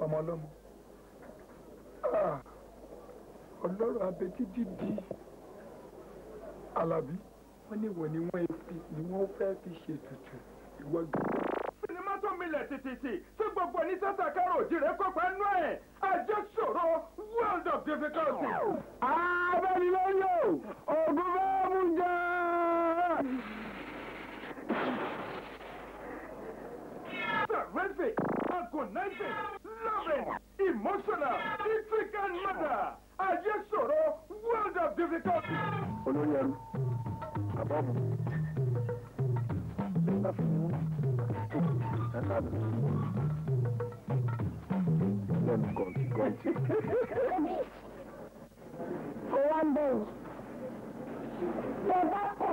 Ọmọ ọlọ́mọ ọlọ́rọ̀ abetí dídí Alábí wọ́n ní wọ́n ni wọ́n fẹ́ fi ṣètùtù ìwọ gbé. Sinimá tó milẹ̀ tìtìtì tí gbogbo onítẹ́tà kárò òjìrè kópa nú ẹ̀ Àjẹsòro World of Difficulty. Abẹ́nilóyò ògùn bá mú jẹ́. Terrific, agonizing, loving, emotional, intricate murder. Àjẹsòro World of Difficulty. Olórí ẹrú àbọ̀mù bá fi mú lẹ́nu gọ̀ǹtì gọ̀ǹtì. Ó wá ń bẹ̀rù. Bẹ́ bá pọ̀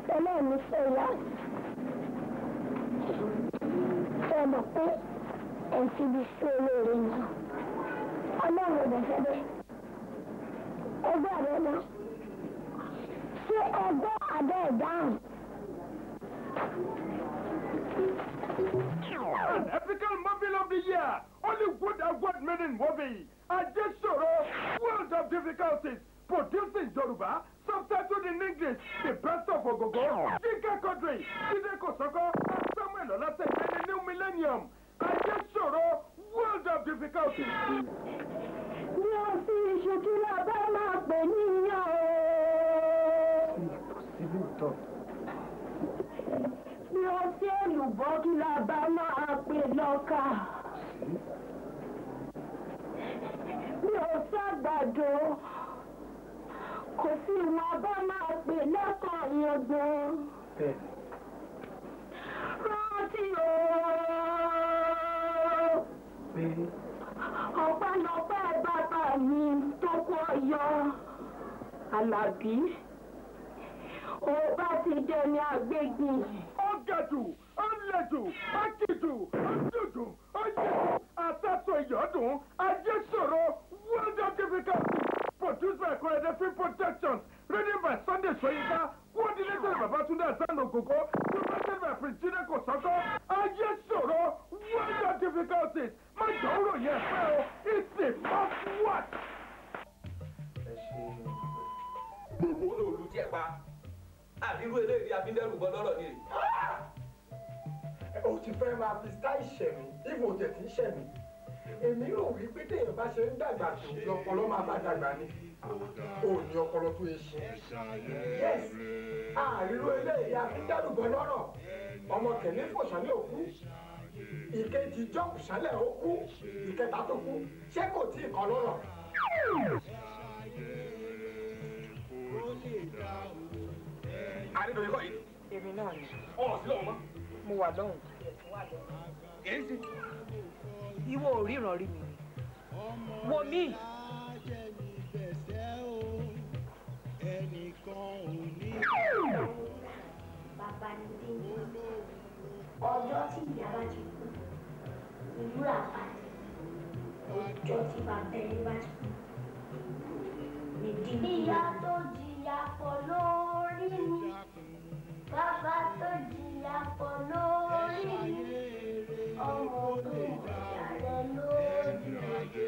pẹ̀lú ẹ̀mí fẹ́ ìyá. Ṣé mọ̀ pé ẹ̀ ń fi ibi sí olóore ni? Ọlọ́run ò dẹ̀ fẹ́ bẹ́ẹ̀. Ẹgbẹ́ àbẹ́ náà. Ṣé ẹgbẹ́ àbẹ́ ìdáhùn? An epical movie of the year, Hollywood award-winning movie, Ajesoro, World of Difficulties, produced in Yoruba, subtitled in English, The Best of Ogogo, Yinka Quadri, Jide Kosoko, and Samuel Olateye in the New Millennium. Ajesoro, World of Difficulties. Bí o sì iṣu kí ló bá máa pè níyàn o. Bí o sí èlùbọ́ kí la bá máa pè lọ́kà. Bí o sàgbàdo kò sí wọn bá máa pè lẹ́kọ̀ọ́ yangan. Rántí o. Ọpẹ́lọpẹ́ bàbá mi tó kọ́ yọ Àlàbí. Ó bá ti jẹ ní agbègbè. Ó gẹ̀jù, ó lẹ̀jù, ó kìjù, ó dùdù, ó yẹ̀jù, àtàtò ìyọ́dún, Àjẹsòro, World of Difficulty. Produced by Korede Film Productions, written by Sunday Soyinka, coordinated by Babatunde Hassan Ogogo, directed by Prince Jide Kosoko, Àjẹsòro, World of Difficulties. Má jọ òrò yẹn fẹ́ o, it's a must watch. Gbogbo olú tí ẹ pa àbírú eléyìí abíndẹ́rù bọ́ lọ́rọ̀ ni. O ti fẹ́ máa fi style ṣẹ̀mí, ìfò tẹ̀ tí ń ṣẹ̀mí. Èmi rò wípé téèyàn bá ṣe ń dàgbà tó lọ́pọlọ máa bá dàgbà ni. O ní ọpọlọ tó ṣe. Yes, àrírú eléyìí abíndẹ́rù bọ́ lọ́rọ̀. Ọmọ kẹ̀mí fò sálẹ̀ òkú. Ìkejì jọ́pù sálẹ̀ ó kú. Ìkẹta tó kú. Ṣé kò tí ì kọ́ lọ́rọ̀? Adédoyin kọ́ yìí. Èmi náà ni. Ọ̀ sí lọ́wọ́ mọ́. Mo wà lọ́hùn. Èyí sì. Ìwọ ò ríran rí mi ni. Wo mí. Bàbá ni dé. Ọjọ́ tí ìyá bá ti kú, ìwúrà pàdé. Ọjọ́ tí bàbá ẹni bá ti kú, nìdí. Ìyá tó jìyà pọ̀ lórí mi. Bàbá tó jìyà pọ̀ lórí mi. Ọmọ tó mọ̀jà rẹ lójú.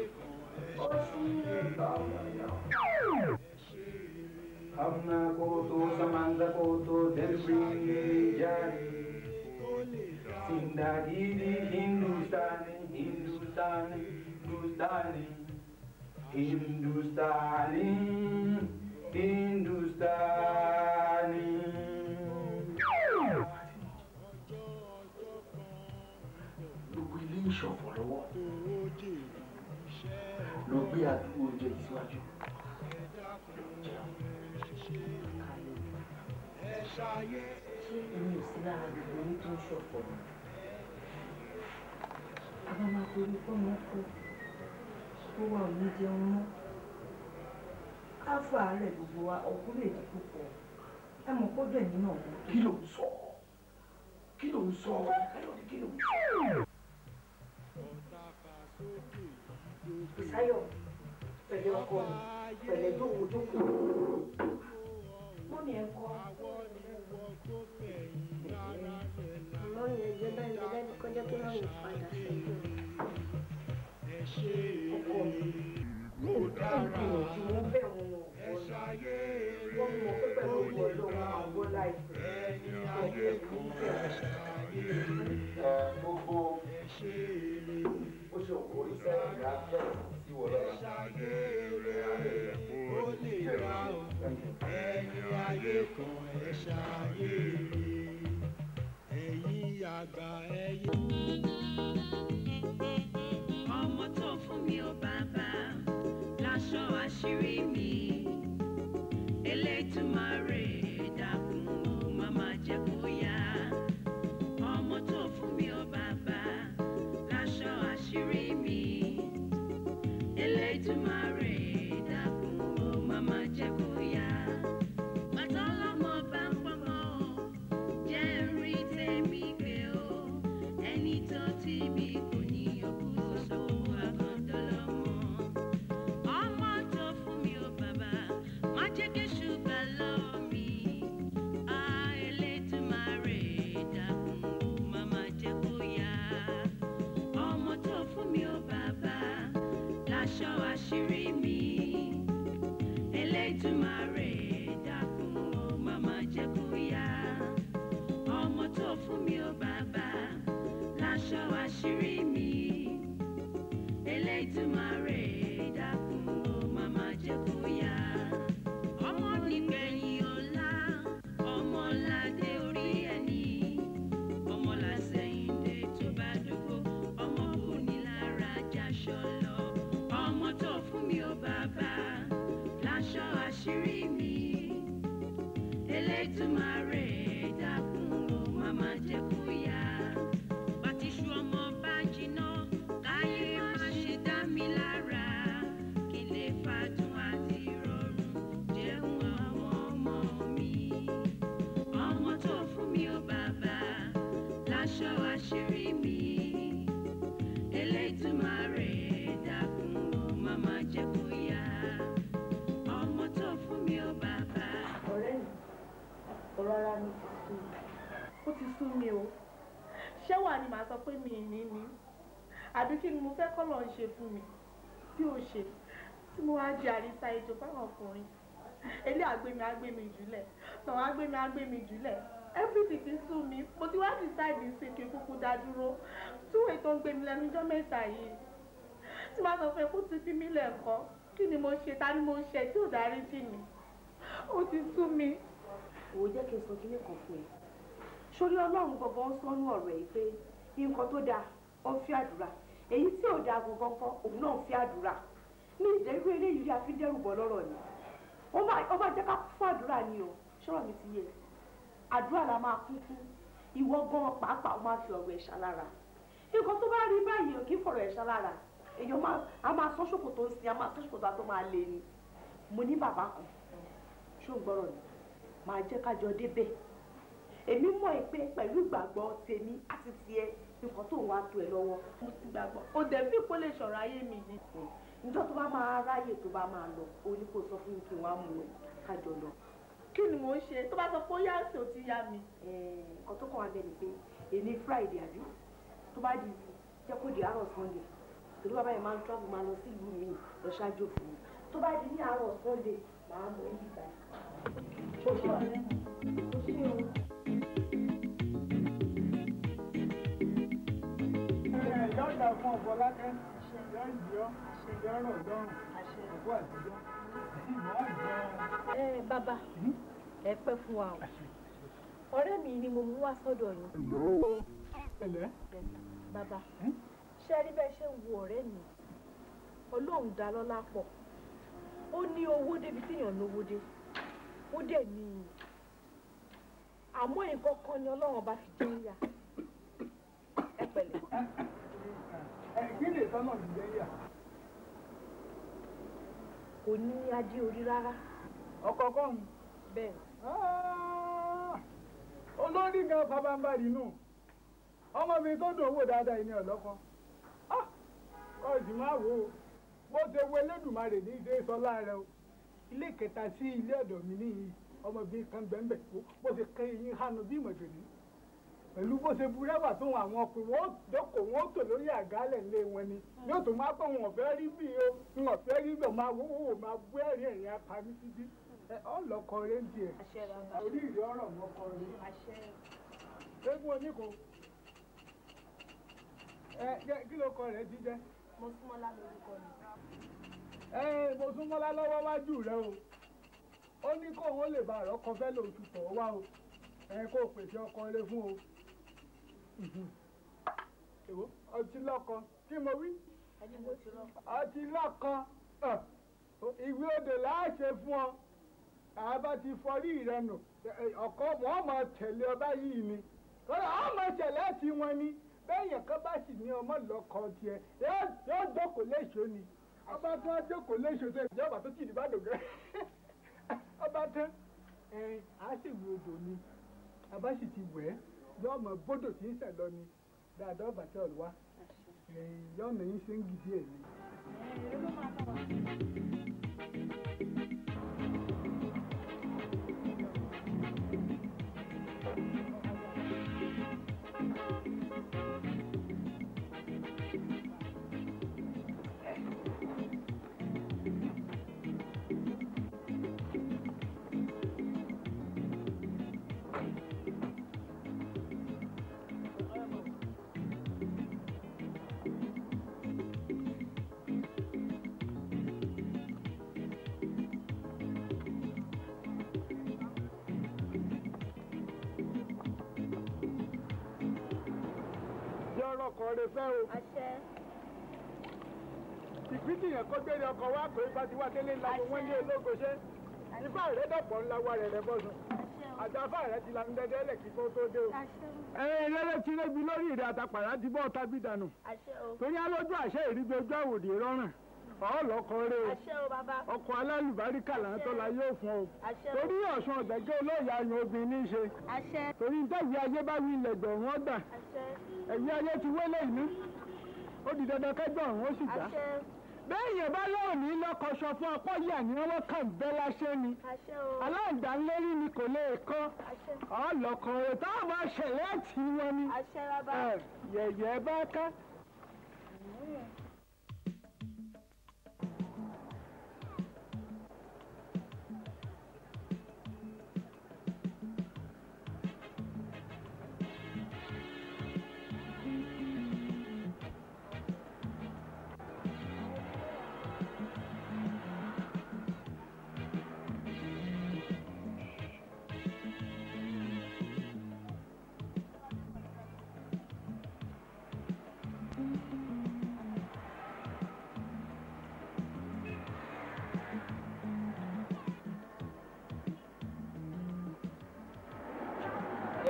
Ó sì ń bọ̀wọ̀ lọ. Hamna koto samanda koto delbringe jari. Sindagidi Hindustani, Hindustani, Hindustani, Hindustani, Hindustani. Gbogbo ilé ìṣọ̀fọ̀ lọ́wọ́ ló gbé àdúgbò oúnjẹ yìí síwájú. Ṣé èmi ò sí lára gbogbo orí tó ń ṣọ̀fọ̀ ni? Àbá máa torí fọ́mọ kú, ó wà ò ní jẹun mọ́. Ká fà á rẹ̀ gbogbo wa, ọkú lè di púpọ̀. Ẹ mọ̀ kọ́dọ̀ ẹ̀yìn náà mọ́. Kí ló ń sọ? Kí ló ń sọ? Káyọ̀dé kí ló ń sọ? Bùsáyọ̀, pẹ̀lẹ́ ọkọ mi, pẹ̀lẹ́ jókòó jókòó. Mọ́mí ẹ kọ́. Mọ́mí ẹjọ́ bá ń bẹ dájú kọjá kí mọ́mí padà sẹ́yìn. láìpẹ́. Gbogbo ó ṣe òkú orí sẹ́yìn ìyá sí wọ lọ́la. Ọmọ tó fún mi ó bàbá láṣọ àṣírí mi, Elédùmarè dákun ó má má jẹ́ kó yá. Ọmọ tó fún mi ó bàbá láṣọ àṣírí mi, Elédùmarè dákun ó má má jẹ́ kó yá. Bàtà ọlọ́mọ bá ń pọ́nmọ́ o, jẹ́ n rí tèmi gbé o, ẹni tó ti bí kò ní yọkú sọ́wọ́ àgọ́dọ́lọ́mọ. Ọmọ tó fún mi ó bàbá, má jẹ́ kéṣù gbà lọ́wọ́ mi. Á Elédùmarè dákun ó má má jẹ́ kó yá. Ọmọ tó fún mi ó bàbá, láṣọ àṣírí mi. Elédùmarè dákun ó má má jẹ́ kó yá. Ọmọ tó fún mi ó bàbá, láṣọ àṣírí mi. Elédùmarè dákun ó má má jẹ́ kó yá. Ọmọ nígbẹ̀yìn ọ̀la, ọmọ ládé orí ẹni. Ọmọ làṣẹ̀yìndé tó bá dógó, ọmọ kò ní lára jáṣọ lọ. Ọmọ tó fún mi ó bàbá, láṣọ àṣírí mi. Elédùmarè dákun ó má má jẹ́ kó yá. Bàtíṣu ọmọ bá jiná, káyé má ṣe dá mi lára. Kí lè fàdùn àti rọrùn jẹun àwọn ọmọ mi. Ọmọ tó fún mi ó bàbá, láṣọ àṣírí mi. Elédùmarè dákun ó má má jẹ́ kó yá. Ọmọ tó fún mi ó bàbá. Ọ̀rẹ́ mi, ọ̀rọ̀ ara mi ti sú mi. Ó ti sú mi o. Ṣé wà ni màá sọ pé mi ì ní ni? Àbí kí ni mo fẹ́ kọ́ lọ́ọ́ ṣe fún mi? Tí ò ṣe, tí mo wá di àrísà ejò fáwọn ọkùnrin. Elé àgbémi àgbémi jùlẹ̀, tọ̀hún àgbémi àgbémi jùlẹ̀. Everything ti sú mi. Mo ti wá decide sí kí n kúkú dá dúró. Túwèé tó ń gbé mi lẹ́nu ọjọ́ mẹ́ta yìí. Tí màá sọ fún ẹ kó ti fi mí lẹ́ẹ̀kọ́. Kí ni mo ṣe? Ta ni mo ṣe tí ò dárí jì mí? Ó ti sú mi. Wò ó, jẹ́ kí n sọ kinní kan fún ẹ. Sórí Ọlọ́run gangan ń sọnú ọ̀rọ̀ ẹ̀ pé nǹkan tó dáa ó ń fi àdúrà, èyí tí ò dáa gangan kọ́ òun náà ń fi àdúrà. Ní ìdẹ́rú eléyìí rí àfíndẹ́rù bọ̀ lọ́rọ̀ ni ó máa jẹ́ ká kún fún àdúrà ni o. Ṣọ́rọ̀ mi ti yé ẹ? Àdúrà la máa kún fún. Ìwọ gan pàápàá ó máa fi ọ̀rọ̀ ẹ̀ ṣalára. Nǹkan tó bá rí báyìí ò kí fọ̀rọ̀ ẹ̀ ṣalára. Èèyàn máa a máa sọ ṣòkòtò ń sin, a máa sọ ṣòkòtò àtọ́ máa lé ni. Mo ní bàbá kan, ṣó ń gbọ́rọ̀ ni? Máa jẹ́ ká jọ débẹ̀. Èmi mọ̀ ẹ́ pé pẹ̀lú ìgbàgbọ́ tèmi àti tiẹ̀, nǹkan tó ń wá tó ẹ lọ́wọ́. Mo ti gbàgbọ́. O dẹ̀ fi kó lè ṣọ̀rọ̀ ayé mi yìí. Níjọ́ tó bá máa ráyè tó bá máa lọ, o ní kó sọ fún mi kí n wá mú ẹ ká jọ lọ. Kí ni mò ń ṣe? Tó bá sọ pé ó yá sí, ò ti yá mi. Nǹkan tó kàn wá bẹ́ẹ̀ ni pé èmi Friday àbí tó bá di, jẹ́ kó di àárọ̀ Sunday, torí bàbá yẹn máa ń travel, máa lọ sílùú mi lọ ṣáájú fún mi. Tó bá di ní àárọ̀ Sunday, màá mú ẹ nígbà yìí. Ó ṣe ọ̀rẹ́ mi, ó ṣe o. Yọ̀ọ̀dà fún ọ̀bọ̀lákẹ́, yọ̀ọ̀ yọ̀ yọ̀ọ̀rọ̀ lọ́rùn òkú àtijọ́ ìmọ̀ àjọ. Ẹ bàbá, ẹ pẹ́ fún wa o. Ọ̀rẹ́ mi ni mo mú wá sọ́dọ̀ yín. Pẹ̀lẹ́. Bàbá, ṣé rí bẹ́ẹ̀ ṣe ń wo ọ̀rẹ́ mi? Ọlọ́run dá lọ́lá pọ̀. Ó ní owó débi tíyàn lówó dé. Ó dẹ̀ ní iyì. Àmọ́ nǹkan kan ni Ọlọ́run bá fi jẹ́ ń yà. Ẹ pẹ̀lẹ́. Ẹ kí lè tọ́nà ti jẹ́ yà? Kò ní adé orí rárá. Ọkọ̀ kọ́hún. Bẹ́ẹ̀. Olórí gan pabambarì nù. Ọmọ mi tó dùn owó dáadáa yìí ní ọ̀lọ́kọ. Kọ́ sì máa wò ó. Bó ṣe wo Elédùmarè ní ṣe sọlá rẹ o. Ilé kẹta sí ilé ọ̀dọ̀ mi níyì, ọmọbìnrin kan bẹ́ẹ̀ bó ṣe kẹ́ eyín hánu bí ìmọ̀jòní. Pẹ̀lú bó ṣe burẹ́wà tó wọn, àwọn ọkùnrin wọn ó jókòó, wọn ó tò lórí àgálẹ̀ ilé wọn ni. Yóò tún máa pọ̀, wọn ọ̀fẹ́ rí bí o, wọn ọ̀fẹ́ rí bí o, máa wó wò, máa bú ẹ̀rín ẹ̀rín apami títí. Ọlọ́kọ rẹ̀ ń tiẹ̀. Orí ìrì ọ̀rọ̀ mọ́kọ rẹ̀. Eégún oníko. Kí ló kọ rẹ̀ ti jẹ́? Mosúnmọ́lá lórúkọ mi. Mosúnmọ́lá lọ́wọ́ wájú rẹ o. Ó ní kó òun lè bá àrọ́kọ fẹ́ lóṣù tọ̀ wá o. Kó o pèsè ọkọ rẹ fún o. Èwo ọtí lọ́kọ kí mo wí? Ọtí lọ́kọ. Ìwé odò láàṣẹ fún ọ. Àbá ti fọrí rẹ nù. Ọkọ wọn máa tẹ̀lé ọba yìí ni. Kọ́lá wọn máa tẹ̀lé ti wọn ni. Bẹ́ẹ̀yàn kan bá sì ní ọmọ lọ́kọ tiẹ̀ yóò jókòó léṣo ni. Ọba tó wá jókòó léṣo tó ìjọba tó tì ní bá dògẹ́. Ọba tán á sì wí odò ni. Àbá sì ti wẹ̀ ẹ́ yóò mọ bódò tí ń sẹ̀ lọ ni. Dáadáa ọba tẹ́ ọ wá. Yóò mọ yín ṣe ń gidi ẹ̀ ni. Ọkọ rẹ fẹ́ o. Ìpínlẹ̀ yẹn kó gbére ọkọ̀ wá pé bá ti wá délé ńlá wọn ní ológo ṣe. Ifá rẹ dọ̀pọ̀ ńlá wa rẹ̀ rẹ̀ bọ́sùn. Àjàfà rẹ ti lanu dẹ́dẹ́ lẹ̀ kí kó tó dé o. Ẹ̀rẹ́ ti rébi lórí ìrẹ́ àtàpàrà ti bọ́ tábí dànù. Torí alójú àṣẹ ìríbi ojú àwòdì rọrùn. Ọlọ́kọ rẹ o. Ọkọ̀ alálùbáríkà làǹtọ́lá yóò fún ọ. Torí Ọ̀ṣun ọ̀gbẹ́jọ́ olóyè ayùn obìnrin ní í ṣe. Torí ń tẹ̀wé ayé bá wí ilẹ̀ gbọ̀rún ọgbà. Ẹ̀yìn ayé ti wélé ìní. Ó di dandan kẹjọ ọ̀run ó sì gbà. Bẹ́ẹ̀yàn bá lóun ní lọ́kọ sọ fún ọpọ́ yà ní ọwọ́ kàn bẹ́ láṣẹ ni. Aláǹdá lérí ni kò lè kọ́. Ọlọ́kọ rẹ̀ táwọn máa ṣẹlẹ̀ tì wọn ni. Yẹ̀yẹ̀ bá ká.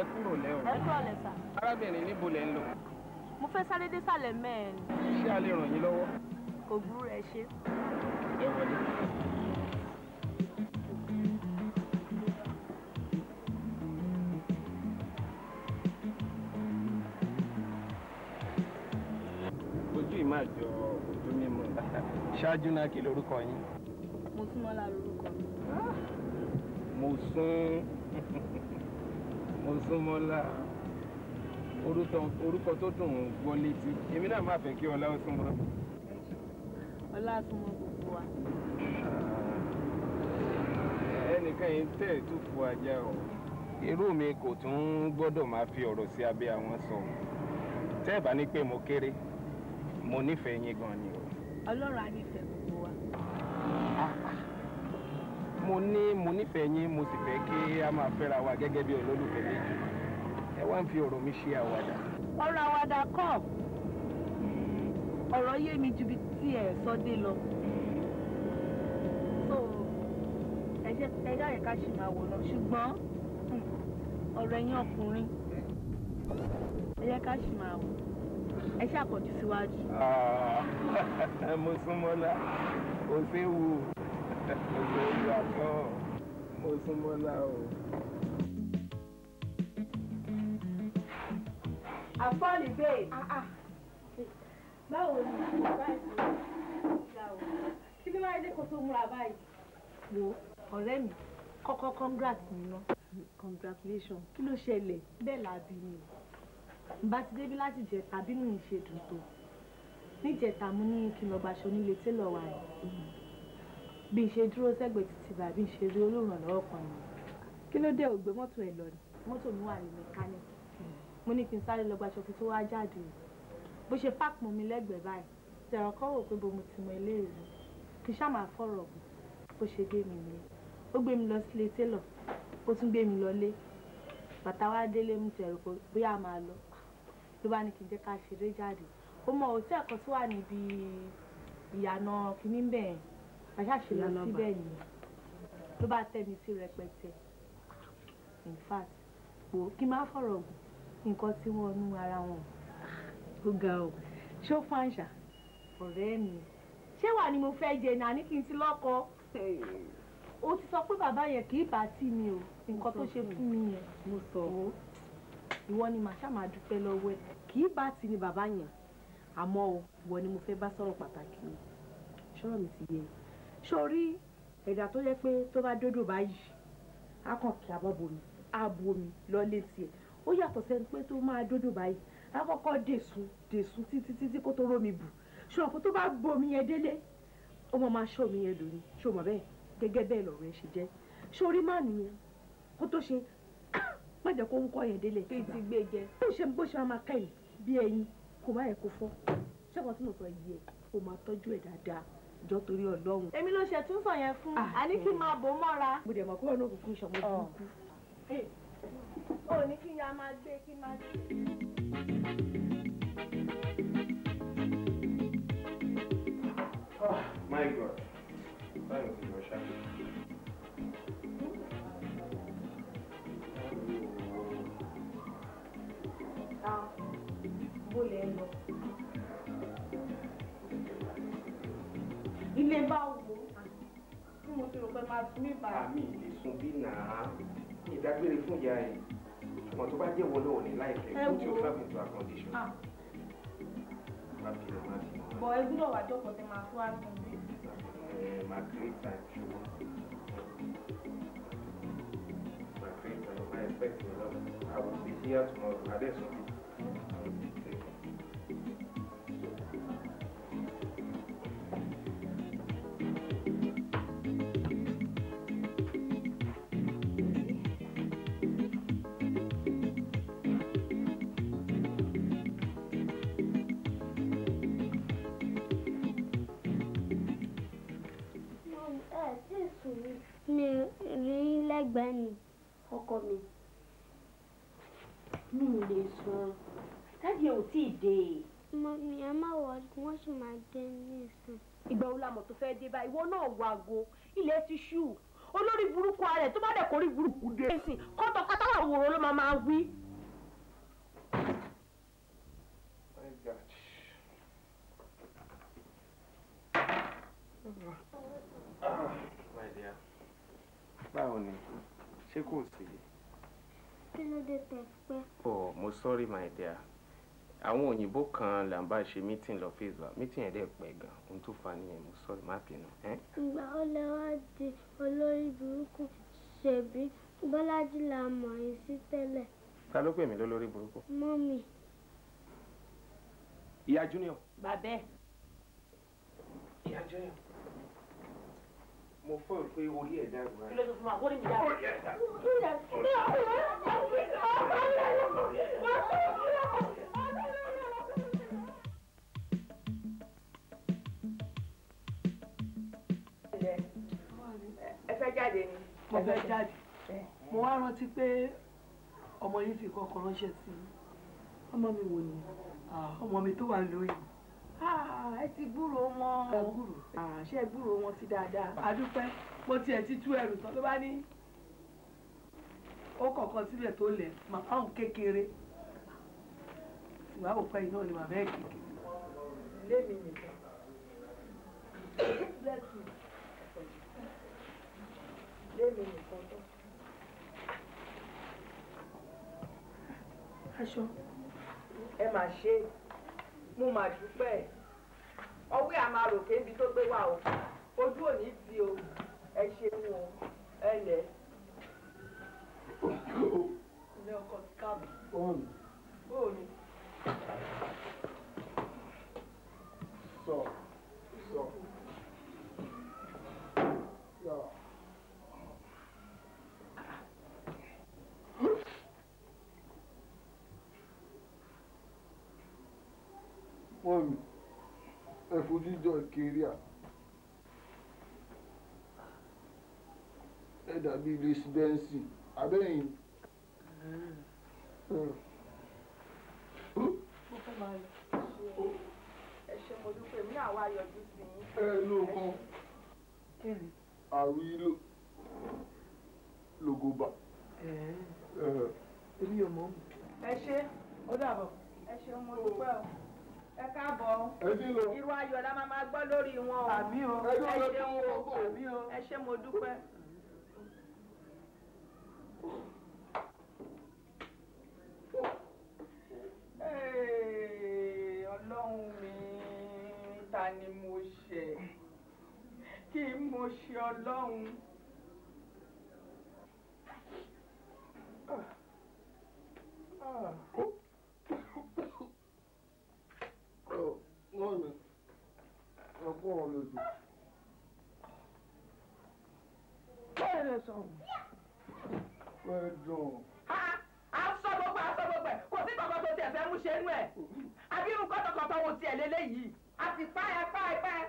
Ẹ kúrò lẹ́ o. Ẹ kúrò lẹ́ sà. Arábìnrin níbo lẹ ń lọ? Mo fẹ́ sáré dé sàlẹ̀ mẹ́rin. Ṣé a lè ràn yín lọ́wọ́? Kò burú, ẹ ṣé. Ẹ wọlé. Ojú yìí máa jọ ojú mímọ́. Ṣáájú náà kí lorúkọ yín? Mosúnmọ́lá lorúkọ mi. Mosúnmọ́lá, orúkọ tó dùn ún gbọ́ létí. Èmi náà máa fẹ́ kí ọlá ó súnmọ́. Ọlá súnmọ́ gbogbo wa. Ẹnìkan yìí tẹ̀ tó fún ajá o. Irú mi kò tún gbọ́dọ̀ máa fi ọ̀rọ̀ sí abẹ́ àwọn sọ. Tẹ́ ẹ̀ bá ní pé mo kéré, mo nífẹ̀ẹ́ yín gan ni o. Ọlọ́run á nífẹ̀ẹ́ gbogbo wa. Mo ní mo nífẹ̀ẹ́ yín, mo sì fẹ́ kí a máa fẹ́ra wa gẹ́gẹ́ bí olólùfẹ́ méjì. Ẹ wá ń fi ọ̀rọ̀ mi ṣe àwàdà. Ọ̀rọ̀ àwàdà kọ́, ọ̀rọ̀ yé mi ju bí tí ẹ sọ dé lọ. So ẹ jẹ́ ẹ ká ṣì máa wò lọ, ṣùgbọ́n ọ̀rọ̀ ẹ̀yin ọkùnrin ẹ jẹ́ ká ṣì máa wò. Ẹ ṣàkọjú síwájú. Mosúnmọ́lá, kò séwu. Kò séwu àtọ́. Mosúnmọ́lá o. Àfọ́ọ̀lì bẹ́ẹ̀. Báwo ni báyìí? Kí ló wáyé dé kó tó múra báyìí? Wo ọ̀rẹ́ mi, kọ́kọ́ congrats mi ná. Congratulations. Kí ló ṣẹlẹ̀? Bẹ́ẹ̀ làbí mi. Bá ti débí láti jẹta bínú mi ṣe dùn tó. Níjẹta mo ní kí n lọ gbaṣọ nílé télọ̀ wa yẹn. Bí n ṣe dúró sẹ́gbẹ̀ẹ́ títì bá bí n ṣe rí olùrànlọ́wọ́ kan ni. Kí ló dé, ò gbé mọ́tò ẹ̀ lọ ni? Mọ́tò mi wà ní mẹkáníìkì. Mo ní kí n sáré lọ gbaṣọ kí tó wá jáde. Bó ṣe páàkì mọ́ mi lẹ́gbẹ̀ẹ́ báyìí, tẹ̀rọ kọ́ wò pé bo mo ti mọ eléyìí. Kì í ṣáà máa fọ̀rọ̀ gùn. Bó ṣe gbé mi nìyẹn. Ó gbé mi lọ sílé télọ̀, ó tún gbé mi lọlé. Bàtà wá délé mú tẹ̀rọ pé bóyá a máa lọ. Ló bá ní kí n jẹ́ ká ṣeré jáde. Ó mọ hòtẹ́ẹ̀lì kan tó wà níbi ìyànà kìíní bẹ́ẹ̀. Bàṣà ṣe lọ síbẹ̀ nìyẹn. Ló bá tẹ́ mi sí rẹpẹtẹ. In fact, wò ó kí n má fọ̀rọ̀ gùn, nǹkan tí wọ́n nú ara wọn. Ó ga o, ṣó fàǹṣà? Ọ̀rẹ́ mi, ṣé wà ni mo fẹ́ jẹ ní àní kí n ti lọ́kọ? O ti sọ pé bàbá yẹn kì í bá tí mi o, nǹkan tó ṣe fún mi yẹn. Mo sọ. Ìwọ ni màá ṣáà máa dúpẹ́ lọ́wọ́ ẹ̀. Kì í bá ti ni bàbá yẹn, àmọ́ o, ìwọ ni mo fẹ́ bá sọ̀rọ̀ pàtàkì o. Ṣọ́rọ̀ mi ti yé e. Sórí ẹ̀dá tó yẹ pé tó bá dódò báyìí, á kàn kí abọ́ bomi, á bu omi lọ létí ẹ̀. Ó yàtọ̀ sẹ́ni pé tó máa dódò báyìí, á kọ́kọ́ dèsùn dèsùn títí títí kó tó rómi bù. Ṣùgbọ́n kó tó bá bomi yẹn délé, ó máa máa ṣọ́ omi yẹn lónìí. Ṣé o mọ̀ bẹ́ẹ̀? Gẹ́gẹ́ bẹ́ẹ̀ lọ̀rọ̀ ẹ ṣe jẹ́. Sórí má nìyẹn kó tó ṣe má jẹ́ kó wúkọ́ yẹn délé. Kí n ti gbé jẹ. Bó ṣe máa kẹ́yìn bí ẹyin kò má yẹ kó fọ́. Ṣé kan tí mo sọ yìí ẹ̀ o máa tọ́jú ẹ̀ dáadáa jọ torí Ọlọ́run. Èmi ló ṣe tún sọ yẹn fún. Àní kí n máa bò ó mọ́ra. Mo dẹ̀ mọ̀ kó ọ̀nà òkùnkùn ìṣọ̀mọ́ burúkú. Ó ní kí n ya máa gbé kí n máa gbé. Oh my God. Báyọ̀ ti lọ ṣá. Bó lẹ ń lọ? Ilé bá wò ó. Tí mo ti rò pé máa sún mí báyìí. Àmì ìlè sun bí nàá. Ìdágbére fún ìyá ẹ̀. Ọmọ tó bá jẹ́ wọlé òní láìpẹ́, put yourself into her condition. Má bínú, má bínú. Bọ̀ ẹ gbúdọ̀ wá jókòó tẹ máa tó wá sùn bí. Máa create time ṣùgbọ́n. Máa create time, máa expect me love. I will be here tomorrow. Adé sùn bí. Mi rí lẹ́gbẹ̀ẹ́ mi, ọkọ mi. Mi ò lè sùn. Dáàdi ò tí ì dé. Mọ̀mí, ẹ má wọrí, wọ́n sì máa dé nísìn. Ìgbà wo la mọ̀ tó fẹ́ dé báyìí? Ìwọ náà wo aago, ilẹ̀ ti ṣú. Olórí burúkú ara ẹ̀ tó bá dẹ̀ kórí burúkú dé. Kọ́tọ̀kọ́tọ̀ àwòrán ló máa máa wí. My God. My dear. Báwo ni? Ṣé kò sí? Kí ló dé tẹ́ pẹ́? Oh, mo sorry my dear. Àwọn òyìnbó kan là ń bá ṣe meeting lọ́fíìsì wa. Meeting yẹn dẹ̀ pẹ́ gan. Ohun tó fà á nìyẹn, mo sorry, má bínú. Ìgbà ó lẹ wá di olórí burúkú, ṣèbí Bọ́lájí la mọ̀ yín sí tẹ́lẹ̀. Ta ló pè mí lólórí burúkú? Mọ́mì. Ìyá Junior. Bàbá ẹ̀. Ìyá Junior. Mo fọ́ pé orí ẹ̀ dàrú. Kí ló tó fún wa? Wọ́n ní mi dàrú. Orí ẹ̀ dàrú. Ẹ fẹ́ jáde ni. Mo fẹ́ jáde. Mo wá rántí pé ọmọ yín fi kọ́kọ́ ránṣẹ́ sí mi. Ọmọ mi wò ni? Ọmọ mi tó wà lóyún. Ẹ ti gbúròó wọn. Ẹ gbúròó. Ṣé ẹ gbúròó wọn sí dáadáa? A dúpẹ́. Mo tiẹ̀ ti tú ẹrù tán ló bá ní ó kọ̀ọ̀kan sílẹ̀ tó lẹ̀ màmá òun kékeré. Ìwà òpẹ́ yìí náà ni màmá ẹ̀ kékeré. Lémi nìkan. Bless you. Lémi nìkan tó. Aṣọ. Ẹ mà ṣe, mo mà dúpẹ́. Ọwọ́ à máa ròkè níbi tó gbé wá o. Ojú ò ní ti o. Ẹ ṣeun o. Ẹ lẹ̀. Ilé ọkọ ti káàbọ̀. Bóò ni? Sọ sọ. Mọ́mi, ẹ fojú jọ kiri à. Ẹ dàbí ilé síbẹ́ǹsì, abẹ́yìn. Mo fẹ́ máa lọ. Ẹ ṣé mo dúpẹ́, èmi náà wá yọjú sí yín. Ẹ ló kan. Kí ni? Àwílò lògòbà. Èmi ò mọ̀. Ẹ ṣé, ó dàbọ̀. Ẹ ṣé mo dúpẹ́ o. Ẹ káàbọ̀. Irú ayọ̀ la máa máa gbọ́ lórí wọn o. Àmín o. Ẹ ṣeun o. Àmín o. Ẹ ṣé mo dúpẹ́. Ọlọ́run mi, ta ni mo ṣẹ̀? Kí mo ṣe Ọlọ́run? Mọ́mi, ẹ kú ọ̀rọ̀ lójú. Bẹ́ẹ̀ lè sọ̀rọ̀. Bẹ́ẹ̀ dùn. A sọ gbogbo ẹ̀, kò sí kankan tó tiẹ̀ fẹ́ mú ṣe nú ẹ̀. Àbí irú kọ́tọ̀kọ́tọ̀ wo tiẹ̀ lélẹ́yìí? A ti pa ẹ,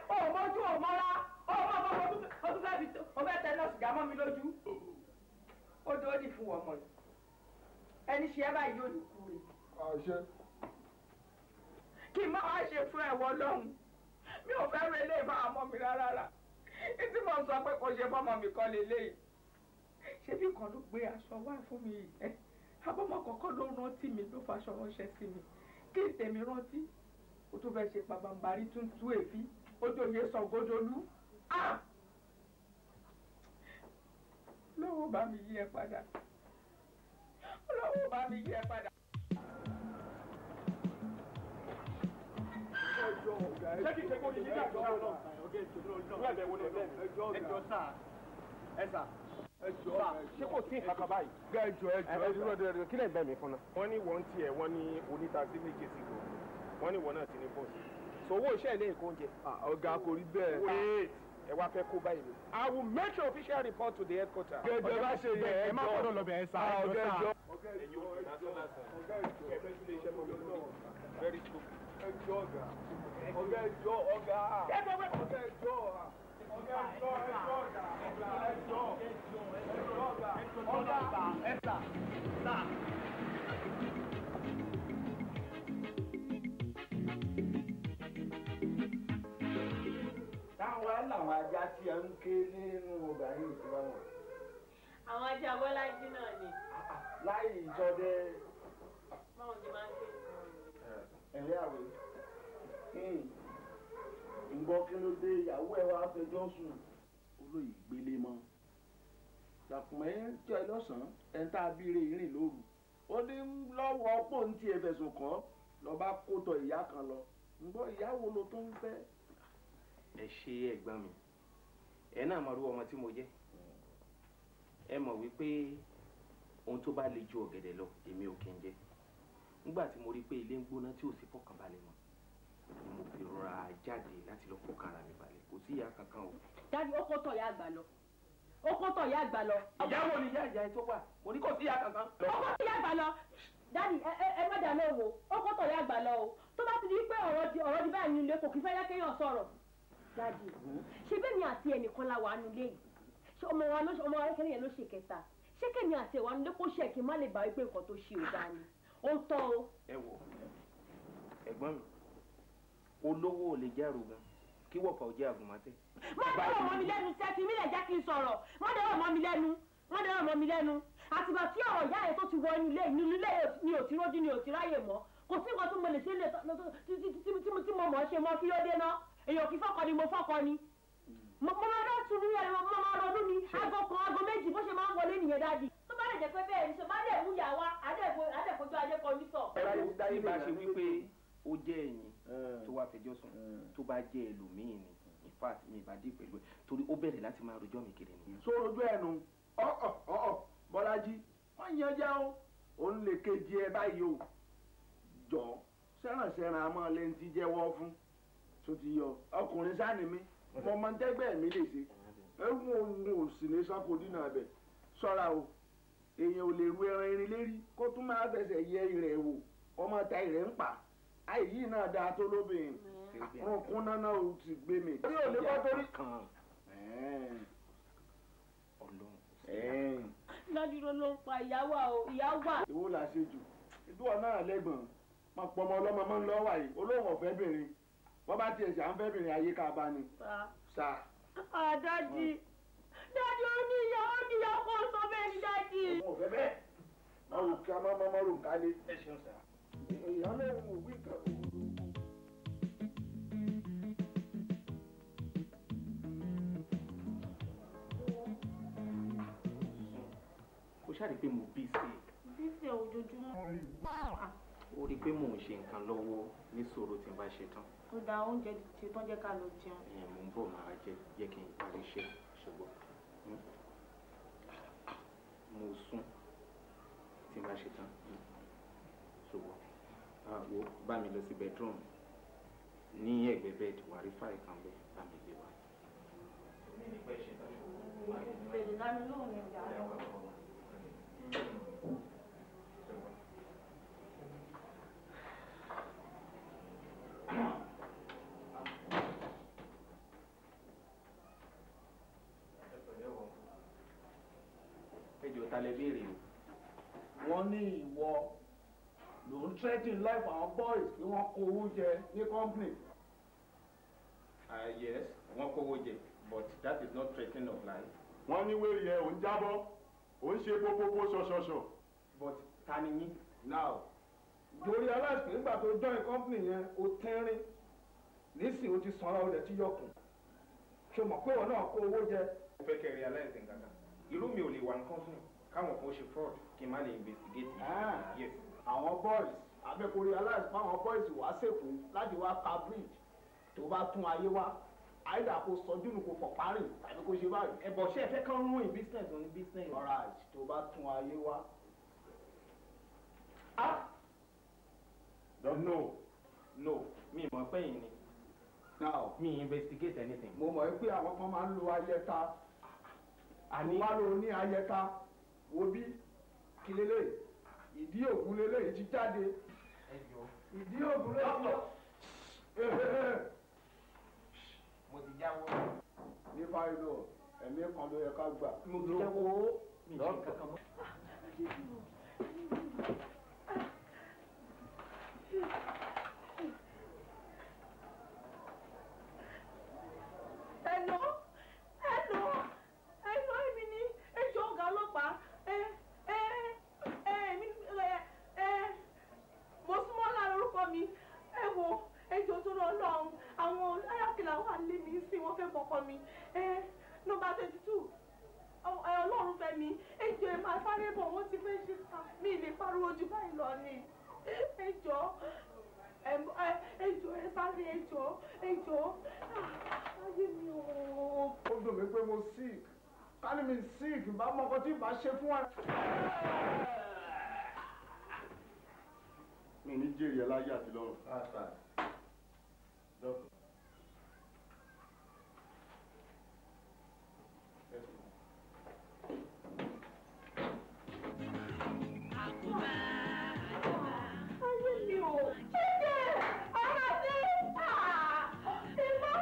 o ò mójú ò mọ́ra, o ò mọ́ ọmọ o tún fẹ́ fi o fẹ́ tẹ náà sìgá mọ́ mi lójú. Ó dóòdì fún ọmọ yìí. Ẹni ṣe ẹ báyìí yóò ní kú rè. Àṣẹ. Kí n má wá ṣe fún ẹ̀wọ̀ lọ́hùn. Mi ò fẹ́ ru eléyìí fún àwọn ọmọ mi rárá. Ìtí mo sọ pé kò ṣe fọ́mọ mi kọ́ leléyìí. Ṣebí kan ló gbé aṣọ wá fún mi yìí. Abọ́mọ kọ̀ọ̀kan ló rántí mi ló faṣọ ránṣẹ́ sí mi. Kí n tèmi rántí. O tún fẹ́ ṣe pàbàmbarì tún tú èéfín. Ojoyè Ṣàngódolú. Lọ́wọ́ bá mi yí ẹ padà. Lọ́wọ́ bá mi yí ẹ padà. Ṣé kìí ṣe kó ní yíyá àjọ náà? Ẹjọ́ sá. Ẹ sà. Ṣé kò sí nǹkan kan báyìí? Ẹjọ́ ẹjọ́. Kí lẹ̀ ń bẹ̀ mí fún náà? Wọ́n ní wọ́n tiẹ̀ wọ́n ní onítasí méjì sí gbòòrò. Wọ́n ní wọ́n náà ti ní bọ́ọ̀sì. So owó iṣẹ́ ilé ìkó oúnjẹ. Ọ̀gá kò rí bẹ́ẹ̀. Wait, ẹ wá fẹ́ kó báyìí mi. I will make your official report to the headquarters. Gẹ́gẹ́ bá ṣe yẹ ẹ má gbọ́dọ̀ lọ bẹ̀ ẹ sá. Ọ̀gá ẹjọ́. Ẹ̀yin ò ní lásán lásán. Ẹ fẹ́ tún lè ṣe mọ́ mi lórí. Very stupid. Ẹjọ́ ọ̀gá. Ọ̀gá ẹjọ́ ọ̀gá. Ọ̀gá ẹjọ́. Ọ̀gá ẹjọ́ ẹjọ́ ọ̀gá. Ọ̀gá ẹjọ́. Ẹjọ́ ọ̀gá. Ọ̀gá ẹ̀sà. Sà. Táwa làwọn ajá tí a ń ké nínú ọgbà yìí ti bá wọn. Àwọn ajá Bọ́lájí náà ni. Láì ìjọdẹ. Báwo ni máa ń ké sí wọn? Ẹ̀lẹ́ àwẹ̀. Ǹgbọ́ kí ló dé ìyàwó ẹ wá fẹjọ́ sùn. Olóyè gbélé mọ́. Làkùnmẹ́ jẹ́ lọ́sàn-án ẹni tá a bí re ìrìn lóru. Ó ní lọ́wọ́ pò ń tiẹ̀ fẹ̀sùn kàn lọ́ba kó tọ ìyá kan lọ. Ǹgbọ́ ìyàwó ló tó ń fẹ́. Ẹ ṣe ẹ̀gbọ́n mi, ẹ náà mọ̀ irú ọmọ tí mo jẹ́. Ẹ mọ̀ wípé ohun tó bá le ju ọ̀gẹ̀dẹ̀ lọ èmi ò kí ń jẹ. Nígbà tí mo rí pé ilé ń gbóná tí ò sí fọkànbalẹ̀ mọ́ ni mo fi rọra jáde láti lọ fọkàn ara mi balẹ̀. Kò sí ìyá kankan o. Dájú ó kó tọ̀ ìyá àgbà lọ. Ó kó tọ̀ ìyá àgbà lọ. Ìyáwó ni ìyá ìyá ẹ tó wà. Mo ní kò sí ìyá kankan. Ó kó tọ̀ ìyá àgbà lọ. Dáàdì ẹ má dà lóhùn o. Ó kó tọ̀ ìyá àgbà lọ o. Tó bá ti di pé ọ̀rọ̀ di báyìí nílé kò kí fẹ́ yá kéèyàn sọ̀rọ̀. Dáàdì ṣé bẹ́ẹ̀ ni àti ẹnìkan la wà nulẹ̀ yìí? Ṣé ọmọ wa kẹ́lẹ́ yẹn ló ṣe kẹta? Ṣé kẹ́mi àti ẹ̀wà nulẹ̀ kó ṣe kí n má lè bá wípé nǹkan tó ṣe ò dáa ni? Ó ń tọ́ o. Ẹ wò ẹ̀gbọ́n mi, olówó ò lè jẹ́ àrògàn kí wọ̀fà ò jẹ́ àgùnmọ́tẹ́. Má dẹ́rọ̀ mọ́ mi lẹ́nu sẹ́, fi mí lẹ̀ jẹ́ kí n sọ̀rọ̀. Má dẹ́rọ̀ mọ́ mi lẹ́nu. Má dẹ́rọ̀ mọ́ mi lẹ́nu. Àtìgbà tí ọ̀rọ̀ ìyá yẹn tó ti wọ inú ilé mi ò ti rójú ni ò ti ráyè mọ́. Kò sí nǹkan tí mo lè ṣe lè tí mo mọ̀ ṣe mọ́ kí ló dé náà. Èèyàn kì í fọ́kọ ni mo fọ́kọ ni. Mo máa dá tunu yẹn, mo máa ronú ni. Aago kan, aago méjì bó ṣe máa ń wọlé nìyẹn dáàdì. Tó bá lè jẹ́ pé bẹ́ẹ̀ ni ṣe má lè mú ìyá wa, àdẹ̀fojú ajé kọ ní sọ. Ẹ bá ṣe wípé ó jẹ́ ẹ̀yin tó wá fẹjọ́ sùn, tó bá jẹ́ ẹlòmíì ni, in fact mi ìbá dé pẹ̀lú ẹ̀ torí ó bẹ̀rẹ̀ láti máa rojọ́ mi kiri ni. Sórojú ẹnu ọ̀ọ̀ Bọ́lájí wọ́n yan já o, òun lè kejì ẹ báyìí o, jọ sẹ́rànṣẹ́ràn àmọ́ lẹ́ni tí jẹ́wọ́ fún tó ti yọ ọkùnrin sáni mi mo máa ń tẹ́gbẹ́ mi lè ṣe ewu òun ò sì ní sáko dínà abẹ ṣọ́ra o, èèyàn ò lè ru ẹran irin lérí kó tún máa fẹsẹ̀ yẹ ìrẹ̀ wò ọmọ ta ìrẹ̀ ń pa Àyè náà dáa tó lóbìnrin. Àkùnkùn náà ò ti gbé mi. Orí ò lè wá torí. Ọlọ́run. Dájú ló ń pa ìyá wa o, ìyá wa. Ìwọ là ṣe jù. Ìdúwọ̀ náà lẹ́gbọ̀n. Máa pọ̀ ọmọ ọlọ́mọ máa ń lọ́ wà yìí. Olóhùn ọ̀fẹ́ bìnrin. Wọ́n bá tiẹ̀ ṣe à ń fẹ́ bìnrin ayé ká bá ni. Sà. Àdájì. Dájú ó ní ìyá kó sọ bẹ́ẹ̀ ni dájì. Ọmọ ọ̀fẹ́ bẹ́ẹ̀. Má rò ká má má rò ká lé. Ẹ ṣeun sà. Ìyá lóhùn òwú kan. Kò ṣáà rí pé mo bí sí i. Bí sí ojoojúmọ́. Ó rí i pé mò ń ṣe nǹkan lọ́wọ́ ní sòro tí n bá ṣe tán. Ó da oúnjẹ ṣe tán jẹ́ ká lọ jẹun. Ìyẹn mò ń bọ̀ máa jẹ́ jẹ́ kí n parí iṣẹ́ ṣùgbọ́n mo sún tí n bá ṣe tán ṣùgbọ́n wo bá mi lọ sí bedroom ní ẹ̀gbẹ́ bed wà rí fáì kan bẹ́ẹ̀ bá mi lé wa. Bèrè dá mi lóhùn ní ìyá rẹ̀. Ta lẹ béèrè o. Wọ́n ní ìwọ ló ń threaten life àwọn boys pé wọ́n kó owó jẹ ní company. Yes, wọ́n kówó jẹ, but that is not threatening of life. Wọ́n ní wéèrè ẹ̀ ò ń jábọ́, ò ń ṣe pópópó ṣọṣọṣọ. But ta ni yín? Now, you realize pé nígbà tó join company yẹn, o tẹ́rín, nísìnyí o ti sanra o lẹ̀ ti yọkùn. Ṣé o mọ̀ pé ìwọ náà kó owó jẹ? Mo fẹ́ kẹ́ realize nǹkan kan. Irú mi ò lè wà ní company káwọn kan ṣe fraud kí n má lè investigate. Yes. Àwọn boys abẹ́kọ̀ realize fáwọn boys wá sèkú láti wá ka bridge tó bá tún ayé wá àìdá kó sọjú nù kó fọ̀pá rìn tàbí kó ṣe báyìí. Ẹ bọ̀ ṣé ẹ fẹ́ kán ruin business on business. Alright, tó bá tún ayé wá. No, mi mọ̀ pé yìí ni. Now, mi investigate anything. Mo mọ̀ pé àwọn kan máa ń lo ayẹta. Àní wá ló ní ayẹta. Wo bí kí lélẹ̀ ìdí ògùn lélẹ̀ yìí ti jáde. Ìdí ògùn lélẹ̀ yìí. Mo ti jáwọ́. Ní báyìí lọ, ẹ̀mí kan ló yẹ ká gbà. Mo ti jáwọ́. Mi ò ṣe kankan mọ́. Hello, hello, hello, èmi ni ẹjọ́ ọ̀gá ọlọ́pàá. Mo súnmọ́ lára orúkọ mi. Ẹ wo ẹjọ́ tó rọ Ọlọ́run, àwọn ayákìlá wà lé mi sí, wọ́n fẹ́ bọ́kọ mi. Nọ́mbà 22, Ọlọ́run fẹ́ mi. Ẹjọ́ ẹ máa sáré bọ̀, wọ́n ti fẹ́ ṣe ká mi lè pariwo jù báyìí lọ ni. Ẹjọ́ ẹjọ́ ẹ sáré ẹjọ́ ẹjọ́ ayé mi o. Ó dùn mí pé mo sick. Ká ní mi sick, bá mọ ọkọ tí bá ṣe fún wa. Mi ní jèrè ẹ láyé àti lọ́run. Ayé mi o. Ṣé ara dé? Ìmọ̀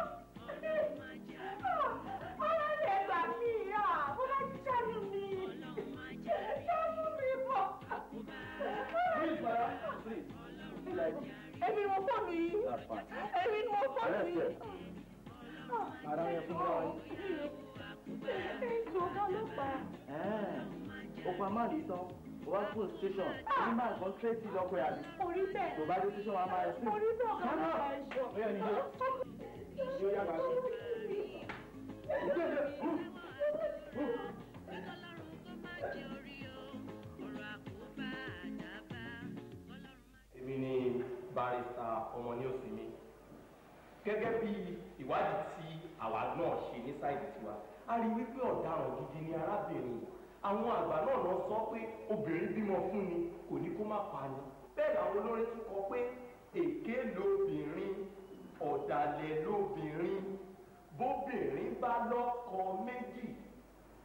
ara rẹ̀ gbà mí. Mo bá ti ṣàánú mi. Ṣàánú mi bọ̀. Èmi ni mo fọ́ọ̀nù yìí. Èmi ni mo fọ́ọ̀nù yìí. Ara yẹn fún wa yìí. Ètò ọ̀gá ọlọ́pàá. Ó pa máàlì tán, ó wá kúrò station, ní máa nǹkan tírèsì lọ́kọ̀ ẹ̀ àbí. Orí bẹ́ẹ̀. Tó bá dé station wa máa rẹ̀ sí. Orí bẹ́ẹ̀ ọ̀gá ọlọ́pàá ẹ̀ṣọ́. Ó yẹ ní yó. Yóò yá bàá sí. Èmi ni barrister Ọmọníòsínmi. Gẹ́gẹ́ bí ìwádìí tí àwa náà ṣe ní sáìdì tiwa, a rí wípé ọ̀daràn gidi ni arábìnrin yìí. Àwọn àgbà náà lọ sọ pé obìnrin bímọ fún ni kò ní kó má pa ni. Bẹ́ẹ̀ làwọn olórin tún kọ pé èké lobìnrin, ọ̀dàlẹ̀ lobìnrin, bóbìnrin bá lọ́kọ méjì,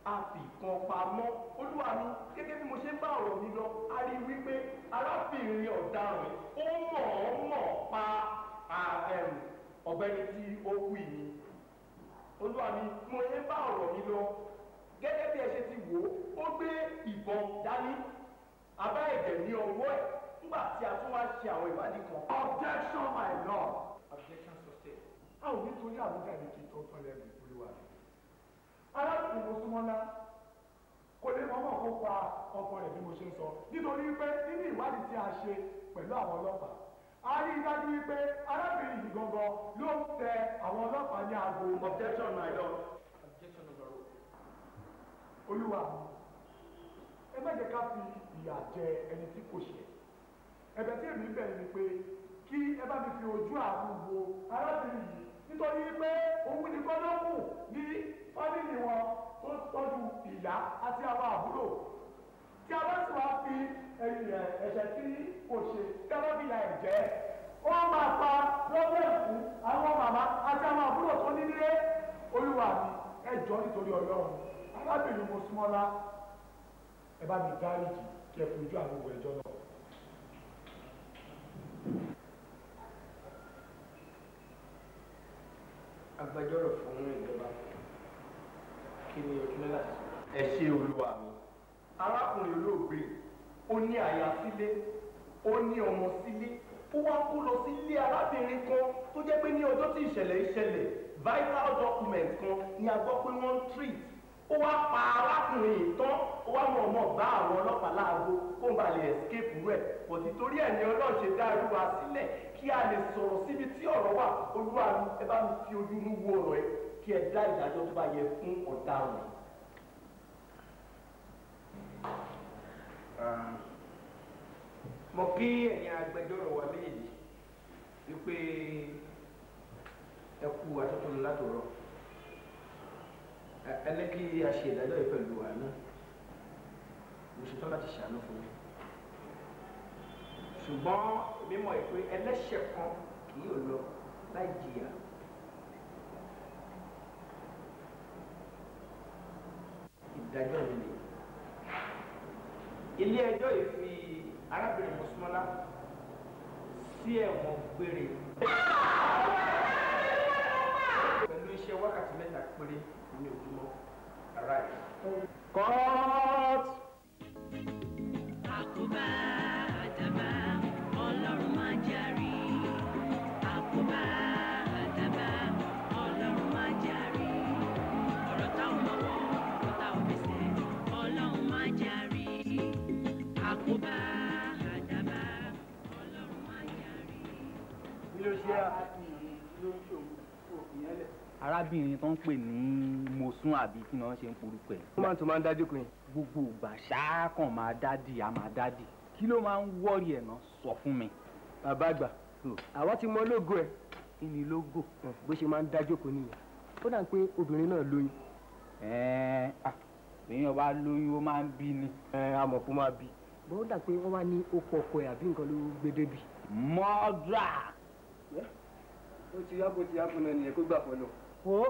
a fi kan pamọ́. Olúwa mi, gẹ́gẹ́ bí mo ṣe ń bá ọ̀rọ̀ mi lọ, a rí wípé arábìnrin ọ̀daràn ó mọ̀ọ́mọ̀ pa ọ̀gbẹ́ni tí ó kú yìí. Olúwa mi, mo ṣe ń bá ọ̀rọ̀ mi lọ, gẹ́gẹ́ bí ẹ ṣe ti wò ó, ó gbé ìbọn dání, abá ẹ̀jẹ̀ ní ọwọ́ ẹ̀ nígbà tí a tún wá ṣe àwọn ìwádìí kan. Objection, my lord. Objection sustained. A ò nítorí àwùjáde kí tó tán lẹ́nu Olúwa mi. Arákùnrin Mosúnmọ́lá kò lè mọ̀ọ́mọ̀ kó pa ọkọ rẹ̀ bí mo ṣe ń sọ, nítorí pé nínú ìwádìí tí a ṣe pẹ̀lú àwọn ọlọ́pàá, a rí i dájú wípé arábìnrin yìí gangan ló ń tẹ àwọn ọlọ́pàá ní aago. Objection, my lord. Objection overruled. Olúwa mi, ẹ má jẹ́ ká fi ìyà jẹ ẹni tí kò ṣẹ̀. Ẹ̀bẹ̀ tí èmi bẹ̀ ni pé kí ẹ bá mi fi ojú àánú wo arábìnrin yìí, nítorí pé òun nìkan ló kù ní fámìlì wọn tó tọ́jú ìyá àti àwọn àbúrò. Tí a bá sì wá fi ẹ̀ṣẹ̀ tí kò ṣe, tí a bá fi ìyà ẹ̀ jẹ, ó máa fa problem fún àwọn màmá àti àwọn àbúrò tó ní nílé. Olúwa mi, ẹ jọ̀ọ́ nítorí Ọlọ́run, arábìnrin Mosúnmọ́lá, ẹ bá mi dáríjì kí ẹ fi ojú àánú wo ẹjọ́ náà. Agbẹjọ́rò fún ìjọba, kí ni o tún ní láti sọ? Ẹ ṣé olúwa mi. Arákùnrin olóògbé, ó ní aya sílé, ó ní ọmọ sílé, ó wá kó lọ sílé arábìnrin kan tó jẹ́ pé ní ọjọ́ tí ìṣẹ̀lẹ̀ ìṣẹ̀lẹ̀ vital document kan ni a gbọ́ pé wọ́n ń treat. Ó wá pa arákùnrin yìí tán, ó wá mọ̀ọ́mọ̀ bá àwọn ọlọ́pàá láago kó ń ba lè escape rẹ̀. Bọ̀dì torí ẹ̀ ní Ọlọ́run ṣe dá irú wa sílẹ̀ kí a lè sọ̀rọ̀ síbi tí ọ̀rọ̀ wà. Olúwa mi, ẹ bá mi fi ojú inú wo ọ̀rọ̀ ẹ kí ẹ dá ìdájọ́ tó bá yẹ fún ọ̀daràn. Mo kí ẹ̀yin agbẹjọ́rò wa méjèèjì wípé ẹ kú atótónu látòrọ. Ẹ ní kí a ṣe ìdájọ́ yìí pẹ̀lú àánú. Mo ṣetán láti ṣàánú fún mi. Ṣùgbọ́n èmi mọ̀ pé ẹlẹ́ṣẹ̀ kan kì yóò lọ láì jìyà. Ìdájọ́ mi nìyí. Ilé ẹjọ́ yìí fi arábìnrin Mosúnmọ́lá sí ẹ̀wọ̀n gbére pẹ̀lú iṣẹ́ wákàtí 3 péré ní ojúmọ́. Arise. Court. Àkóbá àdàbà Ọlọ́run máa jàre. Àkóbá àdàbà Ọlọ́run máa jàre. Ọ̀rọ̀ táwọn mọ̀wọ́, ọ̀rọ̀ táwọn fẹsẹ̀, Ọlọ́run máa jàre. Àkóbá àdàbà Ọlọ́run máa jàre. Kí ló ṣe arákùnrin ló ń ṣòwò òfin yẹn lẹ̀? Arábìnrin tó ń pè ní Mosún àbí kí ni wọ́n ṣe ń porúkọ ẹ̀. Ó máa ń tó máa ń dájú kùn yín. Gbogbo ìgbà ṣáá kàn máa dádì, á máa dádì. Kí ló máa ń wọ́ọ̀rì ẹ̀ náà? Sọ fún mi. Bàbá àgbà, àwa ti mọ lógo ẹ̀. Kí ni lógo? Bó ṣe máa ń dájú kùn nìyẹn. Ó dà pé obìnrin náà lóyún. Ẹ̀ẹ́n, èèyàn bá lóyún ó máa ń bí ni. Ẹ a mọ̀ kó máa bí. Bó dà pé wọ́n wá ní okò ọkọ ẹ̀ àbí nǹkan ló gbé débi. Mọ́dà! Ó ti yá kó ti yá fún náà nìyẹn kó gbà fọlọ. Wo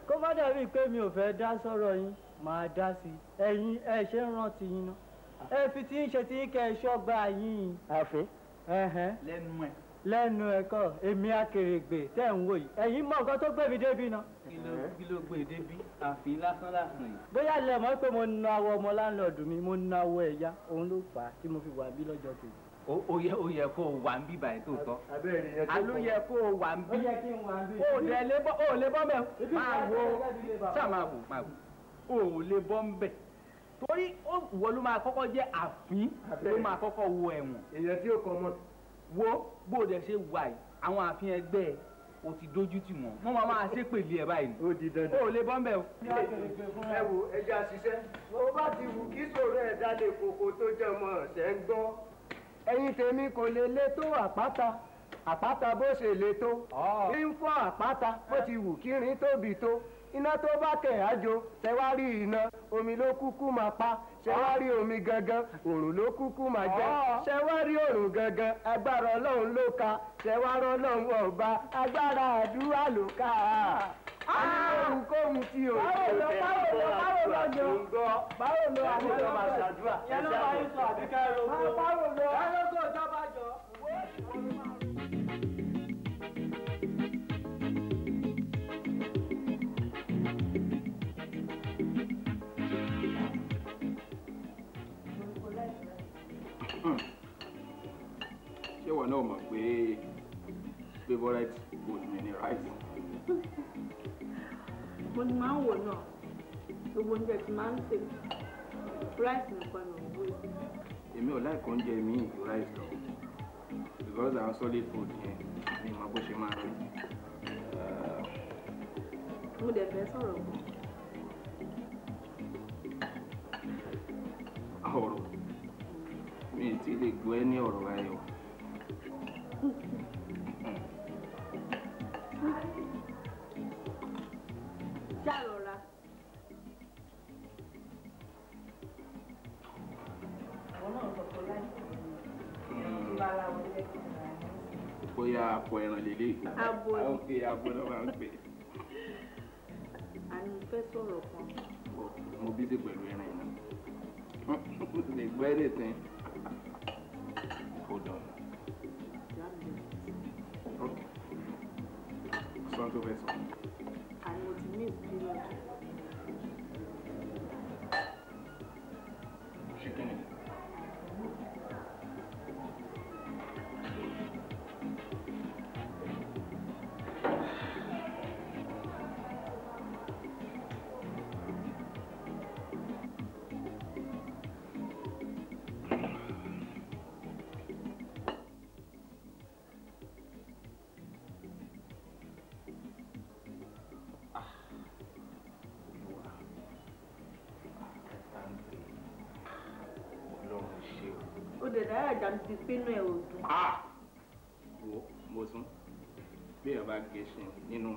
kó má dàbí pé mi ò fẹ́ dá sọ̀rọ̀ yín, màá dá sí i. Ẹ̀yin ẹ ṣe ń rántí yín ná. Ẹ fi tí ń ṣe tí kẹ́ ẹ ṣọ́gbà yín. Àfin. Lẹ́nu ẹ̀. Lẹ́nu ẹ̀ kọ́, èmi akèrègbè tẹ́ ń wò yìí. Ẹ̀yin mọ nǹkan tó gbé mi débi ná. Kí ló gbé débi? Àfin lásán lásán yìí. Bóyá lẹ mọ̀ pé mo na awọ ọmọ láńlọ́ọ̀dù mi, mo na awọ ẹ̀yá, òun ló fà á tí mo fi wà bí lọ́jọ́ kejì. Ó yẹ kó o wà ń bí báyìí tó tọ́. Abẹ́rẹ́ Ló yẹ kó o wà ń bí. Ó yẹ kí n wà ń bí. O lè bọ́, o lè bọ́ mẹ́. Máa wo, ṣáà máa wò, máa wò. O ò lè bọ́ ń bẹ̀. Torí ìwọ ló máa kọ́kọ́ jẹ́ àfín ló máa kọ́kọ́ wo ẹ̀wọ̀n. Èèyàn tí ó kọ mọ́. Wo bó o dẹ̀ ṣe wà yìí, àwọn àfin ẹgbẹ́ ẹ o ti dójú tì wọ́n. Wọ́n máa ṣépèlé ẹ báyìí. Ó di dandan. O ò lè bọ́ ń bẹ̀ o. Ẹ wo ẹja ṣiṣẹ́. Bó bá ti wù kí sòrò ẹ̀dá lè koko tó jẹ́ ọmọ ọ̀sẹ̀ ń gbọ́. Ẹ̀yin tèmi kò lè lé tó àpáta, àpáta bó ṣe lè tó. Ń fọ́ àpáta bó ti wù kí rin tóbi tó. Iná tó bá kẹ̀ ájò, ṣẹ wá rí iná, omi ló kúkú máa pa. Ṣẹ wá rí omi gangan, òrùn ló kúkú máa jẹ. Ṣẹ wá rí òrùn gangan, agbára Ọlọ́run ló ka. Ṣẹ wá rọ́ Ọlọ́run ọba, agbára àdúrà ló ka. Ohunkóhun tí o ṣe. Báwo lọ, báwo lọ, báwo Báwo lọ àwọn ìjọba ṣàdúrà. Ìyẹn ló máa ń sọ àbíká ẹ̀rọ. Báwo lọ. Ẹ ló ìjọba jọ. Ṣé ìwọ náà mọ̀ pé favourite food mi ni rice? Mo ní máa ń wò náà, gbogbo oúnjẹ tí máa ń sè, rice nìkan ni òun wò. Èmi ò like oúnjẹ mi ju rice lọ because àwọn solid food yẹn mi mọ bó ṣe máa rí. Mo dẹ̀ fẹ́ sọ̀rọ̀ gan. Ọ̀rọ̀ mi ì tí lè gbọ́ ẹ ní ọ̀rọ̀ ayọ̀. Ṣàrọ̀ra. Àwọn náà sọ pé láìpẹ́ ìlú aláwọ̀ lẹ́kọ̀ọ́. Bóyá akọ ẹran lélẹ̀. Abo ni. Ok, abo ló máa ń pè. Àní mo fẹ́ sọ̀rọ̀ kan. Mo bísí pẹ̀lú ẹran yìí náà. Lè gbọ́ anything. Hold on. Okay. Sọ tó fẹ́ sọ. Àní mo ti miss period. Ṣé kí ni? Ó dẹ̀ dára jà mí pínú ẹ̀ ò dùn. Wo mo sún bí èèyàn bá gẹṣin nínú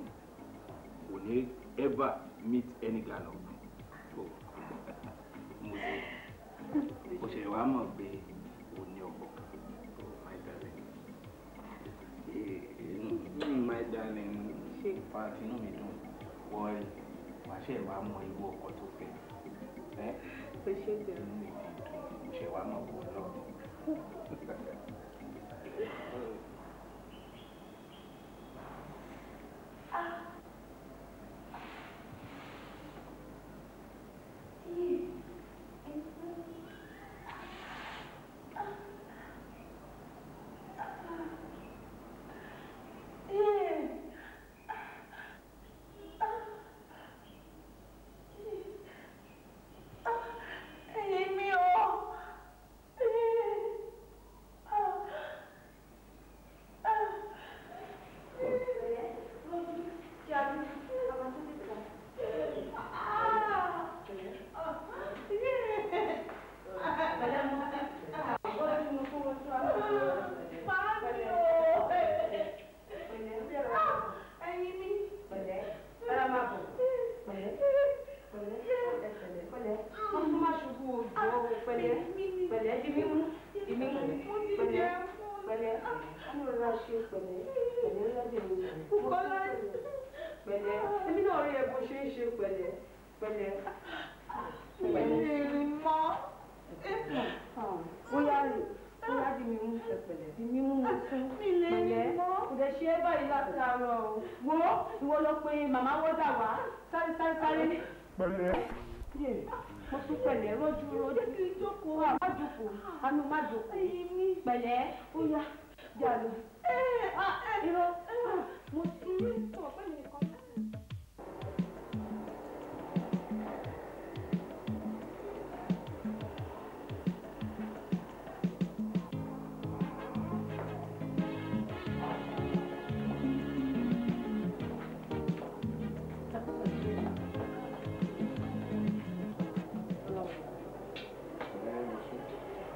kò ní ever meet any gallop. Mo ṣe o ṣe wàá mọ̀ pé o ní ọkọ. Oh my darling, my darling, fa tinú mi dùn wọ́ọ̀rì wàá ṣe wàá mọ irú ọkọ tó fẹ́. O ṣe jẹ́. Inú mi ti dùn, mo ṣe wàá mọ̀ kó lọ.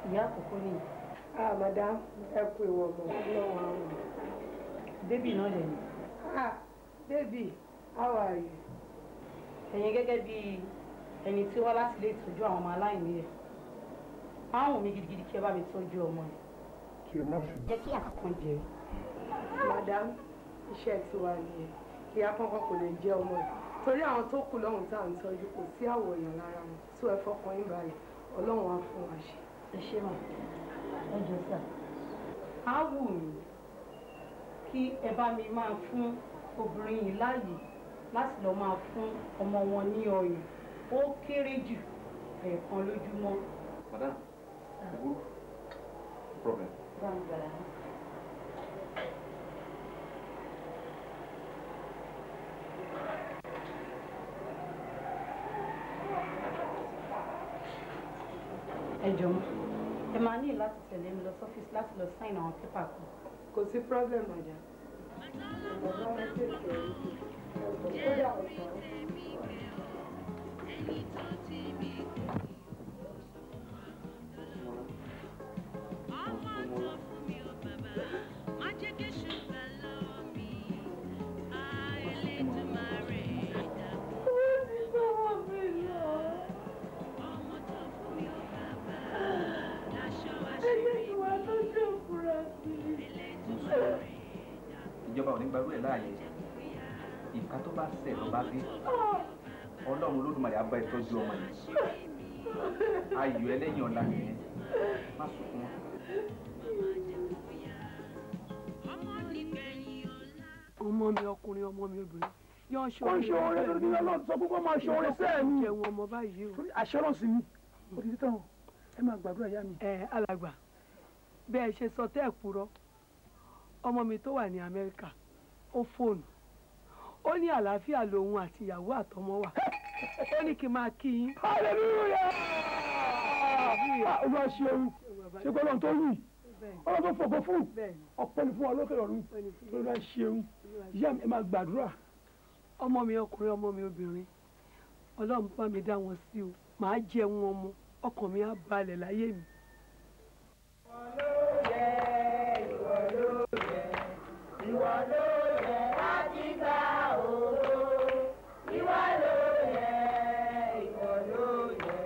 Ìyá àkọ́kọ́ nìyí. Ah, madam, ẹ kú ìwọ ọmọ Ọlọ́run àwọn. Bébì náà lẹ̀ ní. Ah, baby, how are you? Ẹ̀yin gẹ́gẹ́ bí ẹni tí wá láti lè tọ́jú àwọn ọmọ aláìní rẹ̀. Àwọn mi gidigidi kí ẹ bá mi tọ́jú ọmọ rẹ̀. Jẹ́ kí àkọ́kọ́ jẹ. Madam, iṣẹ́ tiwa nìyẹn. Ìyá kankan kò lè jẹ́ ọmọ ẹ̀ Torí àwọn tó kù lọ́hùn tá à ń tọ́jú kò sí àwọ̀ èèyàn lára wọn. Tó ẹ fọkàn yín balẹ̀, Ọlọ́run á fún wa ṣe. Ẹ ṣé mà, ẹ jọ̀ọ́ sà. Á wù mí kí ẹ bá mi máa fún obìnrin yìí láàyè láti lọ máa fún ọmọ wọn ní ọyàn ó kéré jù ẹ̀ẹ̀kan lójúmọ́. Madam, no problem. Ẹ jọ̀ọ́, ẹ máa ní láti tẹ̀lé mi lọ sọ́fíìsì láti lọ sign àwọn pépà kan. Kò sí problem, madam. Bàbá ẹ tètè rí i. Ó dà ọ̀sán. Ìjọba ò ní gbarú ẹ̀ láàyè. Ìka tó bá ṣẹ̀ ló bá gbé. Ọlọ́run Olódùmarè á bá ẹ tọ́jú ọmọ yìí. Ayọ̀ ẹlẹ́yìn ọ̀la nìyẹn. Má sunkún mọ́. Ọmọ mi ọkùnrin, ọmọ mi obìnrin yóò ṣe Ó ń ṣe oore lórí ní Ọlọ́run sọ pé kó máa ṣe oore sẹ́ẹ̀ ni. Jẹun ọmọ báyìí o. Àṣẹ Ọlọ́run sì ni. Ó ti tán o. Ẹ máa gbàdúrà ìyá mi. Ẹ alàgbà, bí ẹ ṣe sọ tẹ́ ẹ̀ purọ́, ọmọ mi tó wà ní Amẹ́ríkà ó fóònù, ó ní àlàáfíà lòun àti ìyàwó àtọmọ wà, ó ní kí n máa kí yín. Hallelujah! Olúwa ṣeun, ṣe pé Ọlọ́run tó yìn, Ọlọ́run tó fògo fún, ọpẹ́ ni fún wa lókè ọ̀run. Olúwa ṣeun, ìyá mi ẹ máa gbàdúrà. Ọmọ mi ọkùnrin, ọmọ mi obìnrin, Ọlọ́run bá mi dá wọn sí o, màá jẹun ọmọ, ọkàn mi á balẹ̀ láyé mi. Ìwọ ló yẹ láti gba ògo. Ìwọ ló yẹ, ìwọ ló yẹ,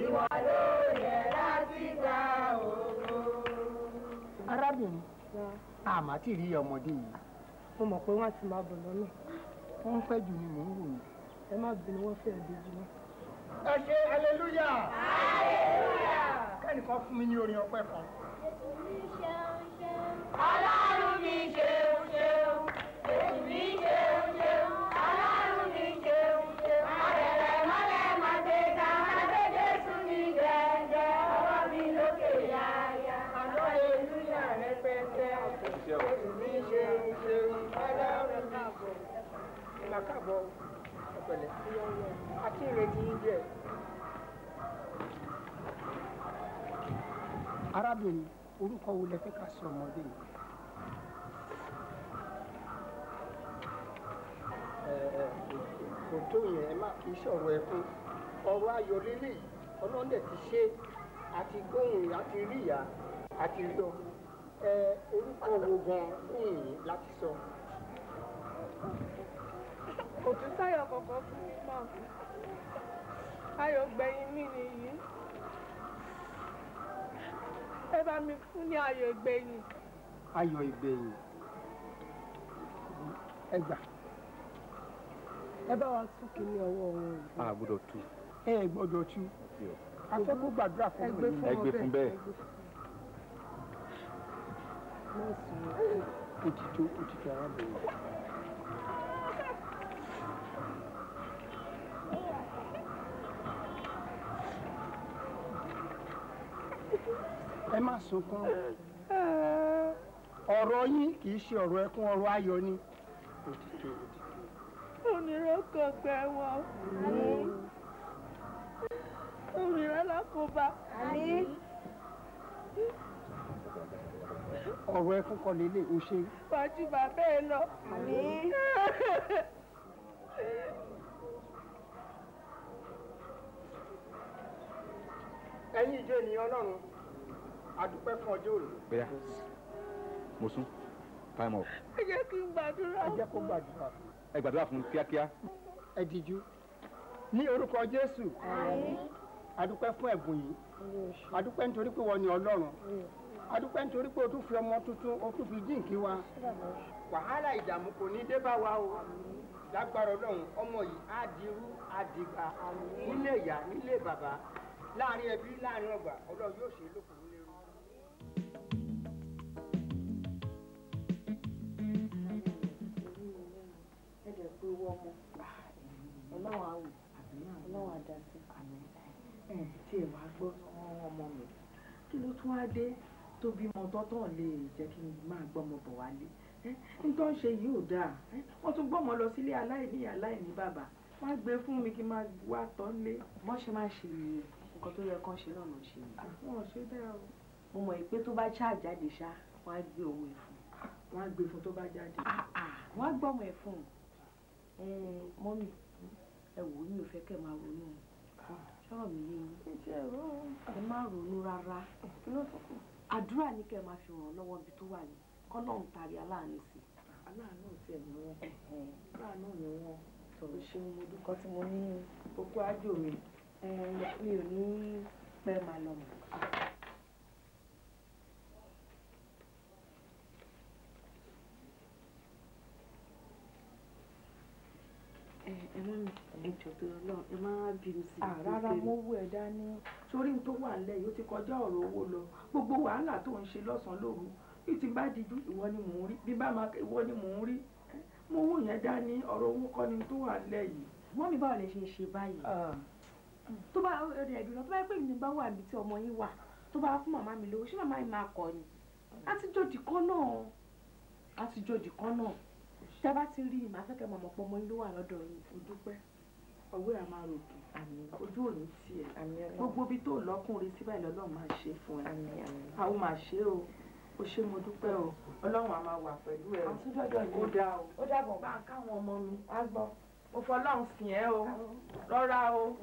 ìwọ ló yẹ láti gba ògo. Arábìnrin, àmọ́ tí rí ọmọdé yìí. Mo mọ̀ pé wọ́n á ti máa bọ̀ lọ́nà. Wọ́n ń pẹ́ jù ni mò ń wò yìí. Ẹ má bínú, wọ́n fẹ́ẹ́ dé jù náà. Ẹ ṣe hallelujah. Kẹ́nìkan fún mi ní orin ọpẹ́ kan. Ọlọ́run mi ṣeun ṣeun, Jésù mi ṣeun ṣeun, Ọlọ́run mi ṣeun ṣeun. Àrẹ̀rẹ̀ mọ́lẹ̀ máa gbé ga, máa gbé Jésù mi gẹ̀ẹ́gẹ́, ọwọ́ mi lókè yáyá. Hallelujah rẹpẹtẹ. Jésù mi ṣeun ṣeun, Ọlọ́run mi. Ẹ máa káàbọ̀ ẹ pẹ̀lẹ́. A ti ń retí yín díẹ̀. Arábìnrin, orúkọ wo lẹ fẹ́ ká sọ ọmọdé yìí? Kò tó yẹn, ẹ má kì í sọ̀rọ̀ ẹkún, ọ̀rọ̀ ayọ̀ lélẹ́yìí. Ọlọ́run dẹ̀ ti ṣe, àti gbóhùn, àti rí ìyá, àti rí ọmọ. Ẹ orúkọ wo gan gbóhùn yìí láti sọ? Kò tún sáyọ̀ kankan fún mi mọ́. Ayọ̀ gbẹ̀yìn mi nìyí. Ẹ bá mi fún ní ayọ̀ ìgbẹ̀yìn. Ayọ̀ ìgbẹ̀yìn, ẹ gbà. Ẹ bá wa tún kínní ọwọ́ wọn yìí. A gbọ́dọ̀ tú. Ẹ gbọ́dọ̀ tú. A fẹ́ kó gbàdúrà fún mi. Ẹ gbé fún bẹ́ẹ̀. Ó ti tó, ó ti tó arábìnrin. Ẹ má sunkún. Ọ̀rọ̀ yín kì í ṣe ọ̀rọ̀ ẹkún, ọ̀rọ̀ ayọ̀ ni. Ó ti tó, ó ti tó. Onírọ́kọ̀ gbẹ wọn. Òmìnira lákòóbá. Ọ̀rọ̀ ẹkún kọ́ lélẹ̀ o ṣe. Wájú bàbá ẹ lọ. Ẹ̀yin ìjọ ènìyàn Ọlọ́run, a dúpẹ́ fún ọjọ́ òní. Bóyá mo sún time off. Ẹ jẹ́ kí n gbàdúrà. Ẹ jẹ́ kó gbàdúrà fún. Ẹ gbàdúrà fún kíákíá. Ẹ díjú. Ní orúkọ Jésù, a dúpẹ́ fún ẹ̀bùn yìí. A dúpẹ́ nítorí pé wọ́n ní Ọlọ́run. A dúpẹ́ nítorí pé o tún fi ọmọ tuntun, o tún fi jíǹkí wa. Wàhálà ìdààmú kò ní dé bá wa o. Lágbára Ọlọ́run ọmọ yìí á dirú á dìgbà nílé ìyá nílé bàbá láàrin ẹbí láàrin ọgbà Ọlọ́run yóò ṣe lókun lérú. Ẹ dẹ̀ pé owó ọmọ Ọlọ́run á wò, Ọlọ́run á dá sí. Tí ẹ wàá gbọ́ ọmọ mi, kí ló tún á dé tó bímọ tọ́tọ̀ lè jẹ́ kí n máa gbọ́mọ bọ̀ wálé? N tó ń ṣe yìí ò dáa. Wọ́n tún gbọ́mọ lọ sílé aláìní aláìní bàbá. Wọ́n á gbé fún mi kí n máa wá tọ́ lé. Wọ́n ṣe máa ṣe nìyẹn, nǹkan tó yẹ kán ṣe náà ló ṣe nìyẹn. Wọ́n ò ṣe bẹ́ẹ̀ o. Mo mọ̀ pé tó bá ṣáà jáde ṣá, wọ́n á gbé owó ẹ̀ fún. Wọ́n á gbé fún tó bá jáde. Wọ́n á gbọ́mọ ẹ̀ fún. Mọ́mì, ẹ wò ó, mi ò fẹ́ kẹ́ máa ronú. Ṣọ́rọ̀ mi yé yín. Ẹ má ronú rárá. Àdúrà ní kẹ́ máa fi ràn lọ́wọ́ ibi tó wà ní. Kọ́lọ́run tari aláàánú sí. Aláàánú tiẹ̀ ni wọ́n. Aláàánú ni wọ́n. O ṣeun, mo dúkọ́ tí mo ní. Okú ájò mi. Mi ò ní pẹ́ máa lọ mọ́. Ẹ mọ́ mi, ẹ jọ̀ọ́ tó lọ, ẹ má bínú sí mi. Rárá, mo wú ẹ dání. Sórí tó wà nílẹ̀ yìí ó ti kọjá ọ̀rọ̀ owó lọ. Gbogbo wàhálà tó ń ṣe lọ́sàn-án lóru. Bí ti bá dijú, ìwọ ni mò ń rí. Bí bá máa, ìwọ ni mò ń rí. Mo wú yẹn dání, ọ̀rọ̀ owó kọ́ ni tó wà nílẹ̀ yìí. Mọ́ mi, báwo lè ṣe ṣe báyìí? Tó bá ọ̀rẹ́ ẹ̀dùn lọ, tó bá pè mí bá wà níbi tí ọmọ yín wà, tó bá fún màmá mi lówó, ṣé màmá mi máa kọ̀ ni? Àtijọ́ dìkan náà. Àtijọ́ dìkan náà. Tẹ́ bá ti rí i, màá fẹ́ kẹ́ mọ̀ pé ọmọ yín ló wà lọ́dọ̀ yín. O dúpẹ́. Ọwọ́ ẹ̀ máa ròkè. Ojú ò ní tiẹ̀. Gbogbo ibi tó lọ́kùnrin sí báyìí lọ́lọ́run máa ṣe fún ẹ. A ó máa ṣe o. O ṣé, mo dúpẹ́ o. Ọlọ́run á máa wà pẹ̀lú ẹ o. Ó dáa o. Ó dàbọ̀. Bá a káwọn ọmọ mi. Á gbọ́. Mo fọlọ́run sìn ẹ́ o. Rọra o.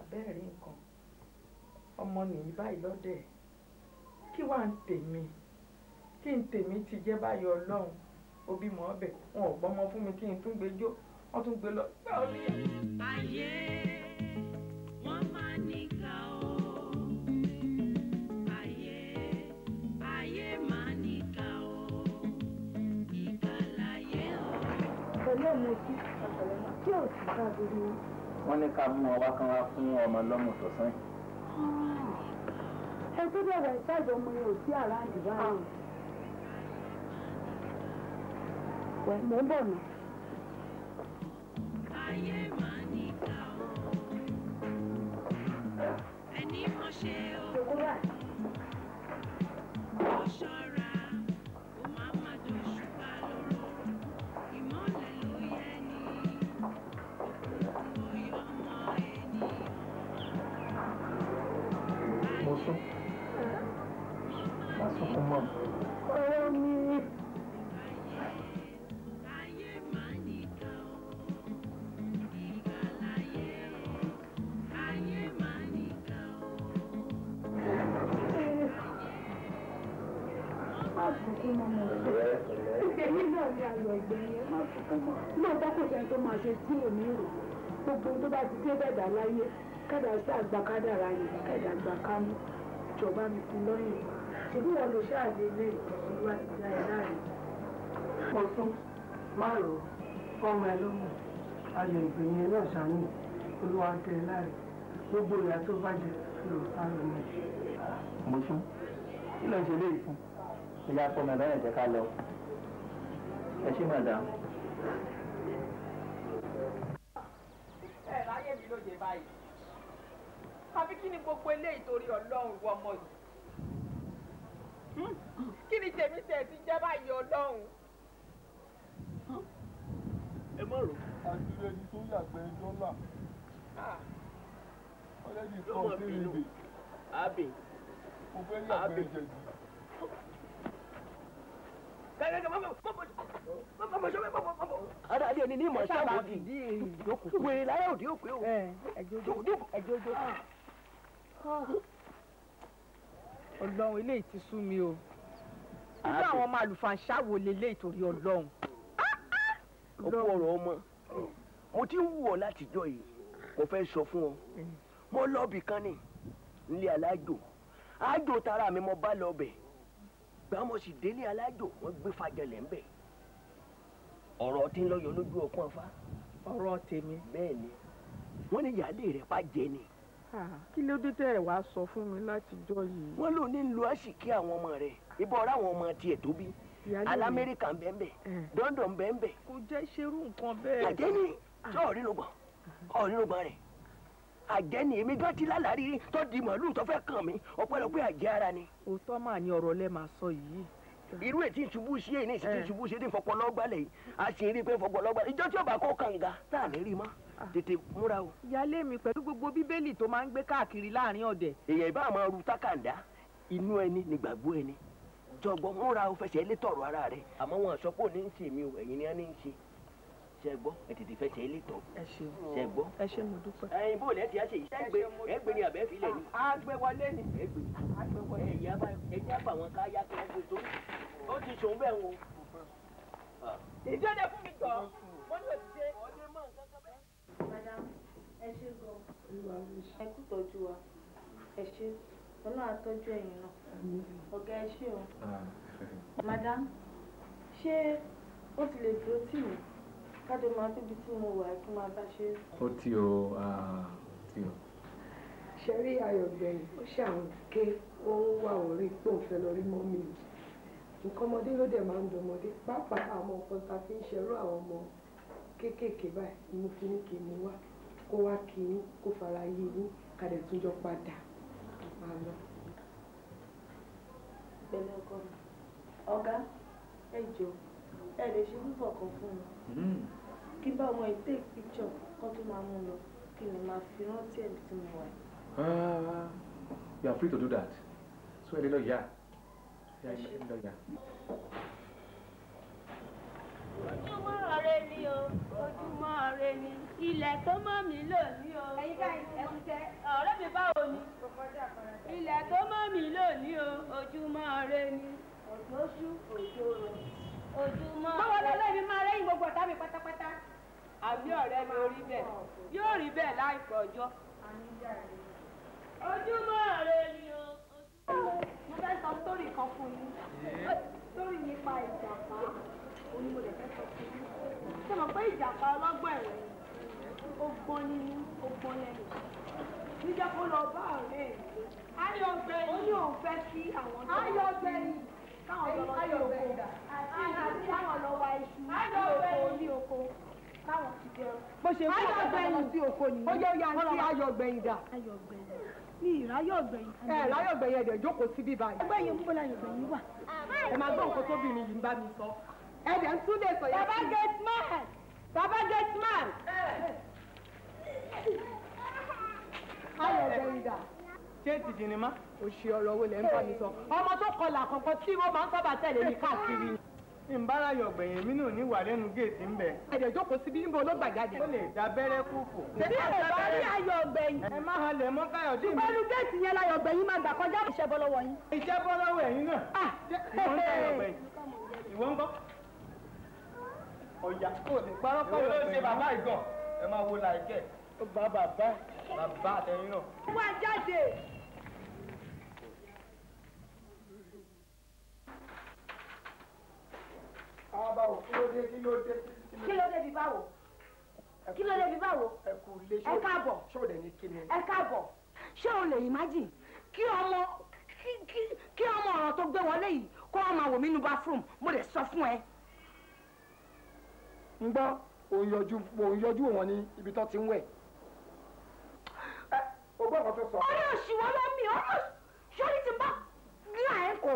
Àbẹ́ẹ̀rí nǹkan. Ọmọ nìyí báyìí lọ́dẹ̀. Kí wàá ń tèmi? Kí n tèmi ti jẹ́ báyìí Ọlọ́run? Òbí mọ̀ ọbẹ̀, wọn ò gbọ́mọ fún mi kí n tún gbé jó, wọ́n tún gbé lọ. Ayé wọ́n máa níkà o. Ayé ayé máa níkà o. Ìkà láyé o. Pẹ̀lú ọmọ sí tí ò sì ká gbogbo. Wọ́n ní ká mú ọwá kan wá fún ọmọ lọ́mù tọ̀sán. Ẹ tó bẹ̀rẹ̀ ṣáàjọ ọmọ yẹn ò sí àràǹdì báyìí. Mò ń bọ̀ nà. Ayé máa níkà o. Ẹni mọ̀ ṣe o. Ó ṣọ́ra, ó máa má dòṣùpá lóró. Ìmọ́lẹ̀ ló yẹ ní. Òkùnkùn ò yọ ọmọ ènìyàn. Mo sún. Má sunkún mọ́. Ọ̀rọ̀ mi. Ayé máa níkà o. Ìkà láyé o. Ayé máa níkà o. Má sunkún mọ́ mọ́. Èyí náà ní ayọ̀ ìgbẹ̀yìn ẹ má sunkún mọ́. Lóòótọ́ kò sẹ́ni tó máa ṣe tí ò ní rò. Gbogbo ohun tó bá ti dé bẹ̀dà láyé, kẹ́dà sí àgbà kádàrá ni, kẹ́dà àgbà kámú. Ìjọba mi kú lọ́yìn. Ṣèbí wọn ló ṣáàlì ilé ìtọ́jú wá ti dá ẹ láàrin. Mo sún, má rò ó, fọ́mọ ẹ lọ́mọ. Ayọ̀ ìgbẹ̀yìn náà ṣàánú, Olúwa tẹ ẹ láàrin. Gbogbo ìyà tó bá jẹ lò sáré mi. Mo sún. Kí ló ń ṣe léyìí fún? Ìyá fọmọ ẹ̀ lọ́yàn jẹ́ ká lọ. Ẹ ṣé madam. Ẹ láyé mi lóye báyìí. Àbí kí ni gbogbo eléyìí torí Ọlọ́run ìwọ ọmọ yìí? Kí ni tèmi tẹ̀ ti jẹ́ báyìí Ọlọ́run? Ẹ má rò. Àṣírí ẹni tó yàgbẹ́ dọ́là. Ọlẹ́dì kan sí ibè. Àbí. Mo fẹ́ yàgbẹ́ jẹ̀dí. Ara alẹ́ ni ní ìmọ̀ sábà òdì. Wèrè láyé òdì òpè o. Ọlọ́run, eléyìí ti sú mi o. Irú àwọn ọmọ àlùfàǹṣá wo leléyìí torí Ọlọ́run? Ó kú ọ̀rọ̀ ọmọ. Mo ti ń wù ọ́ látijọ́ yìí. Mo fẹ́ sọ fún ọ. Mo lọ́ọ̀bì kan ní nílé alájò. Àjò tara mi mo bá lọ bẹ̀. Gbà mo sì délé alájò, wọ́n gbé fàjẹlẹ̀ ń bẹ̀. Ọ̀rọ̀ tí ń lọ yọ lójú ọpọ́n fa. Ọ̀rọ̀ tèmi. Bẹ́ẹ̀ ni, wọ́n ní ìyáálé rẹ̀ pa jẹ ni. Kí ló dé tẹ́ ẹ wá sọ fún mi látijọ́ yìí? Wọ́n lò ní lu àṣìkí àwọn ọmọ rẹ̀, ibọ̀ ọ̀rọ̀ àwọn ọmọ tiẹ̀ tó bí. Alamẹ́ríkà ń bẹ́ẹ̀ bẹ́ẹ̀, London ń bẹ́ẹ̀ bẹ́ẹ̀. Kò jẹ́ ṣerú nǹkan bẹ́ẹ̀. Àjẹ́ ni, ṣé ọ̀rínúgbọ̀n rẹ̀? Àjẹ́ ni èmi gan ti lálàrí tó di màálù tó fẹ́ kàn mí, ọpẹ́lọpẹ́ àjẹ́ ara ni. Òótọ́ mà ní ọ̀rọ̀ lẹ́ máa sọ yìí. Irú ètí ìṣubú sí èyí ní ìṣubú ìṣubú sí èyí fọpọlọ gbálẹ̀ yìí, a sì rí i pé fọpọlọ gbálẹ̀ ìjọ tí ó bá kó kànga tá à ní rí mọ́, tètè múra o. Ìyáálé mi pẹ̀lú gbogbo bíbélì tó máa ń gbé káàkiri láàrin ọ̀dẹ̀. Èèyàn ìbá máa ru tákàndá, inú ẹni nígbàgbọ́ ẹni. Jọ̀gbọ́n múra o, fẹsẹ̀ ilé tọ̀rọ̀ ara rẹ̀. Àmọ́ wọn sọ pé òní ń ṣe mi o, ẹ̀yin ni wọ́n ní ń ṣe. Ṣé gbọ́, ẹ tètè fẹsẹ̀ ilé tọ̀. Ẹ ṣeun. Ṣé gbọ́. Ẹ ṣé, mo dúpẹ́. Ẹyin bó lẹ ti á ṣe yìí, ẹ gbé ni àbẹ́ filẹ̀ ni. A gbé wọlé ni. Ẹ gbé. Ẹ̀yà bá wọn ká yá kí wọ́n gbé tó. Ó ti sòun bẹ́ẹ̀ o. Ìjọba fún mi jọ, mo ní òṣìṣẹ́. Madam, ẹ ṣé gan. Ẹ kú tọ́jú wa. Ẹ ṣé. Ọlọ́run á tọ́jú ẹ̀yin náà. Ọ̀gá ẹ ṣé o. Madam, ṣé ó ti lè dúró tì mí? Kájọ máa bíbi tí mo wà kí n máa bá ṣe. Ó ti o, ti o. Ṣe rí Ayọ̀gbẹ̀yìn, ó ṣàwọn ké, ó ń wà orí pé òun fẹ́ lọ rí mọ́mì mi. Nǹkan ọmọdé ló dẹ̀ máa ń dọmọdé, pàápàá àwọn nǹkan tá a fi ń ṣerú àwọn ọmọ kéékèèké báyìí ni mo fi ní kí n mú wá, kó wá kí yín, kó fara yí yín, ká dẹ̀ tún jọ padà máa lọ. Pẹ̀lú ọkọ mi. Ọ̀gá, ẹ jọ̀ọ́, ẹ lè ṣe fífọ̀ kan fún mi. Kí n bá ọmọ yìí take picture kó tó máa mú lọ, kí n lè máa fi rántí ẹ̀mí tí mo wà. You are free to do that. So ẹ lè lọ yá. Ẹ lọ yá. Ojúmọ́ ire ni o, ojúmọ́ ire ni, ilẹ̀ tó mọ́ mi lónìí o. Ẹ̀yin báyìí, ẹ kú iṣẹ́. Ọ̀rẹ́ mi báwo ni? Ilẹ̀ tó mọ́ mi lónìí o, ojúmọ́ ire ni. Òjò ṣú, òjò rọ̀. Ojúmọ́. Báwo lọ́lọ́ mi máa rẹ́yìn gbogbo ọ̀tá mi pátápátá? Àbí ọ̀rẹ́ mi ò rí bẹ́ẹ̀, yóò rí bẹ́ẹ̀ láìpẹ́ ọjọ́. Ojúmọ́ ire ni o. Mo fẹ́ sọ sítórì kan fún yín. Sítórì nípa ìjàpá. Òun ni mo lè fẹ́ sọ fún yín. Ṣé mọ̀ pé ìjàpá ọlọ́gbọ́n ẹ̀rọ ni? Ó gbọ́n nínú, ó gbọ́n lẹ́nu. Níjẹ́ kó lọ bá ọ̀rẹ́ ẹ̀. Ayọ̀gbẹ̀yìn. Ó ní òun fẹ́ kí àwọn tó lọ sí káwọn lọ sí oko. Àti káwọn lọ wa iṣu ní oko. Káwọn ti jẹun. Bó ṣe mú ọ̀gá lọ sí oko nìyí. Ó yẹ ó yà sí Ayọ̀gbẹ̀yìn dà. Ayọ̀gbẹ̀yìn. Mi ìráyọ̀gbẹ̀yìn. Ẹ ráyọ̀gbẹ̀yìn ẹ̀dẹ̀ jókòó síbí báyìí. Ẹgbẹ́yìn ń bọ́ láyọ̀gbẹ̀yìn wà. Ẹ máa gbọ́ nǹkan tóbìnrin yìí ń bá mi sọ. Ẹ̀dẹ̀ ń tún lè sọ yẹn. Bàbá Gateman! Bàbá Gateman! Ayọ̀gbẹ̀yìn dà. Ṣé ti sinimá? Òṣì ọ̀rọ̀ wo lẹ̀ ń bá mi sọ? Ọmọ tó kọlà kankan tí wọ́n máa ń sábà tẹ̀lé mi káàkiri. Ìbára Ayọ̀gbẹ̀yìn mi náà ní wà lẹ́nu géètì ń bẹ̀. Ẹ̀dẹ̀ jókòó síbí níbo ló gbà jáde. Ó lè da bẹ́rẹ́ kúfò. Bí ẹ bá rí Ayọ̀gbẹ̀yìn. Ẹ má halẹ̀ mọ́ Káyọ̀dé mi. Pẹ̀lú géètì yẹn láyọ̀gbẹ̀yìn máa gbà kọjá. Iṣẹ́ bọ́ lọ́wọ́ yín. Iṣẹ́ bọ́ lọ́wọ́ ẹ̀yin náà. Ìwọ ń kọ́ Ayọ̀gbẹ̀yìn. Ìwọ ń kọ́. Ọ̀yà kò lè parọ́ fún Ayọ̀gbẹ̀yìn. Ìwọ ló ṣe bàbá ìgàn. Ẹ máa wo làìkẹ́. Ó bá bàbá bàbá àtẹ̀yìn náà. Wá jáde. Àbá ò kí ló dé, kí ló dé? Kí ló dé bí báwo? Kí ló dé bí báwo? Ẹ kú lé Ẹ káàbọ̀. Ṣé ní kí ni? Ẹ káàbọ̀. Ṣé o lè imagine kí ọmọ kí ọmọ ọ̀rọ̀ tó gbé wọlé yìí kó wá máa wò mí nínú bathroom, mo lè sọ fún ẹ. Ń gbọ́, òun yọjú wọn ní ibi tó ti ń wẹ̀. Ẹ o gbọ́ nǹkan tó sọ. Orí òṣìwọ́ ló mi, orí òṣìwọ́ ti bá gíga ẹ̀ kó.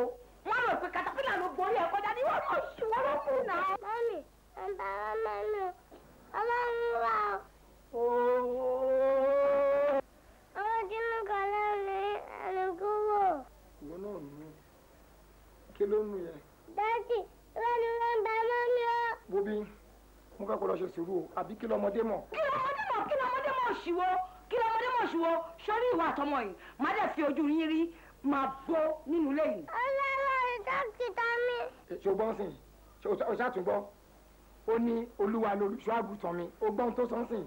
Wọ́n rò pé katapila ló borí ẹ̀ kọjá ní wọ́n rò òṣìwọ́ ló kù náà. Mọ́mì, ẹ bá wa mọ́mì o, Ọlọ́run wà o. Ọmọ kínú kan lẹ́nu ẹnu kúrò. Ìwọ náà nù. Kí ló nù yẹn? Dádì, ìwọ ni wọ́n bá mọ́mì o. Wo bí mo fẹ́ kó lọ ṣe sùúrù o, àbí kí lọmọdé mọ̀? Kí lọmọdé mọ̀, kí lọmọdé mọ̀ òṣìwọ́, kí lọmọdé mọ̀ òṣìwọ́, sórí ìwà àtọmọ yìí, má dẹ̀ fi ojú yín rí, máa bó nínú ilé yìí. Ọlọ́run dókítà mi. Ṣé o gbọ́n sìn? Ṣé o ṣàtúngbọ́? Ó ní Olúwa lolùṣọ́ àgùntàn mi, o gbọ́n tó sọ sìn.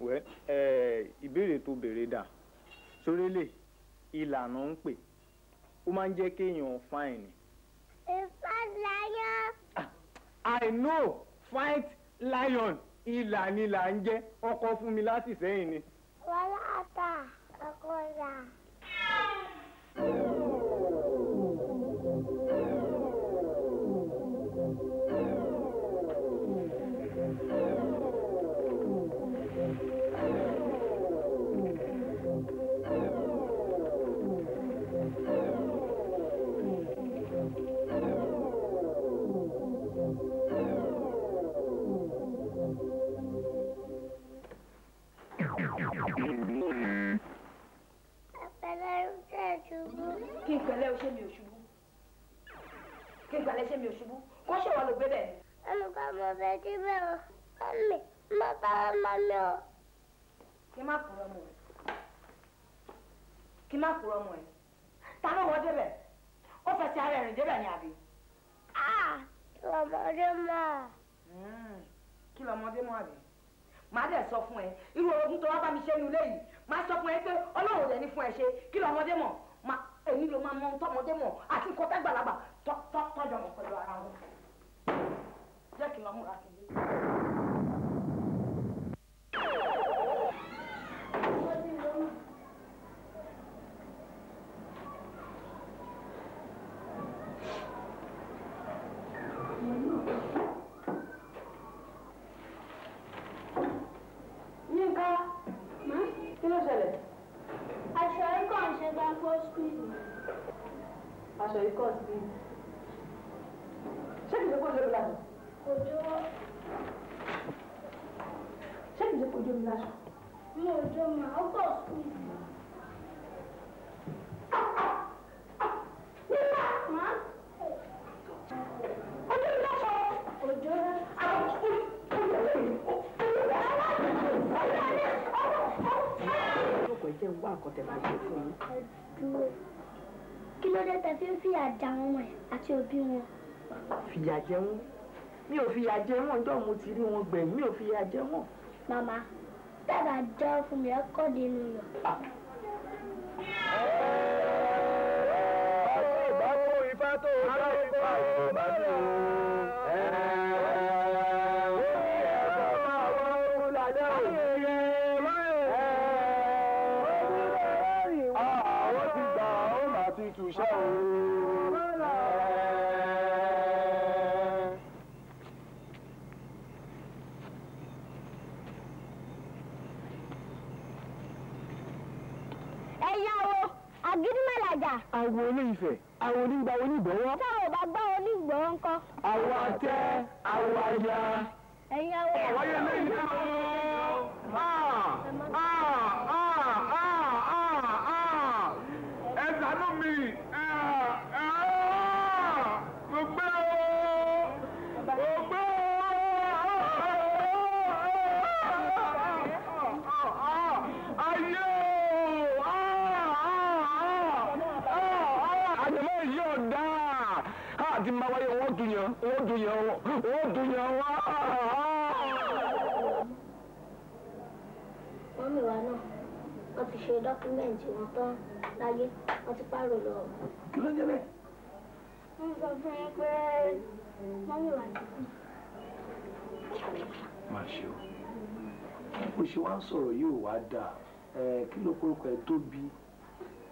Wẹ́ ìbéèrè tó béèrè dà sórélè ìlànà ń pè ó máa. máa ń jẹ́ kéèyàn fine. Fight lion. I know fight lion ìlà ni là ń jẹ́ ọkọ fún mi láti sẹ́yìn ni. Wàhálà àtà ọkọ rà. Kí n pẹ̀lẹ́ o ṣé mi ò ṣubú, kí n pẹ̀lẹ́ ṣé mi ò ṣubú, kó ṣe wà ló gbé bẹ́ẹ̀. Olùkọ́ mo fẹ́ síbẹ̀ o, mọ́mí mo bá ọmọ mi o. Kí má kúrò ọmọ ẹ, kí má kúrò ọmọ ẹ, ta ló wọ débẹ̀? Ó fẹsẹ̀ ara ẹ̀rìn débẹ̀ ni àbí? Kí lọmọdé mọ̀. Kí lọmọdé mọ̀ àbí? Màá dẹ̀ sọ fún ẹ, irú orogún tó wá bá mi ṣe ní ilé yìí, màá sọ fún ẹ pé Ọlọ́run ò dẹ̀ ní fún ẹ ṣe, kí lọmọdé mọ̀? Èyí ló máa mọ ohun tọmọdé mọ̀ àti nǹkan tágbàlagbà tọjọ mọ̀ pẹ̀lú ara wọn. Jẹ́ kí n lọ múra kí n dé. Yínká, kí ló ṣẹlẹ̀? Aṣọ ikọ̀ ń ṣe gbàgbọ́ squeeze. Aṣọ ikọ̀ sí. Ṣé kìí ṣe kó lómi láṣọ? Kò jówó. Ṣé kìí ṣe kó jómi láṣọ? Mi ò jó mà, ó kọ̀ squeeze. Má. Ó jómi láṣọ. Kò jówó. Ọkọ̀ ẹ jẹ́ ń wá nǹkan tẹ̀ máa ṣe fún yín. Kí ló dé tẹ́ fi ń fìyà jẹ àwọn ọmọ ẹ̀ àti òbí wọn? Fìyà jẹ wọ́n? Mi ò fìyà jẹ wọ́n, ọjọ́ mo ti rí wọn gbẹ̀yìn, mi ò fìyà jẹ wọ́n. Màmá, dábàá jẹ́ fún mi, ẹ kọ́ nínú yọ. Báwo ifá tó dá ifá ò bá mi o? Àwọn ti gbà ó máa ti túṣẹ́ o. Ẹ̀yà wo, àgídímọ̀làjà. Àwo olóyìnfẹ̀, àwo onígbà onígbọ̀wọ́. Táwọn ò bá gbọ́ onígbọ̀wọ́ ńkọ́. Àwo atẹ́, àwo aya. Ẹ̀yà wo. Ọ̀wáyé lẹ́yìn náà. Ẹ ṣàánú mi, mo gbé o, mo gbé o, ayé o, àjẹmọ́ yìí ò dáa, àti máa wáyé wọ́n dùn yàn, wọ́n dùn yàn, wọ́n dùn yàn wá. Mọ́mì wa náà, wọ́n ti ṣe dọ́kúmẹ̀ntì wọn tán láyé, wọ́n ti pààrọ̀ lọ. Kí ló ń jẹ́ bẹ́ẹ̀? Wọ́n sọ fún yín pé mọ́mì wa ti kú. Má ṣe o, bó ṣe wá ń sọ̀rọ̀ yóò wá dáa. Kí ló kórúkọ ẹ tó bí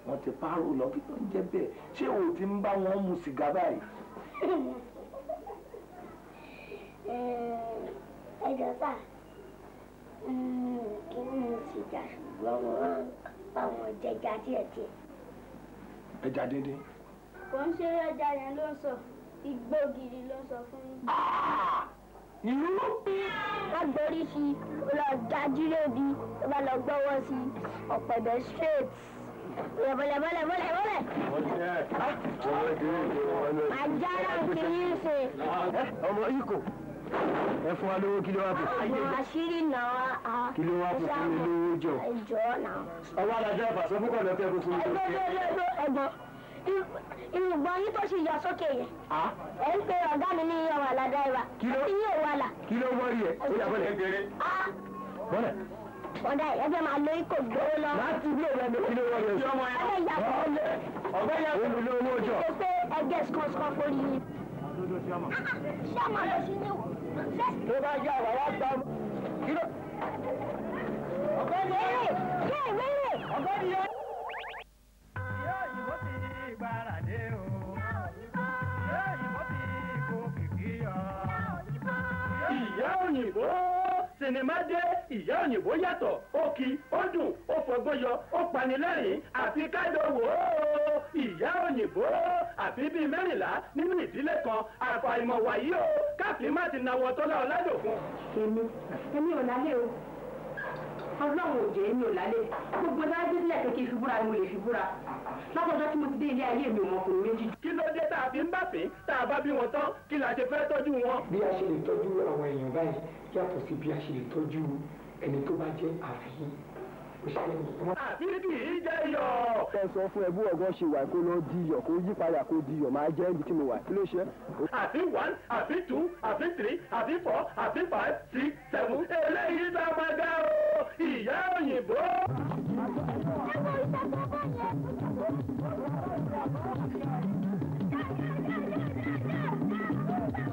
wọ́n ti pààrọ̀ lọ? Kí ló ń jẹ́ bẹ́ẹ̀? Ṣé o ti ń bá wọn mu sìgá báyìí? Ẹ jọ sà, kí ni mo sìgá ṣùgbọ́n mo máa ń bá wọn jẹja díẹ̀díẹ̀. Ẹja díndín. Kò ń ṣeré ẹja yẹn ló ń sọ, igbó gidi ló ń sọ fún yín. Irú. Wọ́n gborí sí i, ó lọ dájú lóbi, ó bá lọ gbọ́wọ́ sí i, ọ̀pẹ̀bẹ̀ straight. Bọ́lẹ̀ bọ́lẹ̀ bọ́lẹ̀ bọ́lẹ̀. Àjàrà kì í ṣe. Ọmọ ikọ̀ ẹ fún wa lówó, kí ló wá fún. Àṣírí náà. Kí ló wá fún fún mi lówó jọ. Ẹjọ́ náà. Ọwọ́ alájọ àfàsọ fún kọ̀ọ̀dọ̀ tẹ́ kó fún mi. Ẹ̀gbọ́n, irùngbọ̀n yín tó sì yọ sókè yẹn. Ẹ ń pe ọ̀gá mi ní iye wàhálà dáìbà. Kí ló Tí yóò wàhálà. Kí ló wọ́rí ẹ̀? Ó yà bọ́lẹ̀. Bọ́lẹ̀. Ọ̀dà ẹgbẹ́ máa lo ikọ̀ gbowó lọ. Láti ilé rẹ̀ mi kí ló wọ́rí ẹ̀? Ẹgbẹ́ ìyá Bọ́lẹ̀. Ọ̀gbẹ́ni Ó mi lówó jọ. Ṣé pé ẹgbẹ́ skọ́skọ́ fórí yín? Ṣé àmà lọ sí ní Tó bá yá wà wá gba ọmọ. Kí ló? Ọ̀gbẹ́ni wéré! Ṣé wéré? Ọ̀gbẹ́ni yẹn. Ìyá òyìnbó ti gbáradé o. Ìyá òyìnbó ti kó kìkì yọ. Ìyá òyìnbó sinimá dé. Ìyá òyìnbó yàtọ̀, ó kì ó dùn, ó fọgbọ́n yọ, ó panilẹ́rìn, àfi kájọ wò ó. Ìyá òyìnbó àfi bíi 14 nínú ìdílé kan, àfàìmọ̀ wàyí o káfí má ti nawọ́ Tọ́lá Ọládòkun. Èmi ò lálé o, Ọlọ́run ò jẹ́ èmi ò lálé. Gbogbo dájú sílẹ̀ pé kí n fi búra ni mo lè fi búra. Látọjọ́ tí mo ti dé ilé ayé mi ò mọkùnrin méjì. Kí ló dé tá a fi ń bá fín tá a bá bí wọn tán, kí la ṣe fẹ́ tọ́jú wọn? Bí a ṣe lè tọ́jú àwọn èèyàn báyìí yàtọ̀ sí bí a ṣe lè tọ́jú ẹni tó bá jẹ́ àfihàn. Àfi kì í jẹ́ iyọ̀. Ẹ sọ fún ẹ bí ọgbọ́n ṣe wà kó lọ di iyọ̀, kó yí padà kó di iyọ̀, máa jẹ́ ibi tí mo wà. Kí ló ṣe? Àfi 1, àfi 2, àfi 3, àfi 4, àfi 5, 6, 7. Eléyìí tá a máa dá o, ìyá òyìnbó.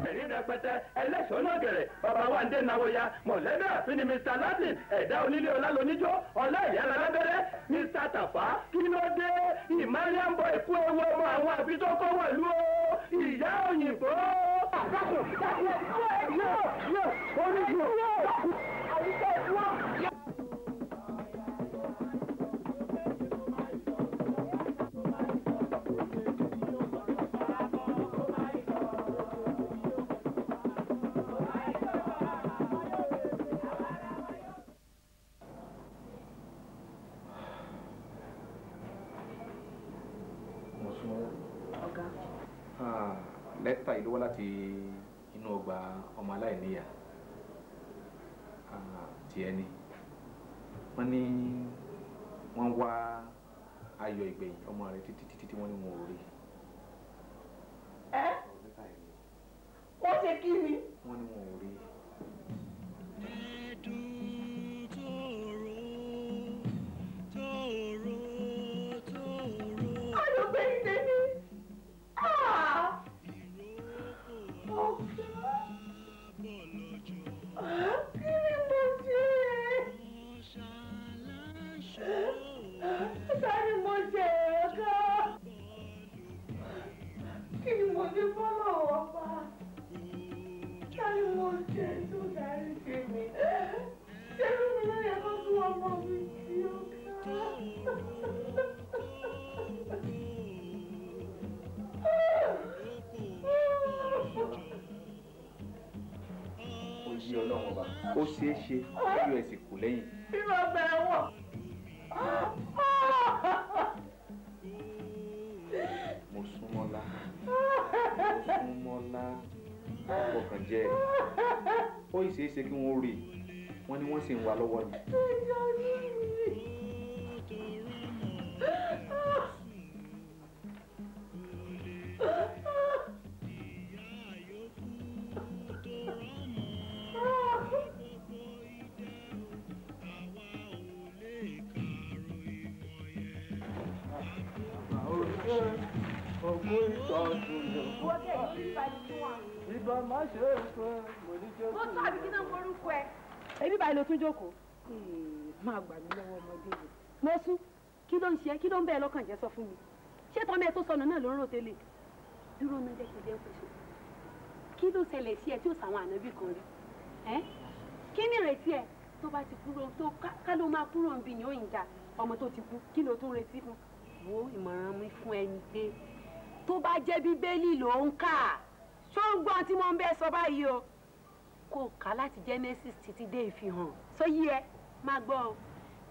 Ẹ̀rín rẹpẹtẹ, ẹlẹ́ṣọ́ náà gẹ̀rẹ̀, bàbá wa ń dé náwó ya, mọ̀lẹ́bí àfin ni Mr. Latin, ẹ̀dá onílé ọlá lóníjó, ọlá ìyá lábẹ́rẹ́, Mr. Tàfá, kí ló dé? Ìmàlíà ń bọ ikú ewu ọmọ àwọn àbí tó kọ́ wọ̀lú o, ìyá òyìnbó. Ọ̀gá. Lẹ́tà yìí ló wá láti inú ọgbà ọmọ aláìníyà ti ẹni. Wọ́n ní wọ́n wá ayọ̀ ìgbẹ̀yìn ọmọ rẹ̀ títí títí tí wọ́n ní wọn ò rí. Ẹ́ wọ́n ṣe kí ni? Wọ́n ní wọn ò rí. Ayọ̀ gbẹ̀yìn tèmi. Kí ni mo ṣe? Ta ni mo ṣe ọ̀gá? Kí ni mo ṣe fọ́lọ̀ ọba? Ta ni mo ṣe tó dárí ṣe mi? Ṣé mi ló yẹ kó tún ọmọ mi sí ọ̀gá? Ó yí Ọlọ́run ọba, ó ṣeé ṣe kí us kù lẹ́yìn. Ìmọ̀ bẹ̀rẹ̀ wọ̀. Mo súnmọ́lá, mo súnmọ́lá, ọkàn jẹ́ ẹ̀. Ó yìí ṣeé ṣe kí wọ́n rí i, wọ́n ní wọ́n sì ń wá lọ́wọ́ ni. Ìbọn má ṣe é pé mo ní jẹ́ Mo tún àbí kí náà forúkọ ẹ. Ebi báyìí ló tún jókòó. Máa gbà mí lọ́wọ́ ọmọdé yìí. Mo sún, kí ló ń ṣe ẹ́? Kí ló ń bẹ́ ẹ lọ́kàn jẹ́ sọ fún mi? Ṣé tọ́mọ ẹ tó sọnù náà ló ń rò tẹ́lẹ̀? Dúró náà jẹ́ kí n jẹ́ kó ṣe. Kí ló ṣẹlẹ̀ sí ẹ tí ó sàwọn ànábì kan rí? Ẹ́ kí ni ìrètí ẹ tó bá ti kúrò tó ká ló máa kúrò ń bí ní òyìnbá ọmọ tó ti kú, kí ló tún retí fún? Wo ìmọ̀ràn mi fún ẹni pé tó bá jẹ́ Bíbélì ló ń kà, ṣó ń gbọ́n tí mo ń bẹ́ sọ báyìí o, kò kà láti Genesis títí dé ìfihàn sóyí ẹ máa gbọ́ o.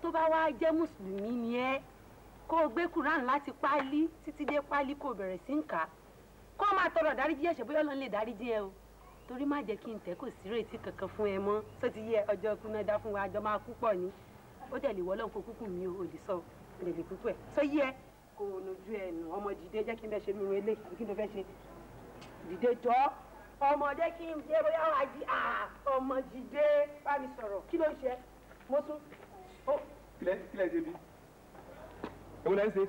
Tó bá wá jẹ́ mùsùlùmí ni ẹ, kó o gbé Quran láti páálí títí dé páálí, kó o bẹ̀rẹ̀ sí ń kà á, kó o máa tọrọ dáríjì ẹ̀ṣẹ̀ bóyá Ọlọ́run lè dáríjì ẹ o. Torí má jẹ́ kí n tẹ́ kò sí retí kankan fún ẹ mọ́ só ti yẹ. Ọjọ́ ikú náà dá fún wa, àjọ máa kú pọ̀ ni. Ó dẹ̀ lè wọ́ Ọlọ́run kó kúkú mi o, ò lè sọ ò lè lè kúkú ẹ̀ sóyí ẹ. Kó o nojú ẹ nù ọmọ, dìde jẹ́ kí n bẹ́ ṣe rúru eléyìí àbí kí n tó fẹ́ ṣe. Dìde jọ ọmọdé kí n jẹ bóyá wàá jí ọmọ dìde bá mi sọ̀rọ̀, kí ló ń ṣe? Mo tún. Kílẹ̀ kílẹ̀ ṣe bí? Èwo lẹ́ ń ṣe?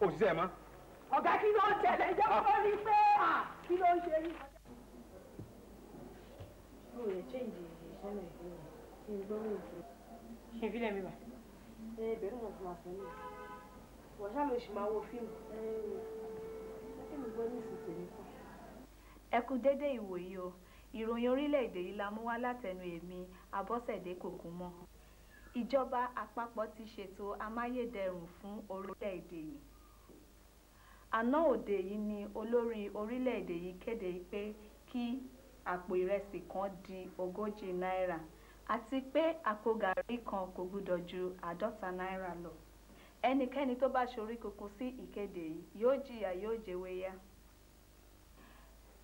Òṣìṣẹ́ mọ́. Ọ̀gá kí ló ń ṣẹlẹ̀? Jẹ́ kó rí pé kí ló ń ṣe rí. Ó lè change iṣẹ́ náà fún mi. Kí n gbọ́ òun fún mi. Ṣé ìfilẹ̀ mi bà? Ẹ bẹ̀rẹ̀ náà fún wa fún mi. Wọ́n ṣáà ló ṣì máa wo fíìmù. Ẹ kí mi gbọ́ ní ìsìn tèmi kọ́. Ẹ kú dédé ìwòyí o. Ìròyìn orílẹ̀-èdè yìí la mú wá látẹnu èmi Abọ́sẹ̀dé Kòkúnmọ́. Ìjọba àpapọ̀ ti ṣètò amáyédẹrùn fún orílẹ̀-èdè yìí. Àná òde yìí ni olórí orílẹ̀-èdè yìí kéde pé kí àpò ìrẹsì kan di 40 náírà àti pé àpò gàrí kan kò gbúdọ̀ ju 50 náírà lọ. Ẹnikẹ́ni tó bá ṣorí kunkun sí ìkéde yìí yóò jìyà yóò jẹwéyà.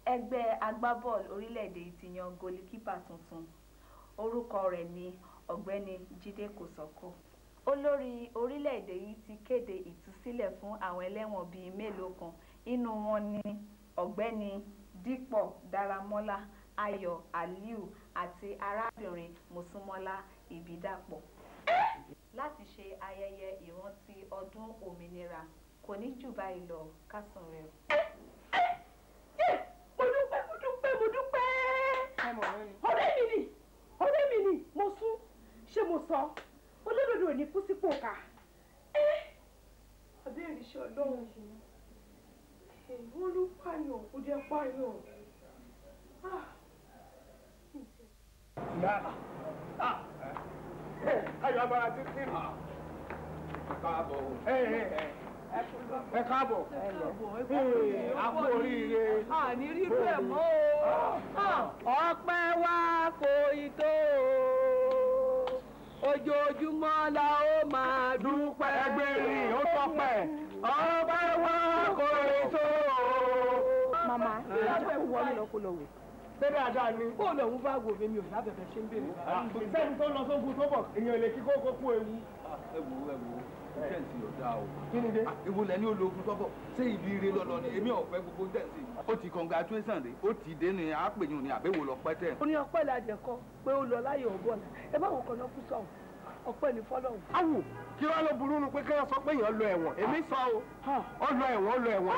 Ẹgbẹ́ agbábọ́ọ̀lù orílẹ̀-èdè yìí ti yan golikípà tuntun. Orúkọ rẹ̀ ni Ọ̀gbẹ́ni Jídé Kòsọ́kọ́. Olórí orílẹ̀-èdè yìí ti kéde ìtúsílẹ̀ fún àwọn ẹlẹ́wọ̀n bíi mélòó kan. Inú wọn ni Ọ̀gbẹ́ni Dípọ̀ Dáramọ́lá, Ayọ̀ Aliu àti arábìnrin Mosúnmọ́lá Ìbídàpọ̀. Láti ṣe ayẹyẹ ìrántí ọdún òmìnira kò ní jù báyìí lọ kásán rẹ̀. Mo dúpẹ́ mo dúpẹ́ mo dúpẹ́. Ọ̀rẹ́ mi ni mo sún ṣé mo sọ olódodo ò ní kú sípò ká. Abẹ́rẹ́ iṣẹ́ ọlọ́run wọ́n ló pààyàn kó jẹ́ pààyàn. Ayọ̀ abara ti kí ni. Ẹ káàbọ̀. A kú oríire. A ní rírú ẹ̀ mọ́ o. Ọpẹ́ wa kò ì tó o. Ojoojúmọ́ la ó máa dúpẹ́. Ẹgbẹ́rin ó tọpẹ́. Ọpẹ́ wa kò ì tó o. Màmá, ìyá wọlé lọ kó lọ wò. Ṣé dáadáa ni? Bó lòun bá wò mí mi ò lábẹ̀bẹ̀ ṣe ń béèrè. Sẹ́ni tó lọ sógun tó bọ̀, èèyàn lè kí kókó kú ewu. Ẹ wo ẹ wo tẹ̀sí ọ̀dà o. Kí ni dé? Ewu lẹ ní ológun tọ́bọ̀ ṣé ibi ire lọ́lọ́ ni èmi ọ̀fẹ́ gbogbo tẹ̀sí. Ó ti congratulation dé, ó ti dé ní àpèyàn ní àbẹ̀wò lọ pẹ́ tẹ̀. Ó ní ọpẹ́ làjẹ̀ kọ pé ó lọ láyé ọ̀bọ̀là. Ẹ bá wọn kàn lọ kú sọ̀hún. Ọpẹ́ ní fọ́lọ́hún. Awù kí wàá ló burú nu pé kí wọ́n sọ pé èèyàn lọ ẹ̀wọ̀n èmi sọ o ó lọ ẹ̀wọ̀n ó lọ ẹ̀wọ̀n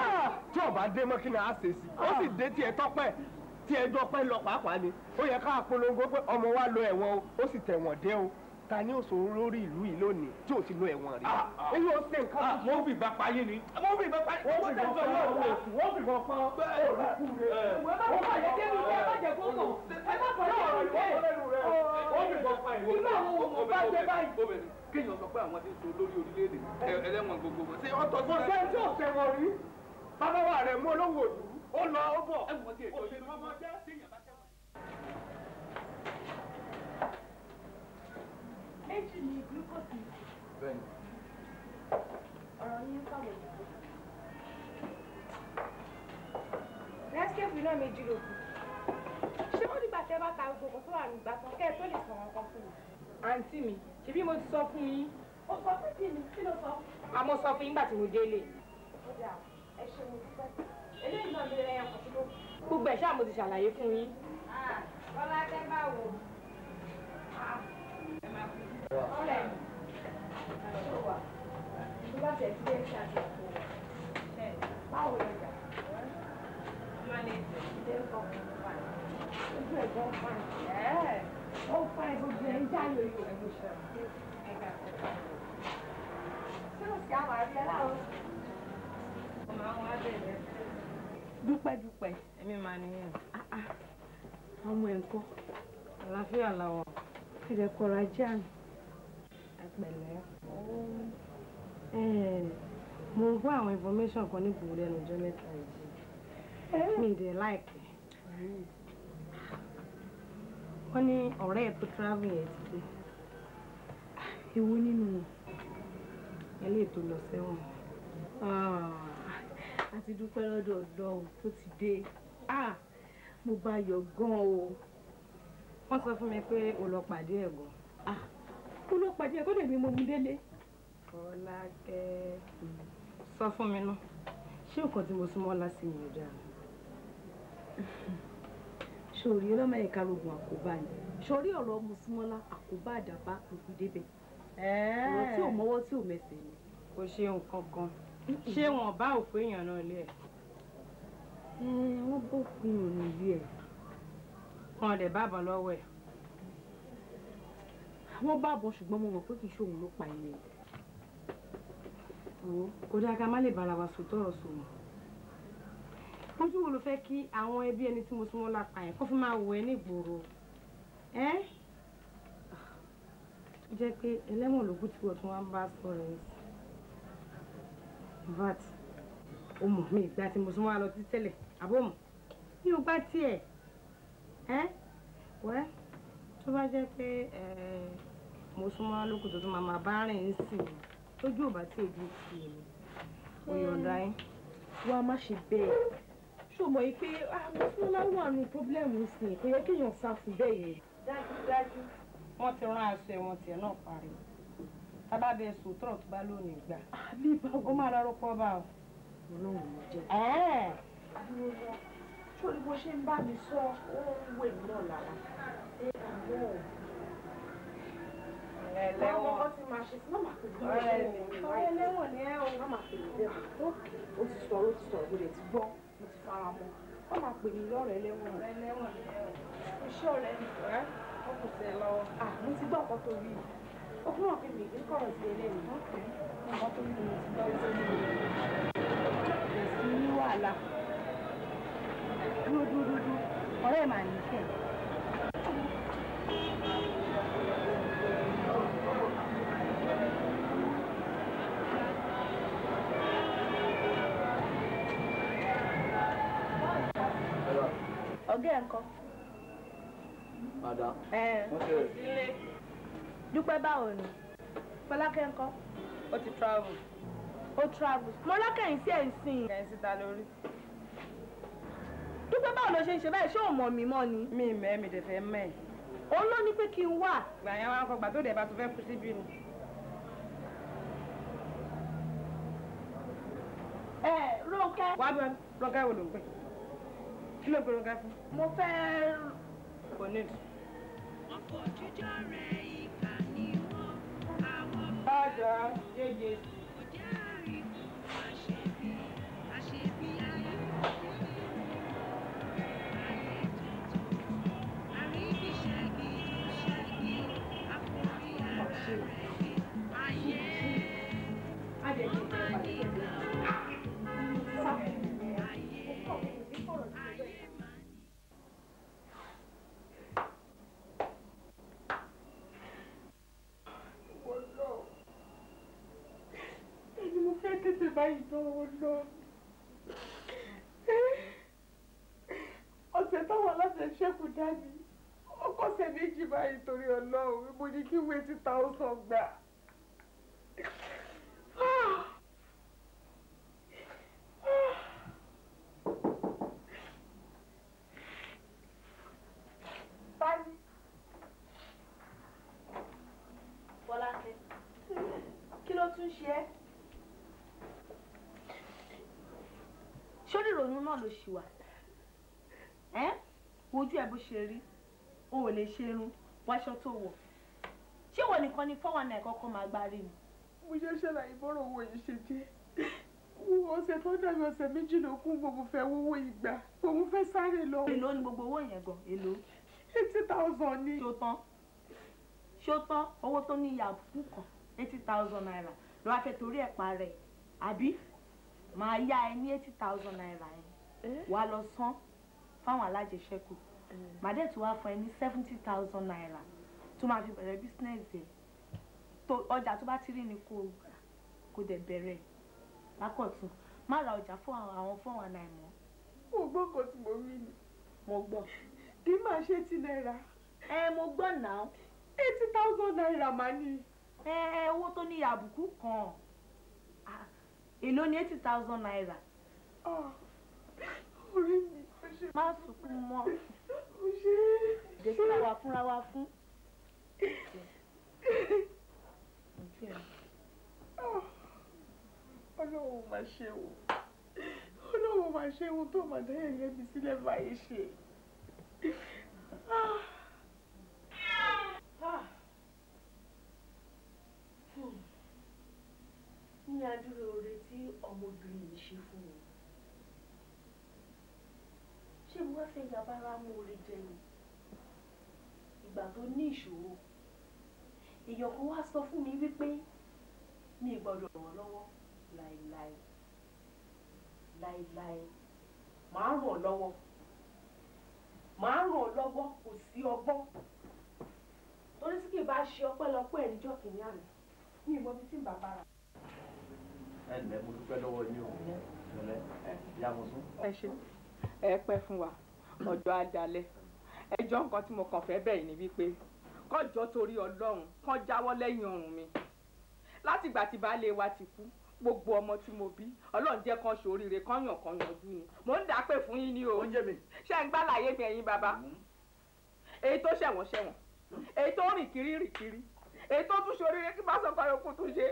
tí ó bá dé mọ́ kí ni a ṣe sí ó sì dé tiẹ̀ tọ́pẹ́ tí ẹjọ́ pẹ́ lọ pàápàá ni ó yẹ ká polongo pé ọmọ wa lọ ẹ̀wọ̀n o ó sì tẹ̀wọ̀n dé o ta ni ó sọ lórí ìlú yìí lónìí tí ò ti lọ ẹ̀wọ̀n rí èyí ó ṣe nǹkan. Wọ́n fi ìbá pa yín ni. Wọ́n fi ìbá pa yín. Wọ́n fi ìbá pa yín. Wọ́n fi ìbá pa òkú rẹ̀. Ẹ má bọ̀ yẹ débi ẹ má jẹ kó mọ̀. Ẹ má bọ̀ yẹ débi Wọ́n fi ìbá pa ìwọ. Irú àwọn wo mo bá gbé báyìí. Kéèyàn sọ pé àwọn ti ń sọ lórí orílẹ̀-èdè ẹlẹ́wọ̀n gbogbo wọn. Ṣé ọ̀tọ̀ Kò sẹ́ni tí ò ṣẹ̀wọ̀n rí. Bàbá wa rẹ̀ mú olówó òdù. Ó lọ ó bọ̀. Méjì ni glucose. Bẹ́ẹ̀ni. Ọ̀rọ̀ yín fáwọn òyìnbó. Nescafe náà méjì ló kù. Ṣé ó dìgbà tẹ́ bá ta gbogbo tó wà nígbà tán kẹ́ ẹ tó lè sọ̀rọ̀ kan fún mi? Àǹtí mi, ṣebí mo ti sọ fún yín. Ó sọ fún kí ni? Kí ló sọ? Àmọ́ sọ fún yín nígbà tí mo délé. Ó dà, ẹ ṣé mo dúpẹ́. Eléyìí náà ló ẹyọ kan tó ló kù. Gbogbo ẹ̀ ṣáà mo ti ṣàlàyé fún yín. Bọ́lá tẹ́ báwo? Ọ̀rẹ́ mi, ṣó wà? Tó bá tẹ̀ sí ẹ̀ ṣáà ti kú. Báwo lọ jà? Ojú ẹ̀ gan fine. Ó fine gbogbo ẹ̀ ń já yòyò. Ṣé o sì àwọn àrí ẹ láàárọ̀? Dúpẹ́ dúpẹ́. Èmi máa nìyẹn. Ọmọ ẹ̀ ń kọ́. Àlàáfíà la wà. Ẹ̀jẹ̀ kọ̀ọ̀rọ̀ ajé àná. Ẹ pẹ̀lẹ́. Mo ń gbọ́ àwọn information kan ní gbòòrò lẹ́nu ọjọ́ mẹ́ta yìí. Mi dẹ̀ láìpẹ́. Wọ́n ní ọ̀rẹ́ ẹ̀ tó travel yẹn ti dé. Èwo nínú wọn? Eléyìí tó lọ sẹ́wọ̀n. A ti dúpẹ́ lọ́dọ̀ Ọlọ́run tó ti dé. Mo bá yọ̀ gan o. Wọ́n sọ fún mi pé o lọ pàdé ẹ̀ gan. Mo lọ pàdé ẹ̀ kó lè mi mo mú délé. Fọlákẹ́ sọ fún mi náà, ṣé nǹkan tí mo súnmọ́ lásì mi ò dáa? Sórí ọlọ́mọ ẹ̀ka rogun àkóbá ni. Sórí ọ̀rọ̀ Mosúnmọ́lá àkóbá àdàbá ló fi débẹ̀. Ọ̀rọ̀ tí ò mọ́wọ́ tí ò mẹsẹ̀ ni. Kò ṣe nǹkan kan. Ṣé wọn bá òkú èèyàn náà lé ẹ? Wọ́n bó òkú èèyàn nílé ẹ̀. Wọn dẹ̀ bá bọ̀ lọ́wọ́ ẹ̀. Wọ́n bá bọ̀ ṣùgbọ́n mo mọ̀ pé kì í ṣòun ló pa ẹni. Wo kò dáa ká má lè bára wa sùn tọrọ sùn mọ́. Ojú wo ló fẹ́ kí àwọn ẹbí ẹni tí mo súnmọ́ lápá yẹn kó fi máa wò ẹ́ nígboro? Ẹ́ tó jẹ́ pé ẹlẹ́wọ̀n lógún tí wọ́n tún wá ń bá sọ̀rọ̀ ẹ̀ sí. Vat ó mọ̀ mí ìgbà tí mo súnmọ́ wa lọ títí tẹ́lẹ̀ àbó mọ̀ mi ò gbá tiẹ̀. Ẹ́ wẹ́ tó bá jẹ́ pé mo súnmọ́ lókùn tó tún máa bá rìn ń sìn lójú ò bá tí ojú ti èmi mo yọ̀ǹda yín. Wàá má ṣe bẹ́ẹ̀. Ṣé o mọ̀ yìí pé Mọ́súnmọ́lá wà nù pọ́blẹ́mù sí i kò yẹ kéèyàn sá fún bẹ́ẹ̀ yẹn. Dájúdájú wọ́n ti rán aṣọ ẹ̀wọ̀n tiẹ̀ náà parí. Tábà bẹ sùn tọ̀rọ̀ tó bá lónìí gbà. Ó máa lọ rọ́pò bá o. Ọlọ́run ló jẹ́. Ṣé o ní bó ṣe ń bá mi sọ ó ń wè mí náà lára? Ẹlẹ́wọ̀n. Ọmọ ti máa ṣe sí má máa pè mí lẹ́wọ̀n. Ọ̀rẹ́ ẹlẹ́wọ̀n ni ẹ́ o. Má máa pè mí lẹ́wọ̀n. Ó ti sọ̀rọ̀ ó ti sọ̀rọ̀ mo lè ti gbọ́ mo ti fara mọ́. Má máa pè mí lọ́rẹ̀ ẹlẹ́wọ̀n. Ọ̀rẹ́ ẹlẹ́wọ̀n ni ẹ́ o. Iṣẹ́ ọ̀rẹ́ mi. Ó kù sí ẹ lọ́wọ́. Mo ti gbọ́ nǹkan tó rí i. Ó fún wọn pé mi kì í kọ̀rọ̀ sí ẹlẹ́nu. Nǹkan tó rí i mo ti gbọ́ sí i. Kò sí ní wàhálà. Dúró dúró dúró. Ọ̀rẹ́ ẹ̀ máa ní kẹ̀. Ọ̀gá ẹ̀ ńkọ́? Madam. Ẹ Dúpẹ́ báwo ni? Fọlákẹ́ ńkọ́? Ó ti travel. Ó travel. Mo lọ́kẹ̀yìn sí ẹ̀ ń sìn. Kẹ̀yìn síta lórí. Dúpẹ́ báwo ló ṣe ń ṣe báyìí? Ṣé ò mọ̀ mí mọ́ ni? Mi mẹ́ mi dẹ̀ fẹ́ mẹ́. Òun ló ní pé kí n wà. Ìgbà yẹn wá ń kọ gbà tó dẹ̀ bá tún fẹ́ kú síbí ni. Ẹ Rónkẹ́. Wá bí wá Rónkẹ́ wo ló ń pè? Kí ló ń pè Rónkẹ́ fún? Mo fẹ́. Kò ní ìdí. Bájọ́ yéye. Báyìí lọ́wọ́ lọ. Ọ̀sẹ̀ táwọn aláṣẹ ṣẹ́kù dání. Ọkọ̀ọ̀sẹ̀ méjì báyìí torí Ọlọ́run mo ní kí wé 2000 gbà. Báyìí. Fọlákẹ́, kí ló tún ṣe ẹ́? Sórí ìrònú náà ló ṣì wà. Ẹ́ wojú ẹ bó ṣe rí, o ò lè ṣe irun, wáṣọ tó wọ̀. Ṣé ìwọ nìkan ni 419 kọ́kọ́ máa gbá rí ni? Mo ṣe ṣàlàyé bọ́rọ̀ owó yìí ṣe jẹ́. Ọ̀sẹ̀ tó dàbí ọ̀sẹ̀ méjì ló kún mo fẹ́ wówó ìgbà, mo fẹ́ sáré lọ. Èló ni gbogbo owó yẹn gan? Èló? 80,000 ni. Ṣó tán? Ṣó tán? Owó tó ní ìyá àbùkù kan 80,000 naira ló wá fẹ́ torí ẹ̀ parẹ́ àbí? Màá yá ẹ ní 80,000 naira yẹn wàá lọ san fáwọn alájẹṣẹ́kù. Màá dẹ̀ tún wá fún ẹ ní 70,000 naira tó máa fi bẹ̀rẹ̀ bísínẹ́sì ẹ̀. Tó ọjà tó bá ti rí ni kò dẹ̀ bẹ̀rẹ̀ lákọ̀tún. Má ra ọjà fún àwọn 419 mọ́. Mo gbọ́ nǹkan tí mo rí ni. Mo gbọ́. Kì í máa ṣe ti náírà. Ẹ mo gbọ́ náà. 80,000 naira màá ní. Ẹ owó tó ní àbùkù kan. Èló ni 80,000 naira. Orí mi ò ṣe. Má sunkún mọ́. Ó ṣe. Dèkí wà fúnra wa fún. Ọlọ́run máa ṣe o. Ọlọ́run máa ṣe ohun tó máa dá ẹ̀yẹ́ mi sílẹ̀ báyìí ṣe. Ní adúrú oore tí ọmọ lobìnrin yìí ṣe fún mi. Ṣé mo wá fẹ́ yabara mú oore jẹ ni? Ìgbà tó ní ìṣòro, èèyàn kan wá sọ fún mi wípé mi ì gbọ́dọ̀ ràn lọ́wọ́ láéláé láéláé. Màá ràn lọ́wọ́, màá ràn lọ́wọ́, kò sí ọgbọ́n. Torí tí kì í bá ṣe ọpẹ́lọpẹ́ ẹ̀ níjọ́ kìíní àná, mi ì mọ ibi tí ń bàbá rà. Ẹ ǹlẹ́, mo dúpẹ́ lọ́wọ́ yín o. Ẹ ìyá Mọ̀sún. Ẹ ṣe, ẹ pẹ́ fún wa, ọjọ́ àjálẹ̀. Ẹjọ́ nǹkan tí mo kàn fẹ́ bẹ̀ yìí ni wípé kọjọ́ torí Ọlọ́run kàn jáwọ́ lẹ́yìn ọrùn mi. Látìgbà tí baálé wa ti kú, gbogbo ọmọ tí mo bí, Ọlọ́run jẹ́ kán ṣoríire, kán yàn kán yanjú ni. Mò ń dà pé fún yín ni o. Ṣé ń gbàlàyé mi ẹ̀yin bàbá? Èyí tó ṣẹ̀wọ̀n ṣẹ̀wọ̀n, èyí tó rìn kiri rìn kiri, èyí tó tún ṣoríire kí bá sọ fún ayọ̀kú tún ṣe.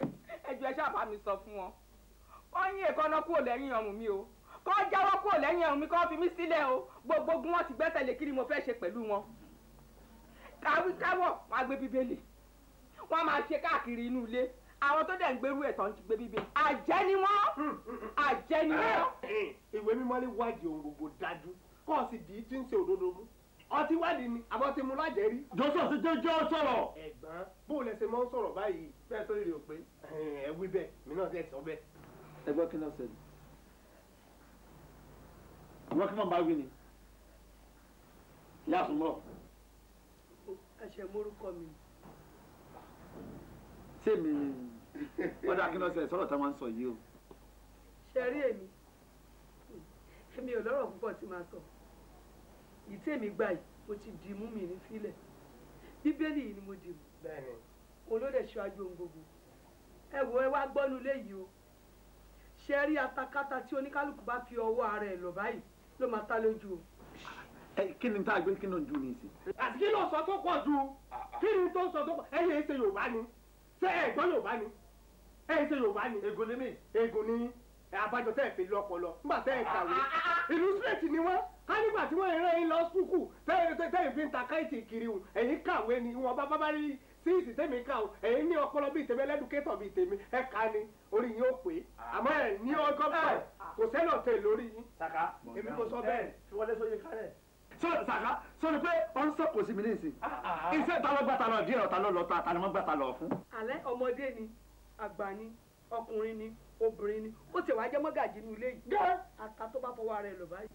Ẹjọ́ ẹ ṣáà bá mi sọ fún wọn. Wọ́n yín èkánná kúrò lẹ́yìn ọrùn mi o. Kọ́ jáwọ́ kúrò lẹ́yìn ọrùn mi, kọ́ fi mí sílẹ̀ o. Gbogbo ogun wọn ti gbẹ́sẹ̀ lé, kí ni mo fẹ́ ṣe pẹ̀lú wọn? Káwọ́ wọn á gbé Bíbélì, wọ́n máa ṣe káàkiri inú ilé. Àwọn tó dẹ̀ ń gbérú ẹ̀ tán ti gbé Bíbélì. Àjẹ́ ni wọ́n, àjẹ́ ni wọ́n. Ìwé mímọ́ ní wádìí ohun gbogbo dájú, kọ́ ọ sì dì í tí ń ṣe òdodo mú. Ọtí wádìí ni àbọ̀ ti mú lájẹ́ rí. Jọ́sọ̀ ti jẹ́jọ́ sọ̀rọ̀. Ẹ̀gbọ́n, bó lẹ ṣe máa ń sọ̀rọ̀ báyìí? Bẹ́ẹ̀ sórí rẹ̀ ò pé. Ẹ wí bẹ́ẹ̀, mi náà dẹ̀ sọ bẹ́ẹ̀. Ẹ gbọ́ kí ló ṣẹlẹ̀? Àwọn kí wọ́n bá wí ni. Ìyá àsùnmọ̀. Ẹ̀ṣẹ̀ morúkọ mi. Ṣé mi ọ̀dà kí ló ṣẹlẹ̀ sọ̀rọ̀ tá a máa ń sọ yìí o? Ṣe rí èmi? Èmi ò lọ́rọ̀ púpọ̀ tí màá sọ. Ìtí èmi gbà yìí, mo ti dì mú mi ní sílẹ̀. Bíbélì yìí ni mo dì mú. Bẹ́ẹ̀ni. Òun ló dẹ̀ ṣíwájú ohun gbogbo. Ẹ wo, ẹ wá gbọ́nu léyìí o. Ṣe rí atakátá tí oníkálukú bá fi ọwọ́ ara ẹ̀ lọ báyìí ló máa ta lójú o. Ẹ kí ni tá a gbé kí ni ojú mi sí? Àti kí ló sọ tó pọ̀ ju? Kí ni tó sọ tó pọ̀? Ẹ yẹ ṣe Yorùbá ni. Ṣé ẹ gbọ́ Yorùbá ni? Ẹ ṣe Yorùbá ni. Ègún ni mí. Ègún ni àbájọ tẹ́ ẹ fi lọ́pọlọ. Nígbà tẹ́ ẹ kàwé. Illustrate ni wọ́n. Ká nígbà tí wọ́n rán yín lọ skúkù tẹ́ ẹ fi ń ta káìtì kiri o. Ẹ̀yin kàwé ni wọn bá bá rí síìsì tẹ́mi ká o. Ẹ̀yin ní ọpọlọ bíi tèmi, ẹlẹ́dùkétọ̀ bíi tèmi. Ẹ ká ni orí yín ó pé. Àmọ́ ẹ ní ọgọ́ bẹ́ẹ̀ kò sẹ́nà tẹ̀ lórí yín. Sàká, èmi kò sọ bẹ́ẹ̀. Fi wọlé sóyè kárẹ̀. Sọ Sàká, sọ ni pé ọ ń sọ̀kò sí mi ní ìsìn. Iṣẹ́ ta ló gbà ta lọ díẹ̀ ta ló lọ ta ta ni wọ́n gbà ta lọ fún. Àlẹ́ ọmọdé ni, àgbà ni, ọkùnrin ni, obìnrin ni, ó ti wá jẹ́ mọ́gàjì inú ilé yìí. Ata tó bá fọwọ́ ara ẹ̀ lọ báyìí,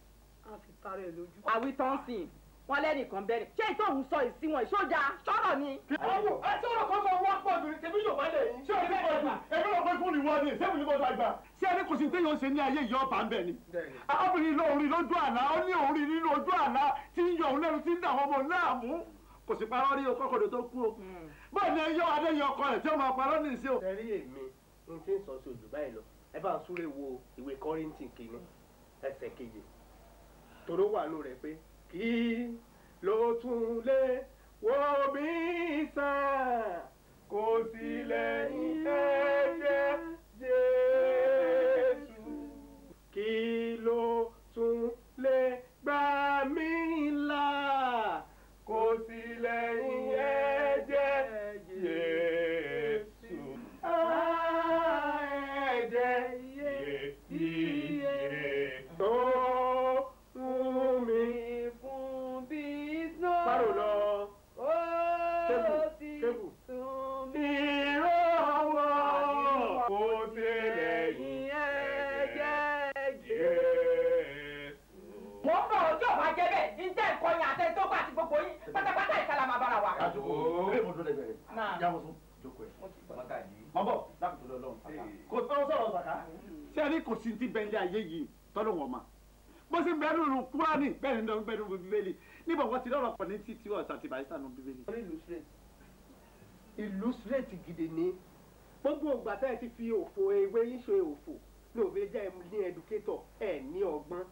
á fi tara ẹ̀ lójú. Àwítán sìn, wọ́n lẹ́nìkan bẹ̀rẹ̀. Ṣé ìtòhùn sọ ìsíwọ̀n ìṣójà sọ̀rọ̀ ni? Ọwọ́ ẹ tí ọ̀rọ̀ kan sọ wọ́n pọ̀ jù ní tèmi yóò bá lè yín. Ṣé o ti pọ̀ jù? Èmi rò pé kún ni wọ́n ní, ṣé mi ní kò dàgbà? Ṣé ẹni kò sí téèyàn ṣe ní ayé ìyá ọba ń bẹ̀ ni? Arábìnrin ló ń rí lójú àlá, ó ní òun rí nínú ojú àlá tí ń yọ òun lẹ́nu tí ń dà wọ́n mọ̀ láàmú. Kò sì parọ́ rí o, kọ́kọ́dọ̀ tó kú o. Báwo ni ẹyọ adéyẹ ọkọ rẹ̀ tí ó máa parọ́ ní ìṣe o? Ẹ rí èmi, n tí ń sọ sí ojú báyìí lọ. Ẹ bá ń súré wo ìwé Kọ́ríńtì kìíní, ẹsẹ̀ keje. Tòró wà nù rẹ̀ pé kí ló tún lè wò mí sàn kò sí lẹ́yìn ẹ̀jẹ̀ Jésù. Kí ló tún lè gbà mí là kò sí lẹ́yìn ẹ̀jẹ̀ Jésù. Ẹ̀jẹ̀ iyebíye tó mú mi fún bí snow. Párò lọ. Ó ti tún mi ìrànwọ́ kò sí lẹ́yìn ẹ̀jẹ̀ Jésù. Mo ń bọ̀ ojú ọ̀bá jẹ́ bẹ́ẹ̀ ní jẹ́ nǹkan yẹn àtẹ́ni tó bá ti gbogbo yín pátápátá ìkàlà máa bára wa. Eré mo dúró lẹ́gbẹ̀ẹ́ rẹ̀. Ìyá Mọ̀sún, jókòó ẹ̀. Mọ̀ bọ̀, dákùtù lọ lọ́run Sàká. Kò tó sọ̀rọ̀ Sàká. Ṣé ẹni kò sí ti bẹ́ńlẹ̀ ayé yìí tọ́lọ́ wọn ma? Bó ṣe ń bẹ́ẹ̀ nínú Kúránì bẹ́ẹ̀ ni bẹ́ẹ̀ nínú Bíbélì. Níbo wọ́n ti lọ́rọ̀ pọ̀ ní títí ọ̀sán àti Bàrísà nínú Bíbélì. Illustrate gidi ni gbogbo ìgbà tẹ́ ẹ ti fi òfò ewé yín ṣe òfò ní òfin jẹ́ ní educator ẹ ní ọgbọ́n.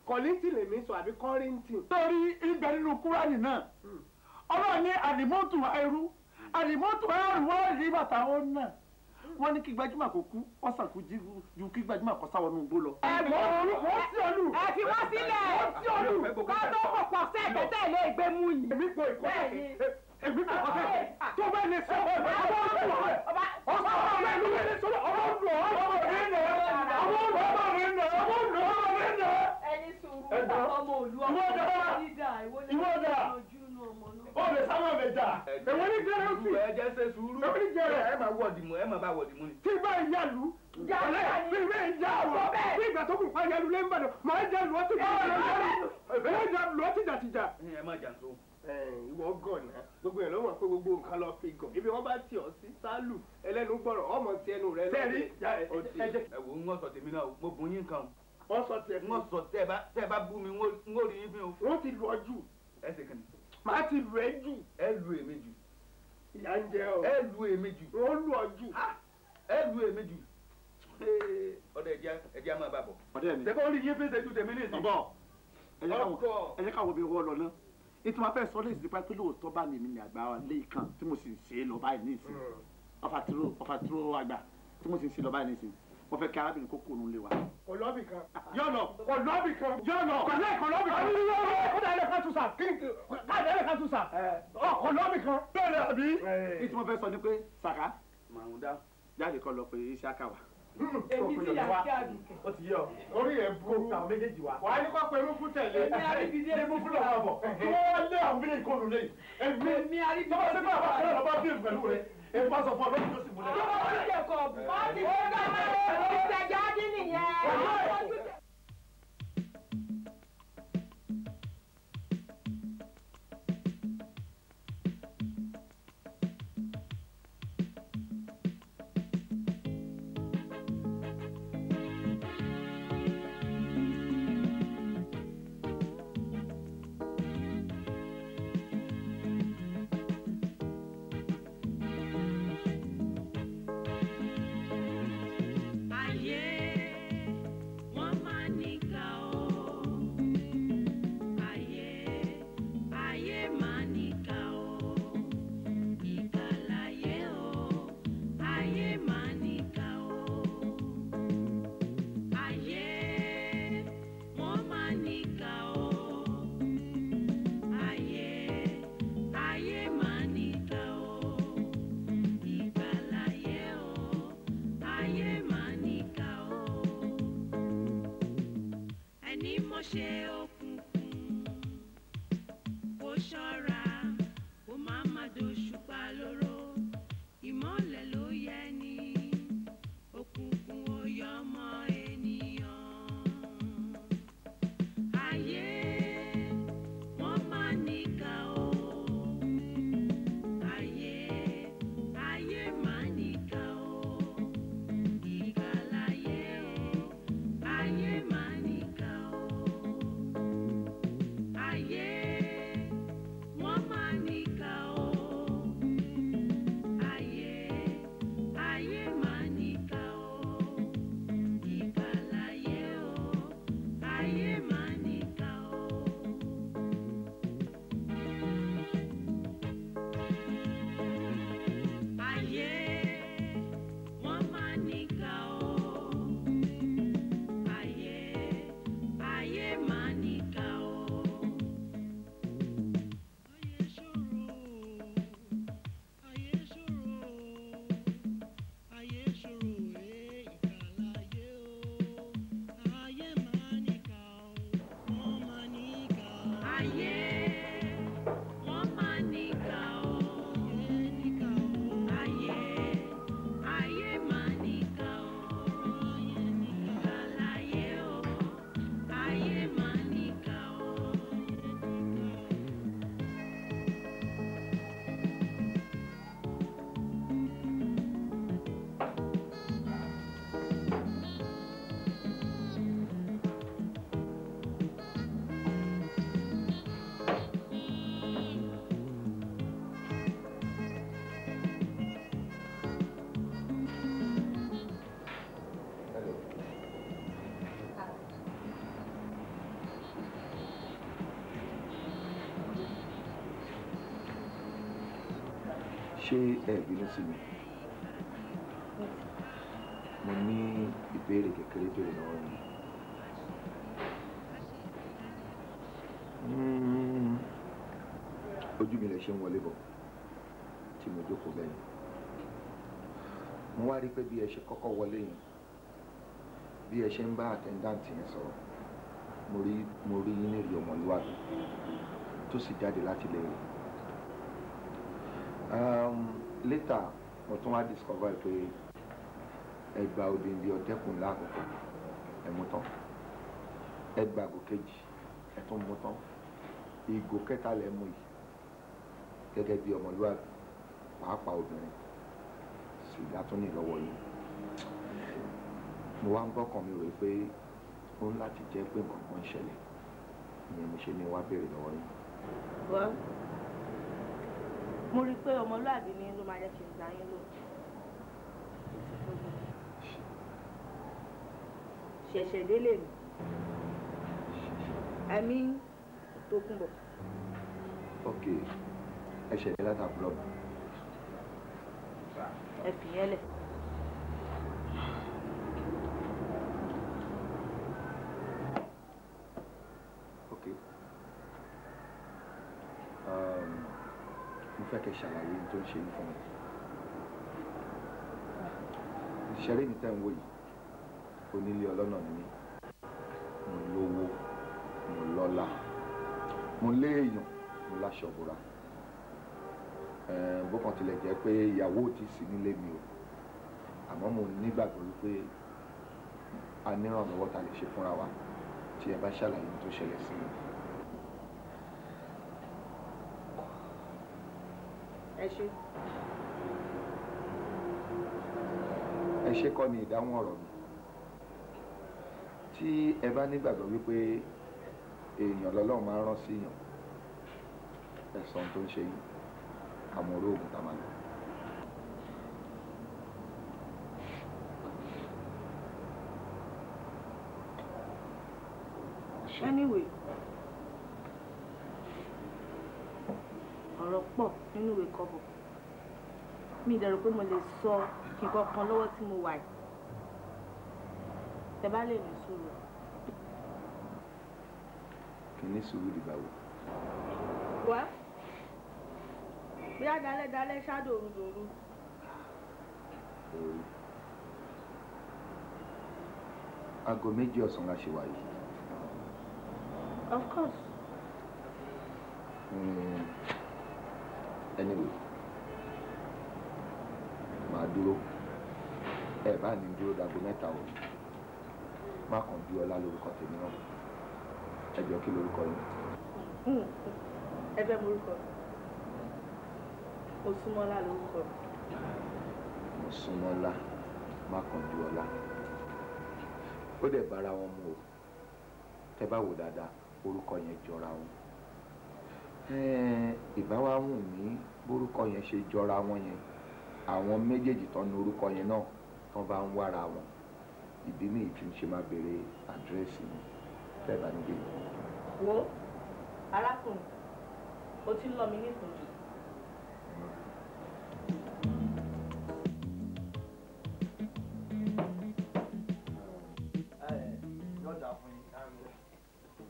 Kọ́lìntì lèmi sọ àbí Kọ́ríńtì. Torí ibẹ̀ nínú Kúránì náà, Ọlọ́run ní àlìmọ́tò ẹrú, àlìmọ́tò ẹrú wọ́n rí bàtà ó náà. Wọ́n ní kí gbajúmọ̀ kó kú, wọ́n sàn kú ju kí gbajúmọ̀ kó sáwọnú igbó lọ. Ẹ fi wọ́n sílẹ̀ kó tó kò pọ̀ sí ẹ̀gbẹ́ tẹ̀lé ìgbé mú yìí. Èmi kò ìkọ́ èmi kò kọ́ sẹ́yìn tó bẹ́ẹ̀ lè sọ ọ̀rọ̀ ọ̀rọ̀ ọ̀rọ̀ ọ̀rọ̀ ọ̀rọ̀ ọ̀rọ̀ ọ̀rọ̀ ọ̀rọ̀ Ọmọ nà ọmọ mi nà. Ẹni sùúrù ọmọ òlu ọmọ dídà ìwọ Ìwọ dà. Ó lè sábà mi jà. Èwo ní jẹrẹ sí. Ẹ jẹ́ ṣe sùúrù. Èwo ní jẹrẹ. Ẹ máa wọ̀dì mú, ẹ máa bá wọ̀dì mú ni. Tí bá ìyá lu. Bí ìwé ìyá wọ. Bí ìgbà tó kù pa ìyá lu lé ń bàdàn. Màá jẹ lu ọtí lu ọtí jàtìjà. Ẹ má jà tó. Ìwọ gàn náà gbogbo ẹ̀ ló mọ̀ pé gbogbo nǹkan lọ fi gàn ibi wọ́n bá tì ọ́ sí sálù ẹlẹ́nu gbọ́rọ̀ ọmọ ti ẹnu rẹ Sẹ́ẹ̀rí ẹ wò ń sọ tèmi náà mo bùn yín kan o. Wọ́n sọ tiẹ̀ ń sọ tẹ́ ẹ bá bú mi ń ó rí yín fín o. Wọ́n ti lù ọ́ jù. Ẹ ṣe kìnnì. Màá ti lù ẹ́ jù. Ẹ lu èmi jù. Ìyá ń jẹ ọ. Ẹ lu èmi jù. Wọ́n lù ọ́ jù. Ẹ lu èmi jù. Ọ̀dọ̀ ẹ̀jẹ̀ á máa bà bọ̀. Ọ̀dẹ́ mi. Ṣé kò rí yín fín ṣe ju tèmi ní ìsìn. Bọ̀ ẹ jẹ́ káwọn obìnrin wọ́ lọ náà. Ètò máa fẹ́ sọ lẹ́sìn nípa pé lóòótọ́ bá mi ní àgbà lẹ́ẹ̀kan tí mo sì ń ṣe lọ báyìí ní ìsìn. Ọ̀fà tìró àgbà tí mo sì ń ṣe lọ báyìí ní ìsìn. Mo fẹ́ kí arábìnrin kókó òun lé wa. Kò lọ́bì kan. Yọ̀nà. Kò lọ́bì kan. Yọ̀nà. Kò lẹ́ kò lọ́bì kan. Kódà ẹlẹ́ka tún sà. Káàdì ẹlẹ́ka tún sà. Kò lọ́bì kan. Bẹ́ẹ̀ni àbí. Ètò mo fẹ́ sọ ni pé Sàká. Màrún dá. Jáde kọ́ lọ pé Isiaka wà. Èmi ti yà kí àdùkẹ́. Ó ti yé ọ. Orí ẹ̀ burú. Àwọn méjèèjì wa. Wàá ní kó pe mú fún tẹ̀lé. Èmi àríbidé Ní mú fún lọ́wọ́ bọ̀. Kí wọ́n lé àwọn méjèèjì kó lulẹ̀ yìí. Èmi àríbidé. Tọ́wọ́ sí bàbá kan lọ́ba bí pẹ̀lú rẹ̀. Èmi bá sọ fún ọ lórí tó sì múlẹ̀. Tọ́wọ́ sí ẹ̀kọ́ ọ̀bùn. Wọ́n ti ṣe ìtẹ̀jáde nìyẹn. Ayé wọ́n máa níkà o. Ayé ayé máa níkà o. Ìkà láyé o. Ayé máa níkà o. Ayé wọ́n máa níkà o. Ayé ayé máa níkà o. Ìkà láyé o. Ayé máa níkà o. Ẹni mọ̀ ṣe òkùnkùn kó ṣọ́ra kó má má dòṣùpá lóró. Ìmọ́lẹ̀ ló yẹ ní òkùnkùn ó yọ ọmọ ènìyàn. Ayé wọ́n máa níkà o. Ayé ayé máa níkà o. Ìkà láyé o, ayé máa níkà o. Ayé wọ́n máa níkà o. Ayé ayé máa níkà o. Ìkà láyé o, ayé máa níkà o. Ayé wọ́n máa níkà o. Ayé ayé máa níkà o. Ayé ṣòro, ayé ṣòro, ayé ṣòro, ìkà láyé o. Ayé máa níkà o, wọ́n máa níkà o. Ayé wọ́n máa níkà o. Ayé ayé máa níkà o. Ìkà láyé o, ayé máa níkà o. Ṣé ẹ bínú sí mi? Mo ní ìbéèrè kékeré béèrè lọ́wọ́ yín. Ojú mi lè ṣe ń wọlé bọ̀ tí mo jókòó bẹ́yìn. Mo wá rí pé bí ẹ ṣe kọ́kọ́ wọlé yẹn, Bí ẹ ṣe ń bá attendant yẹn sọ̀rọ̀, mo rí yín ní rí ọmọlúwàbí tó sì jáde láti lè rí. Later mo tún wá discover pé ẹ gba odindi ọ̀dẹ́kùn lákòókò, ẹ mú tán. Ẹ gba àgò kejì, ẹ tún mú tán. Ìgò kẹta lẹ mú yìí. Gẹ́gẹ́ bí ọmọlúwàbí, pàápàá obìnrin, sìgá tún ní lọ́wọ́ yìí. Mo wá ń gbọ́kàn mi rò pé ó ń láti jẹ́ pé nǹkan kan ń ṣẹlẹ̀. Ìyẹn mo ṣe ní wá béèrè lọ́wọ́ yìí. Well, mo rí i pé ọmọlúàbí ni ló máa jẹ́ kí n gbà yín lò. Ṣẹ̀ṣẹ̀ délé mi. I mean, Tókunbọ̀. Ok, ẹ ṣẹ̀dé láti abroad. Ẹ fìyẹn lẹ̀. Ok. Mo fẹ́ kẹ́ ṣàlàyé ohun tó ń ṣe yín fún mi. Ìṣeré mi tẹ́ ń wò yìí, onílé ọlọ́nà ni mí. Mo lówó, mo lọ́lá, mo léèyàn, mo láṣọ bora. Bó kàn tilẹ̀ jẹ́ pé ìyàwó ò tí ì sí nílé mi o, àmọ́ mo nígbàgbọ́ wípé a nírànlọ́wọ́ ta lè ṣe fúnra wa tí ẹ bá ṣàlàyé ohun tó ṣẹlẹ̀ sí mi. Ẹ ṣé. Ẹ ṣé kọ́ ni ìdáhùn ọ̀rọ̀ mi. Tí ẹ bá nígbàgbọ́ wípé èèyàn lọ́lọ́run máa ń rán sí èèyàn, ẹ sọ ohun tó ń ṣe yín, àmọ́ oró oògùn tá a máa lò. Anyway, ọ̀rọ̀ pọ̀ nínú ìwé kọ́bọ̀. Mi ì dẹ̀ rò pé mo lè sọ nǹkan kan lọ́wọ́ tí mo wà yìí. Tẹ bá lè ní sùúrù. Kí ní sùúrù dìgbà wo? Wá, bóyá dalẹ́ dalẹ́ ṣá dòru dòru. Òru. Aago 2 ọ̀sán la ṣe wà yìí. Of course. Anyway, màá dúró. Ẹ bá ní dúró dago 3 o. Má kàn bí ọlá lórúkọ tèmi náà. Ẹ jọ kí lórúkọ yín? Ẹ fẹ́ morúkọ mi. Mosúnmọ́lá lórúkọ mi. Mosúnmọ́lá, má kàn bí ọlá. Ó dẹ̀ bára wọn mu o. Tẹ bá wò dáadáa, orúkọ yẹn jọra wọn. Ìbá wa wù mí bórúkọ yẹn ṣe jọra wọn yẹn. Àwọn méjèèjì tán ní orúkọ yẹn náà tán bá ń wára wọn. Ìdí nìyí tí n ṣe máa béèrè àdírẹ́sì mi tẹ́ bá níbí. Wo arákùnrin, o ti ń lọ mi nífun jù.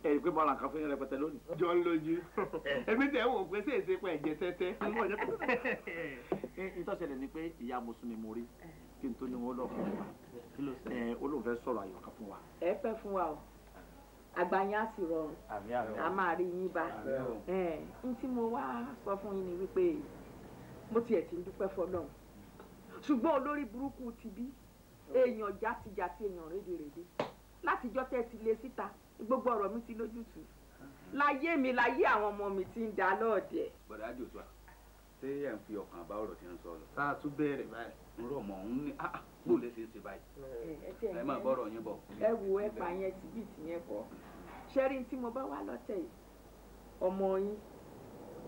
Ẹ rí i pé bọ́lá kan fún yín rẹpẹtẹ lónìí. Jọ ń lójú. Èmi tẹ̀ ń wò pé ṣé èsè pẹ̀ jẹ tẹ́tẹ́. Ìtọ́sẹ̀lẹ̀ ni pé ìyá Mosún ni mo rí kí n tó ní wọn lọ fún wa. Ó lóun fẹ́ sọ̀rọ̀ àyọ̀ká fún wa. Ẹ pẹ́ fún wa o, àgbà yín á sì rọrùn, a máa rí yín bá. N tí mo wá sọ fún yín ni wípé mo tiẹ̀ ti ń dúpẹ́ fọlọ́run, ṣùgbọ́n olórí burúkú ti bí èèyàn játijàti, èèyàn rédèrèdè. Látijọ́ tẹ́ ti lé síta, gbogbo ọ̀rọ̀ mi ti lójútùú. Láyé mi, láyé àwọn ọmọ mi ti ń da lọ́ọ̀dẹ̀. Bọ̀dá Joshua, ṣé ẹ̀ ń fi ọkàn bá ọ̀rọ̀ tí ń sọ lọ? Tá a tún bẹ̀rẹ̀ báyìí. Ń rọ̀ mọ́ ń ní bó lè ṣe é ṣe báyìí. Ẹ máa bọ́rọ̀ yín bọ̀. Ẹ wo ẹ pa yẹn tìbí tìyẹn kọ. Ṣẹ́rí tí mo bá wá lọ́tẹ̀ yìí, ọmọ yín,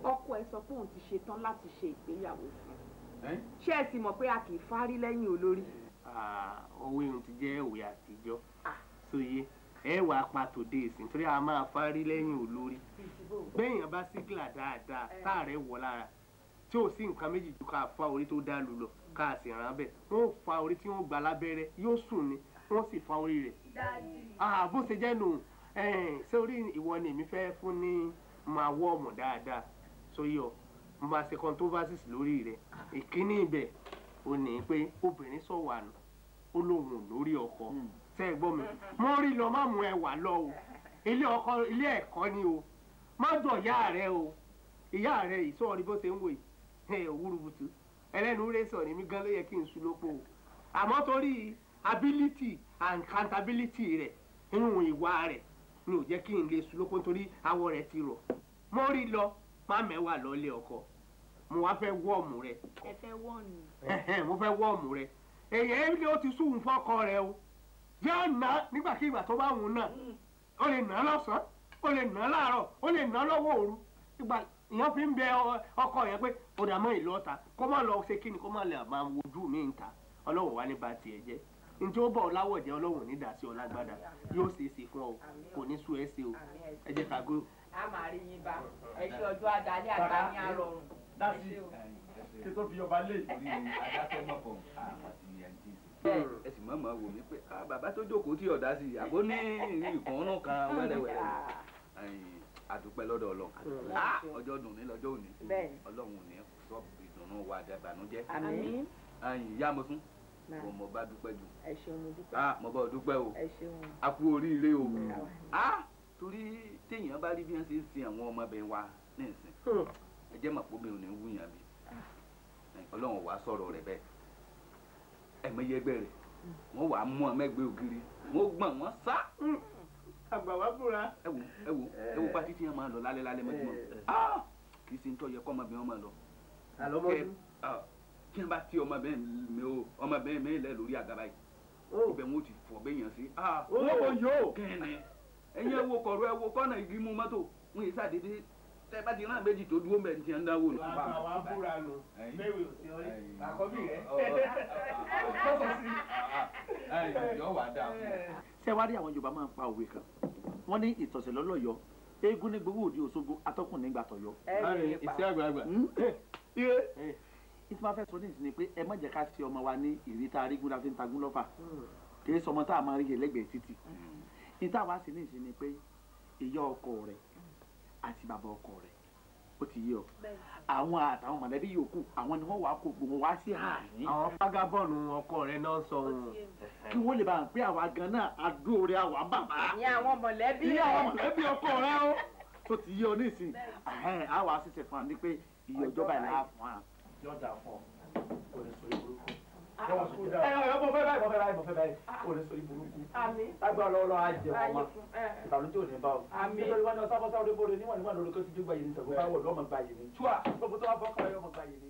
ọkọ ẹ sọ pé òun ti ṣetán láti ṣe ìgbéyàwó fún un. Ṣé ẹ sì mọ̀ pé a kì í fárí lẹ́yìn olórí? Òwe òun ti jẹ́ òwe àtijọ́. Sóye ẹ wà á pa tòde ìsìn torí a máa fárí lẹ́yìn olórí. Bẹ́ẹ̀yàn bá sígìlà dáadáa táàrẹ̀ wọ̀ lára tí ò sí nǹkan méjì ju ká fa orí tó dá lu lọ ká sì rán bẹ́ẹ̀. Wọ́n ò fa orí tí wọ́n gbà lábẹ́rẹ́ yóò sùn ni wọ́n sì fa orí rẹ̀. Bó ṣe jẹ́ nù ṣé orí ìwọ ni èmi fẹ́ fún ní máa wọ́ ọmọ dáadáa sóyè ọ mo máa ṣe controversies lórí rẹ̀. Ìkíní ibẹ̀ ò ní pé obìnrin sọ̀wà nù ó lóun ò lórí ọkọ. Ṣe é gbọ́ mi? Mo rí lọ má mú ẹwà lọ o. Ilé ọkọ ilé ẹ̀kọ́ ni o. Má jọ ìyá rẹ o. Ìyá rẹ yìí sọ̀rí bó ṣe ń wò yìí. Òwúrúbutu. Ẹlẹ́nu rẹ̀ sọ̀rí mi gan ló yẹ kí n sun lópo o. Àmọ́ torí ability and accountability rẹ̀ nínú ìwà rẹ̀ ni ò jẹ́ kí n lè sun lópo nítorí awọ rẹ̀ ti rọ̀. Mo rí lọ má mẹ́wàá lọ ilé ọkọ. Mo wá fẹ́ wọ́ọ̀mù rẹ. Ẹ fẹ́ wọ́ọ̀nù. Mo fẹ́ wọ́ọ̀mù rẹ. Èyàn ẹ ó ti sùn fọ́kọ rẹ o. Yóò ná nígbàkigbà tó bá wù ú náà. Ó lè ná lọ́sàn-án, ó lè ná láàárọ̀, ó lè ná lọ́wọ́ òru. Ìgbà ìyẹn fi ń bẹ ọkọ yẹn pé ó dà mọ́ ìlú ọ̀tá kó má lọ ṣe kíni kó má lè máa wojú mi ń ta. Ọlọ́run wá ní ba tiẹ̀ jẹ́. Ntí ó bọ̀ láwọ̀ jẹ́ Ọlọ́run ní dàsí ọlágbádá. Yóò ṣe é ṣe fún ọ kò ní sú ẹ ṣe o. Ẹ jẹ́ ká gbó. A máa rí yín bá. Ẹ ṣe ọjọ́ adalẹ́ àgbà ní àrọ̀rùn. Dásí kí tó fi ọba lé. Adákẹ́ mọ̀ fọ̀ àti ẹni tí ẹ sì mọ̀ mọ̀ wò mí pé bàbá tó jókòó tí ọ̀dá sí i àbó ní ìkànnù kan wẹ́rẹ́wẹ́rẹ́ àdúpẹ́ lọ́dọ̀ Ọlọ́run. Ọjọ́ dùn ní lọ́jọ́ òní. Ọlọ́run ò ní sọ ìdùnnú wa dàbànújẹ́. Ìyá mo sún mo bá dúpẹ́ jù. Mo bá dúpẹ́ o. A kú oríire o. Torí téèyàn bá rí bí wọ́n ṣe ń sin àwọn ọmọbìnrin wa ní ìsìn ẹ jẹ́ mọ̀ pé mi ò ní wúyàn bí Ọlọ́run wàá sọ̀rọ̀ rẹ̀ bẹ́ẹ̀ ẹ̀mẹ́yẹ ẹgbẹ́ rẹ̀ wọ́n wàá mú ọmọ ẹgbẹ́ ògiri wọ́n gbọ̀n wọ́n sá. Àgbà wá búra. Ẹ wo ẹ wo ẹ wo pátí tí wọ́n máa lọ lálẹ́ lálẹ́ mọ́júmọ́ kì í ṣe ń tọ́ yẹ kọ́ ọmọbìnrin máa lọ. Kí wọ́n bá ti ọmọbìnrin mi lẹ̀ lórí àga báyìí ibẹ̀ wọn ò ti fọ̀ bẹ́yàn sí. Wọ́n kò yó. Kẹ́ni ẹ̀yin ẹ wo kọ̀rọ̀ ẹ wo kọ́nà igi mú mọ́tò wọn yìí sàdédé tẹ bá ti rán méjì tó dúró mẹ́rin tí ń dáwó nù. Àwọn abúra nù mẹ́wìí ò sí orí àkọ́bí rẹ̀. Yọ wà dáa fún ọ. Ṣé wàá rí àwọn Yorùbá máa ń pa òwe kan? Wọ́n ní ìtọ̀sẹ̀ lọ́lọ́yọ̀, eégún ní gbowó òde Òṣogbo, atọ́kùn nígbà tọ̀yọ́. Ìṣe àgbààgbà. Ìtí máa fẹ́ sọ nísìnyí ni pé ẹ má jẹ́ ká ṣe ọmọ wa ní ìríta arígún la fi ń tagún lọ́fà. Kì í sọmọ tá a máa rí yẹlẹ́gbẹ̀ẹ́ títì. Ìta wá sí nísìnyí ni pé ìyá ọkọ rẹ̀ àti bàbá ọkọ rẹ̀ ó ti yé ọ àwọn àtàwọn mọ̀lẹ́bí yòókù àwọn ni wọ́n wàá kó gbogbo wá sí àárín. Àwọn fágábọ́ọ̀nù ọkọ rẹ̀ náà sọ ohun. Kí wọ́n lè bá ń pé àwa gan náà adóore àwa bàbá. Ní àwọn mọ̀lẹ́bí rẹ̀. Ní àwọn mọ̀lẹ́bí ọkọ rẹ̀ ó tó ti yé ọ nísìn. Àwa ṣẹ̀ṣẹ̀ fún wa ní pé iye ọjọ́ báyìí láà fún wa. Yọ̀dà fún ọ kò lè sọ ìburúkú. Mo fẹ́ báyìí mo fẹ́ báyìí kò lè sọ ìburúkú. Lágbára Ọlọ́run á jẹ ọmọ ìbànújẹ́ ò ní bá ọ. Nítorí wọn ní ọsán bọ́sá orí bóore níwọ̀n níwọ̀n lórí kó ti dúgba yìí ní sọ̀gbọ́n bá wọ̀ lọ́mọ gba yìí ní. Túà gbogbo tó wá fọ́ kọ́ ọmọ gba yìí ní.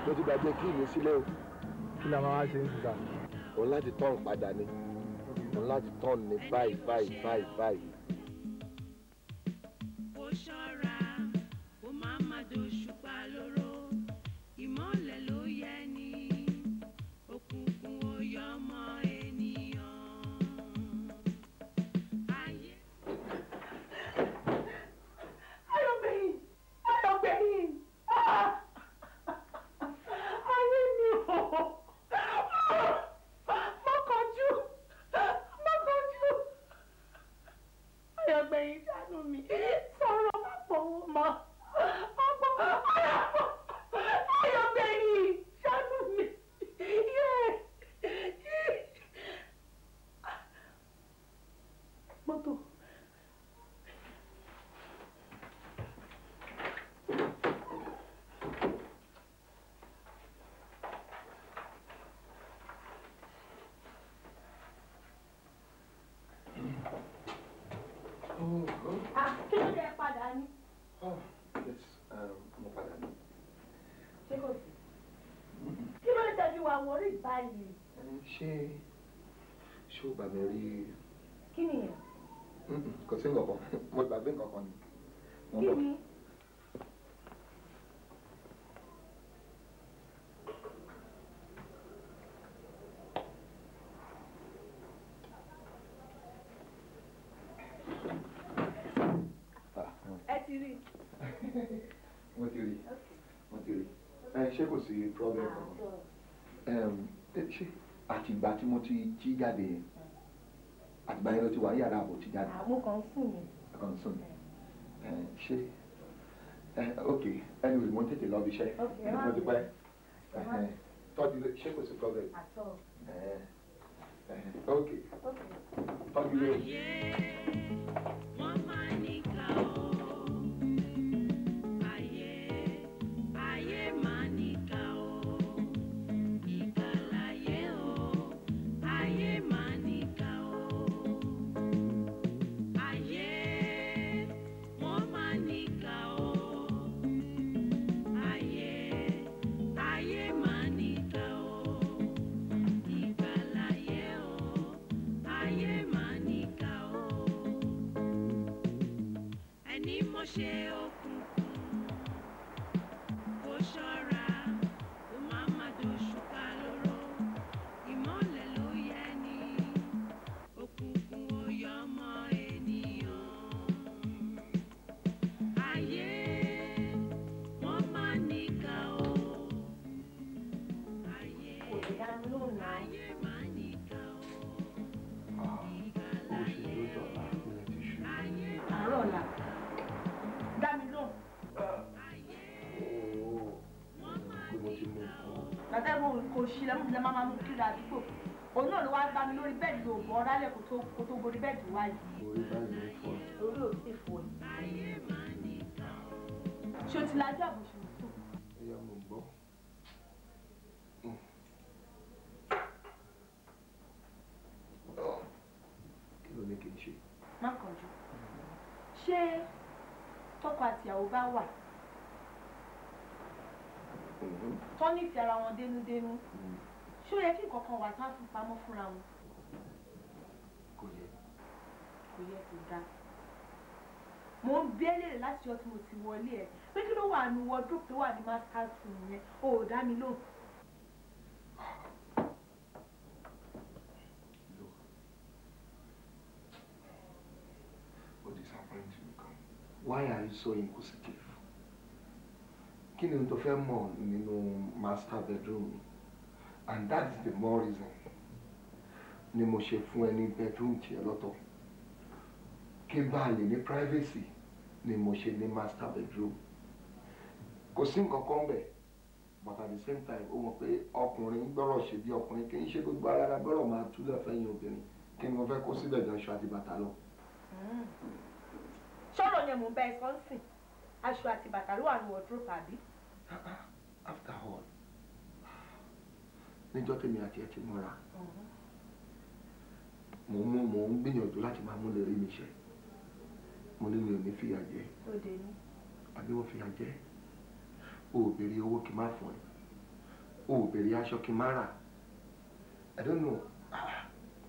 Mo ti gbàgbé kí mi sílẹ̀ o. Kí la máa wá ṣe ń sísà? Òun láti tọ́ọ̀n padà ni. Òun láti tọ́ọ̀n ní báyìí báyìí báyìí báyìí. Kó ṣọ́ra, kó má má dòṣùpá lóró. Ìmọ́lẹ̀ ló yẹ ní, òkùnkùn ò yọ ọmọ ènìyàn. Ayé. Ayọ̀gbẹ̀yìn! Ayọ̀gbẹ̀yìn! Ah! Ayé mi o! Mọ́kànjú! Mọ́kànjú! Ayọ̀gbẹ̀yìn ṣàánú mi. Sọ̀rọ̀ má pọ̀wọ́ mọ́. Ayọ̀gbẹ̀yìn ṣàánú mi. Mọ́tò. Kí ló dé padà ní? Yes, mo padà ní. Ṣé kò sí? Kí ló dé tẹ́jú wa wọrí báyìí? Ṣé o bá mi rí? Kí nìyẹn? Kò sí nǹkan kan, mo gbàgbé nǹkan kan ni. Mo ń Kí bọ̀. ni? Ẹ ti rí. Mo ti rí, mo ti rí. Ẹ ṣé kò sí problem kankan? Ṣé àtìgbà tí mo ti jí jáde yẹn, àtìgbà yẹn ló ti wà ní yàrá àbò ti jáde? Mo kàn ń sùn ni. Kàn ń sùn ni. Ṣé ok, anyway, mo ń tètè lọ ibi iṣẹ́. Ok, ẹ má Mo ti pẹ́. Ẹ má Tọ́jú ilé, ṣé kò sí problem? Àtọ̀. Ok, tọ́jú ilé o. Wọ́n máa níkà o. Ayé, ayé máa níkà o. Ìkà láyé o. Ayé máa níkà o. Ayé, wọ́n máa níkà o. Ayé, ayé máa níkà o. Ìkà láyé o. Ayé máa níkà o. Ẹni mọ̀ ṣe òkùnkùn kó ṣọ́ra, kó má má dòṣùpá lóró. Ìmọ́lẹ̀ ló yẹ ní, òkùnkùn ò yọ ọmọ ènìyàn. Ayé, wọ́n máa níkà o. Ayé, ayé máa níkà o. Ó ṣe lójú ọ̀la, ilẹ̀ ti ṣú. Àárọ̀ ọ̀la. Dá mi lóhùn. Ooo, pé mo ti mú nǹkan. Bàtà ìwọ kò ṣí lẹ́mú lẹ́ máa mú kiri àdúgbò. Òun náà ló wá bá mi lórí bẹ́ẹ̀dì ló bọ́ rálẹ̀ kó tó gorí bẹ́ẹ̀dì wáyé. Orí báyìí ló ń fọ́. Orí ò tí fò ẹ́. Ṣé o ti lajú àbòsí mi tó? Ẹyá mo ń gbọ́. Kí ló ní kí n ṣe? Má kánjú. Ṣé tọkọ àtìyàwó bá wà tọ́ nífẹ̀ẹ́ ara wọn dénúdénú? Ṣé ó yẹ kí nǹkan kan wà tí wọ́n á fi pamọ́ fúnra wọn? Kò yẹ. Kò yẹ, kò dáa. Mo ń bí ẹ léèrè láti ọjọ́ tí mo ti wọlé ẹ pé kí ló wà nù wardrobe tó wà ní masters room yẹn, o ò dá mi lóhùn. Ó disappoint mi gan. Why are you so inquisitive? Kí ni o tó fẹ́ mọ̀ nínú master bedroom mi? And that is the more reason ni mo ṣe fún ẹ ní bedroom tiẹ̀ lọ́tọ̀. Kí n bá lè ní privacy ni mo ṣe ní master bedroom. Kò sí nǹkan kan bẹ̀, but at the same time, ó mọ̀ pé ọkùnrin gbọ́rọ̀ ṣe bí ọkùnrin, kì í ṣe gbogbo ara la gbọ́rọ̀ máa túlẹ̀ fẹ́yìn obìnrin. Kí ni mo fẹ́ kó síbẹ̀ jọ aṣọ àti bàtà lọ? Ṣọ́rọ̀ yẹn mò ń bá ẹ sọ ń sìn, aṣọ àti bàtà ló wà ní wardrobe àbí? After all, níjọ́ tèmi àti ẹ ti mọ́ra, mò ń gbìyànjú láti máa mú lè rí mi ṣe. Mo ní mi ò ní fìyà jẹ. Ó dé ní. Àbí mo fìyà jẹ? O ò béèrè owó kí n má fún ẹ. O ò béèrè aṣọ kí n má rà. I don't know.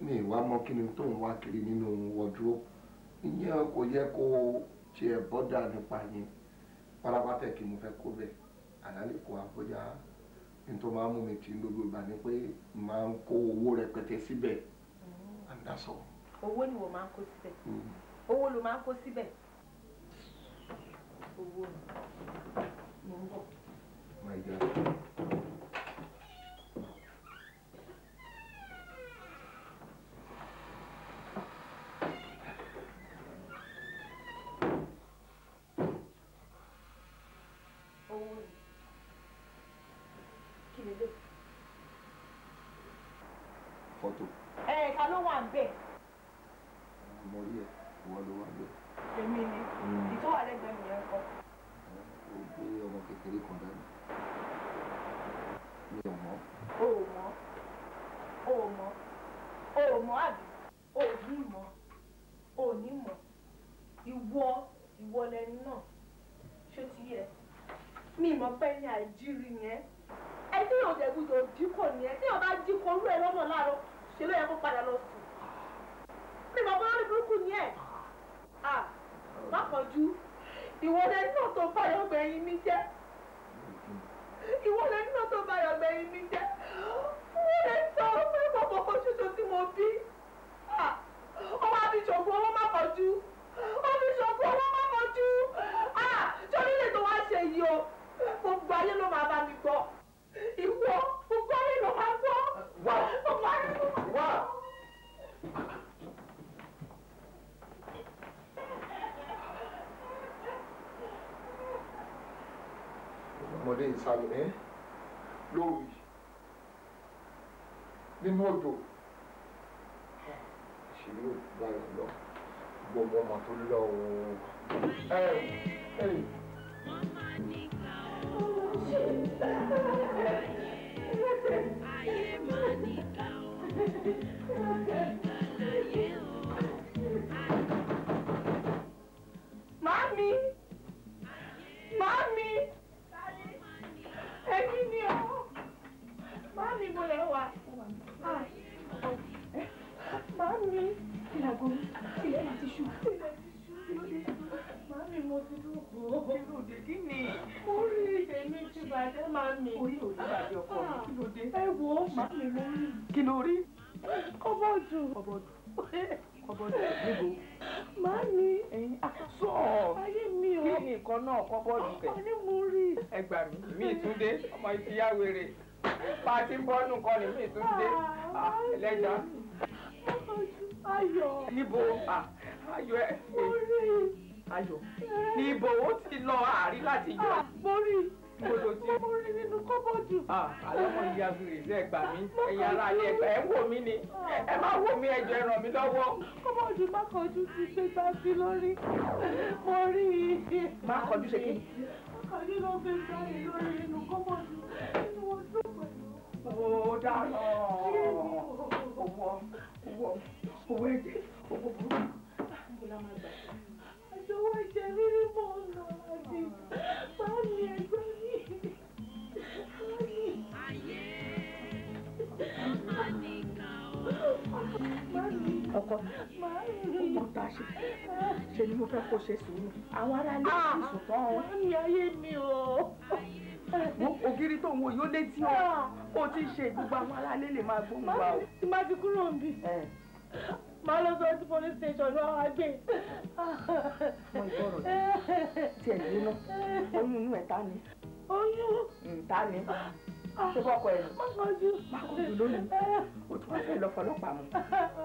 Mi wá mọ kí ni tó ń wá kiri nínú wardrobe. Ìyẹn kò yẹ kó tiẹ̀ bọ́dà nípa yẹn. Pátápátá kí mo fẹ́ kó bẹ̀. Àlálẹ́ kó àbọ̀já. Ní tó máa ń mú mi tì í gbogbo ìgbà ni pé máa ń kó owó rẹpẹtẹ síbẹ̀. And that's all. Owó ni wọ́n máa ń kó síbẹ̀. Owó ló máa ń kó síbẹ̀. Owó ni. Mo ń bọ̀. My dear. Owó ni. Kí ni lè? Fọ́tò. Ẹ ta ló wà ń bẹ̀? Mo rí ẹ, ìwọ ló wà ń bẹ̀. Èmi ni. Ìtọ́ wà lẹ́gbẹ̀ẹ́ mi yẹn kọ́. Ó gbé ọmọ kékeré kan dání. Mi ò mọ̀. O ò mọ̀. O ò mọ̀. O ò mọ̀ àbí? O ò ní mọ̀. O ò ní mọ̀. Ìwọ ìwọ lẹni náà. Ṣé ti yẹ? Mi mọ̀ pé ní àìjírí yẹn. Ẹ tí yóò dẹ̀ gbúdọ̀ jí kò ní ẹ. Tí yóò bá jí kò rú ẹ lọ́nà láàárọ̀, ṣe ló yẹ kó padà lọ sùn. Mi mọ̀ pé lórí burúkú ni ẹ̀. À má kánjú. Ìwọ lẹni náà tó bá yọgbẹ̀yìn mi jẹ́. Ìwọ lẹni náà tó bá yọgbẹ̀yìn mi jẹ́. Wọ́n lè sọ fún ọmọ kan ṣoṣo tí mo bí. Ó wá fi ṣògùn owó má kánjú. Ó fi ṣògùn owó má kánjú. Sórí lè tó wá ṣe yìí o. Gbogbo ayé ló máa bá mi gbọ́. Ìwọ gbogbo ayé ló máa gbọ́. Wá. Gbogbo ayé ló máa gbọ́. Wá. Ọmọdé ìsàlẹ̀ ẹ́ lórí nínú òjò àṣírí ò báyọ̀ lọ gbogbo ọmọ tó lọ ooo. Ayé máa níkà o, ìkà láyé o. Màámi! Màámi! Èmi ni o! Màámi mo lè wà. Màámi! Ìlàgò ilẹ̀ máa ti ṣú. Ilẹ̀ ti ṣú. Kí ló dé? Màámi mo ti dúró. Kí ló dé? Kí ni? Mo rí èmi ti bàjẹ́ màámi. Orí ò ní bàjẹ́ ọkọ mi. Kí ló dé? Ẹ wo màámi mo rí. Kí ló rí? Kọ́bọ̀dù. Kọ́bọ̀dù. Kọ́bọ̀dù níbo? Màámi. Sọ. Ayé mi o. Kí ni nǹkan náà kọ́bọ̀dù kẹ̀? Ó ní mo rí. Ẹ gbà mí, mi ìtúndé, ọmọ ìtìyá wèrè. Bá a ti ń bọ́nù kọ́ ni mi ìtúndé. Ẹlẹ́ja. Ayọ̀. Níbo? Ayọ̀ ẹ. Mo rí. Ayọ̀. Níbo ó ti lọ àárí láti yọ? Mo rí. Níbo ló ti? Mo rí nínú kọ́bọ̀dù. Alẹ́ mọ̀ ìyá wèrè sí ẹ gbà mí. Ẹ̀yin ará ilé ẹgbẹ́ ẹ wò mí ni. Ẹ má wò mí, ẹ jọ̀ọ́ ẹ ràn mí lọ́wọ́. Kọ́bọ̀dù Mákànjú ti gbé gbá sí lórí. Mo rí i. Mákànjú ṣe kí? Mákànjú ló gbé gbá sí lórí nínú kọ́bọ̀dù. Nínú wọn tó pẹ̀lú. Ó dáná. Owó owó owó ẹ̀jẹ̀ owó burúkú. Níbo la máa gbà? Àjọwọ́ ẹ̀jẹ̀ rírí mọ́ ọ̀nà àti báàmì ẹgbẹ́ mi. Ayé máa níkà o. Ọkọ mi, ó mọ tá a ṣe. Ṣe ni mo fẹ́ kó ṣe sùúrù. Àwọn ará ilé ti sùn tán o. Màámi ayé mi o. Wo ògiri tó ń wo yóò létí o. Ó ti ṣe gbogbo àwọn ará ilé lè máa gbóhùn wa o. Tí má ti kúrò níbí. Màá lọ sọ sí police station ní àwọn àgbẹ̀. Mọ ìgbọ́rọ̀ tí ẹ̀ gbóná. Oyún inú ẹ̀ ta ni. Oyún. Ta ni? Ṣé bọ́kọ ẹ̀ nù? Mákànjú. Mákànjú lónìí. O tún wá fẹ́ lọ fọlọ́pàá mu.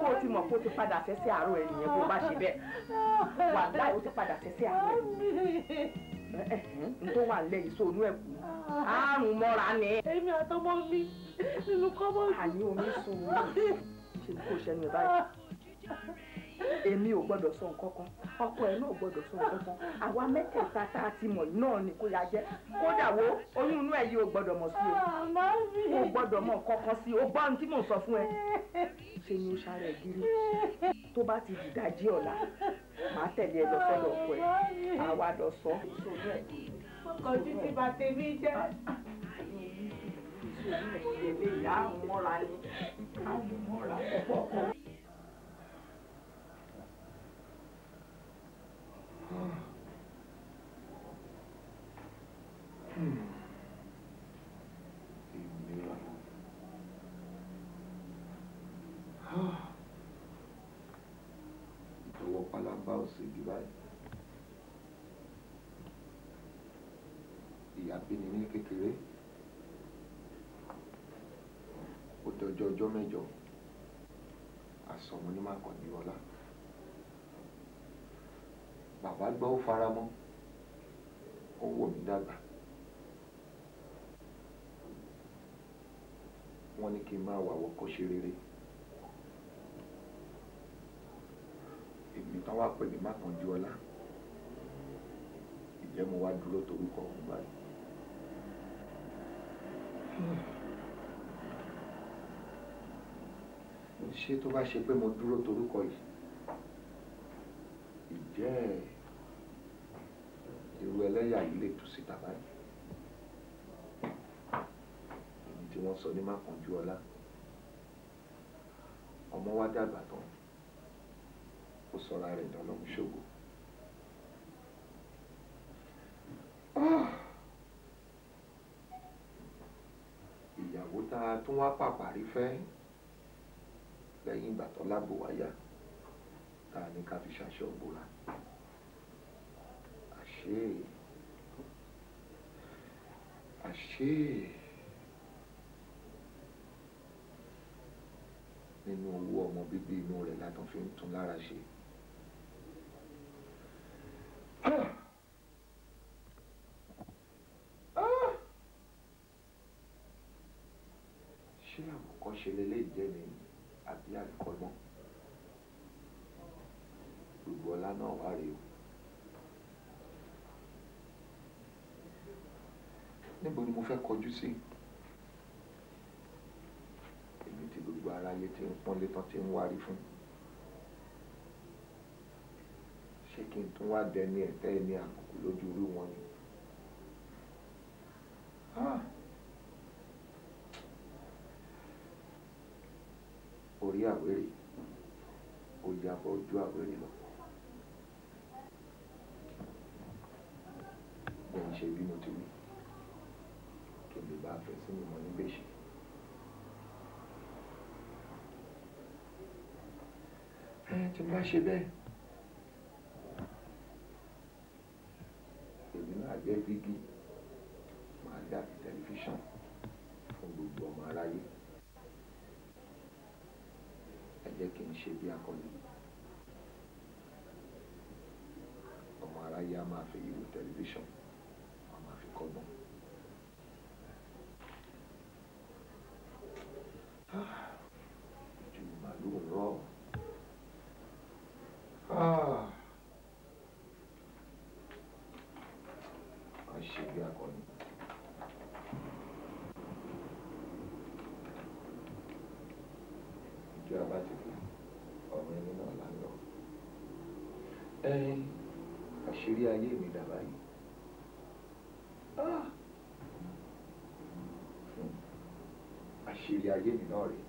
Kó o ti mọ̀ kó o ti padà sẹ́sẹ́ àárọ̀ ẹ̀ nìyẹn bó o bá ṣe bẹ́ẹ̀. Wàláì o ti padà sẹ́sẹ́ àárọ̀ ẹ̀. N tó wà nílẹ̀ yìí sóònú ẹ̀ kú. Àrùn mọ́ra ni. Èmi àtọmọ mi nínú kọ́bọ̀dù. Àní omi sùúrù. Ṣé kò ṣẹnu ẹ̀ báyìí? Èmi ò gbọ́dọ̀ sọ nǹkan kan, ọkọ ẹ̀ náà ò gbọ́dọ̀ sọ nǹkan kan. Àwa mẹ́tẹ̀ẹ̀ta tá a ti mọ̀ náà ni kó yá jẹ́. Kódà wo oyún inú ẹ̀ yìí ò gbọ́dọ̀ mọ̀ sí o. O gbọ́dọ̀ mọ̀ nǹkan kan sí o. Gbọ́ ohun tí mò ń sọ fún ẹ. Ṣe ni o ṣàrẹ̀ gírí? Tó bá ti dìdájí ọ̀la, màá tẹ̀lé ẹ lọ sọ́dọ̀ ọkọ ẹ̀. Àwa lọ sọ. Ọkọ̀jú ti bà tèmi jẹ́. ní ìṣẹ̀lẹ̀ ìyá àmúmọ́ra ni àmúmọ́ra ọ̀pọ̀. Ìtọwọ́ pálábá ò ségi báyìí. Ìyá bí ni ní kékeré. Ó dọjọ́ ọjọ́ mẹ́jọ. Àsọmọ ní Mákànjú ọlá. Bàbá gbọ́ ó faramọ́. Ó wò mí dàgbà. Wọ́n ní kí n máa wàwọ̀ kó ṣe rere. Èmi tán wá pè ní Mákànjú ọlá. Ìjẹ́ mo wá dúró torúkọ ọ̀hún báyìí. Ṣé tó bá ṣe pé mo dúró torúkọ yìí, ìjẹ́ irú ẹlẹ́yà yìí lè tú síta báyìí? Èmi tí wọ́n sọ ní Mákànjú ọlá. Ọmọ wa dàgbà tán, ó sọra rẹ̀ dọ́lọ́run ṣògo. Ìyàwó tá a tún wá pàpà rí fẹ́ lẹ́yìn ìgbà tó lágbo wáyà tá a ní ká fi ṣaṣọ bora. Àṣé àṣé nínú owó ọmọ bíbí inú rẹ̀ látàn fi ń tún lára ṣe. Ṣé àwòkọ́ṣe leléyìí jẹ́ ni àbí àríkọ́gbọ́n? Gbogbo ọlá náà wá rèé o. Níbo ni mo fẹ́ kọjú sí? Èmi tí gbogbo aráyé ti ń pọ́nlé tán ti ń wárí fún. Ṣé kí n tún wá dẹni ẹ̀tẹ́ ẹni àbùkù lójú irú wọn ni? Orí àwérè ó yàbọ̀ ojú àwérè lọ. Bẹ́ẹ̀ ń ṣe bí mo ti wí, kí n lè bá a fẹ́ sí mi mọ́ níbẹ̀ ṣe. Ẹ tí n bá ṣe bẹ́ẹ̀, èmi náà jẹ́ dígí, màá dàbí tẹlifíṣàn fún gbogbo ọmọ aráyé. Ẹ jẹ́ kí n ṣe bí akọni. Ọmọ aráyé á máa fi ìwò tẹlifíṣàn, á máa fi kọ́gbọ́n. Ojú màlúù rọ̀. Má ṣe bí akọni. Ìjọ abá ti kú, ọ̀run ẹni náà là ń lọ. Àṣírí ayé mi dà báyìí. Àṣírí ayé mi náà rèé.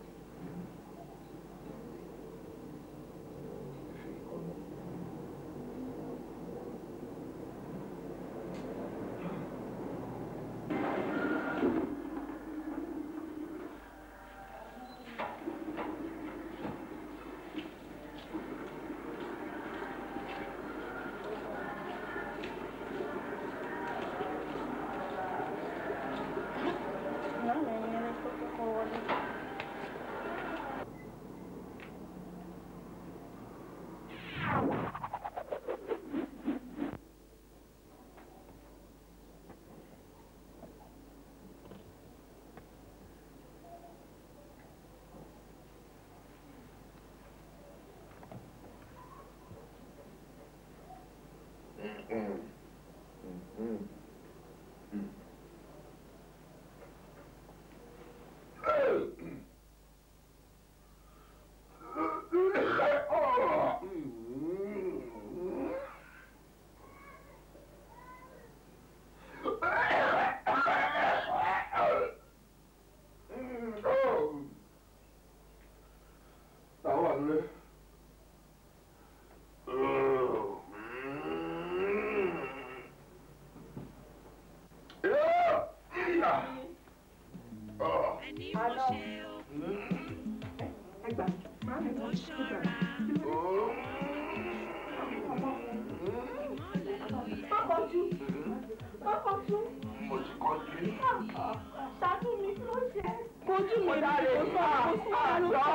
Ṣàánú mi kí ló ṣe? Kojú mi ni mo sọ, mo sún wa ló sọ.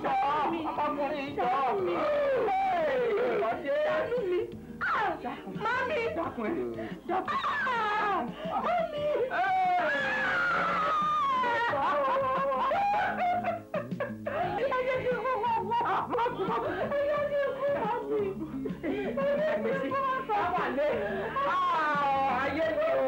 Ṣàánú mi, ṣàánú mi. Ṣàánú mi. Mami! Mami! Ẹ jẹ́ kí n kú wọ́n wọ́n. Ẹ jẹ́ kí n kú mami. Ẹ jẹ́ kí n kú mami. Ayé mi o.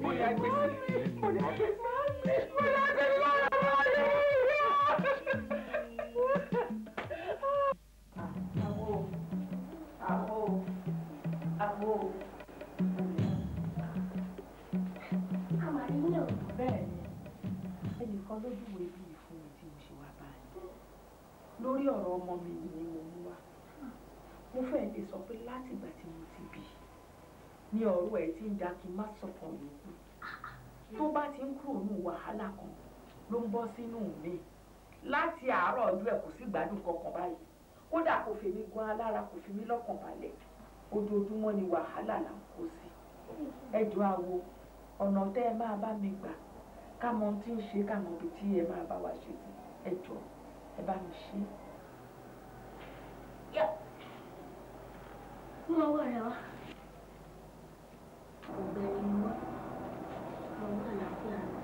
Mo ní agbèsí, mo ní agbèsí, mo ní agbèsí lọ́rọ̀ ayé mi. Àwo, àwo, àwo. Àmàlí yàn. Bẹ́ẹ̀ ni, ẹnìkan ló júwe bí ìfún mi tí mo ṣe wá báyìí. Lórí ọ̀rọ̀ ọmọ mi ni mo mú wá. Mo fẹ́ lè sọ pé látìgbà tí mo ti bí ní ọ̀rọ̀ ẹ̀ tí ń da kí n má sọ̀kan yòókù. Tó bá ti ń kúrò ní wàhálà kan ló ń bọ́ sínú mi. Láti àárọ̀ ọjọ́ ẹ̀ kò sí ìgbádùn kankan báyìí. Kódà kò fi mí gan alára, kò fi mí lọ́kàn balẹ̀. Ojoojúmọ́ ni wàhálà là ń kó sí. Ẹ jọ̀ọ́ àwo, ọ̀nà tẹ́ ẹ máa bá mi gbà ká mọ ohun tí ń ṣe, ká mọ ibi tí ẹ máa bá wa ṣe sí. Ẹ jọ̀ọ́, ẹ bá mi ṣe. Mú ọwọ́ rẹ wá. Ọ̀gbẹ́ni ni wọ́n. Ọwọ́ àlàáfíà rẹ̀.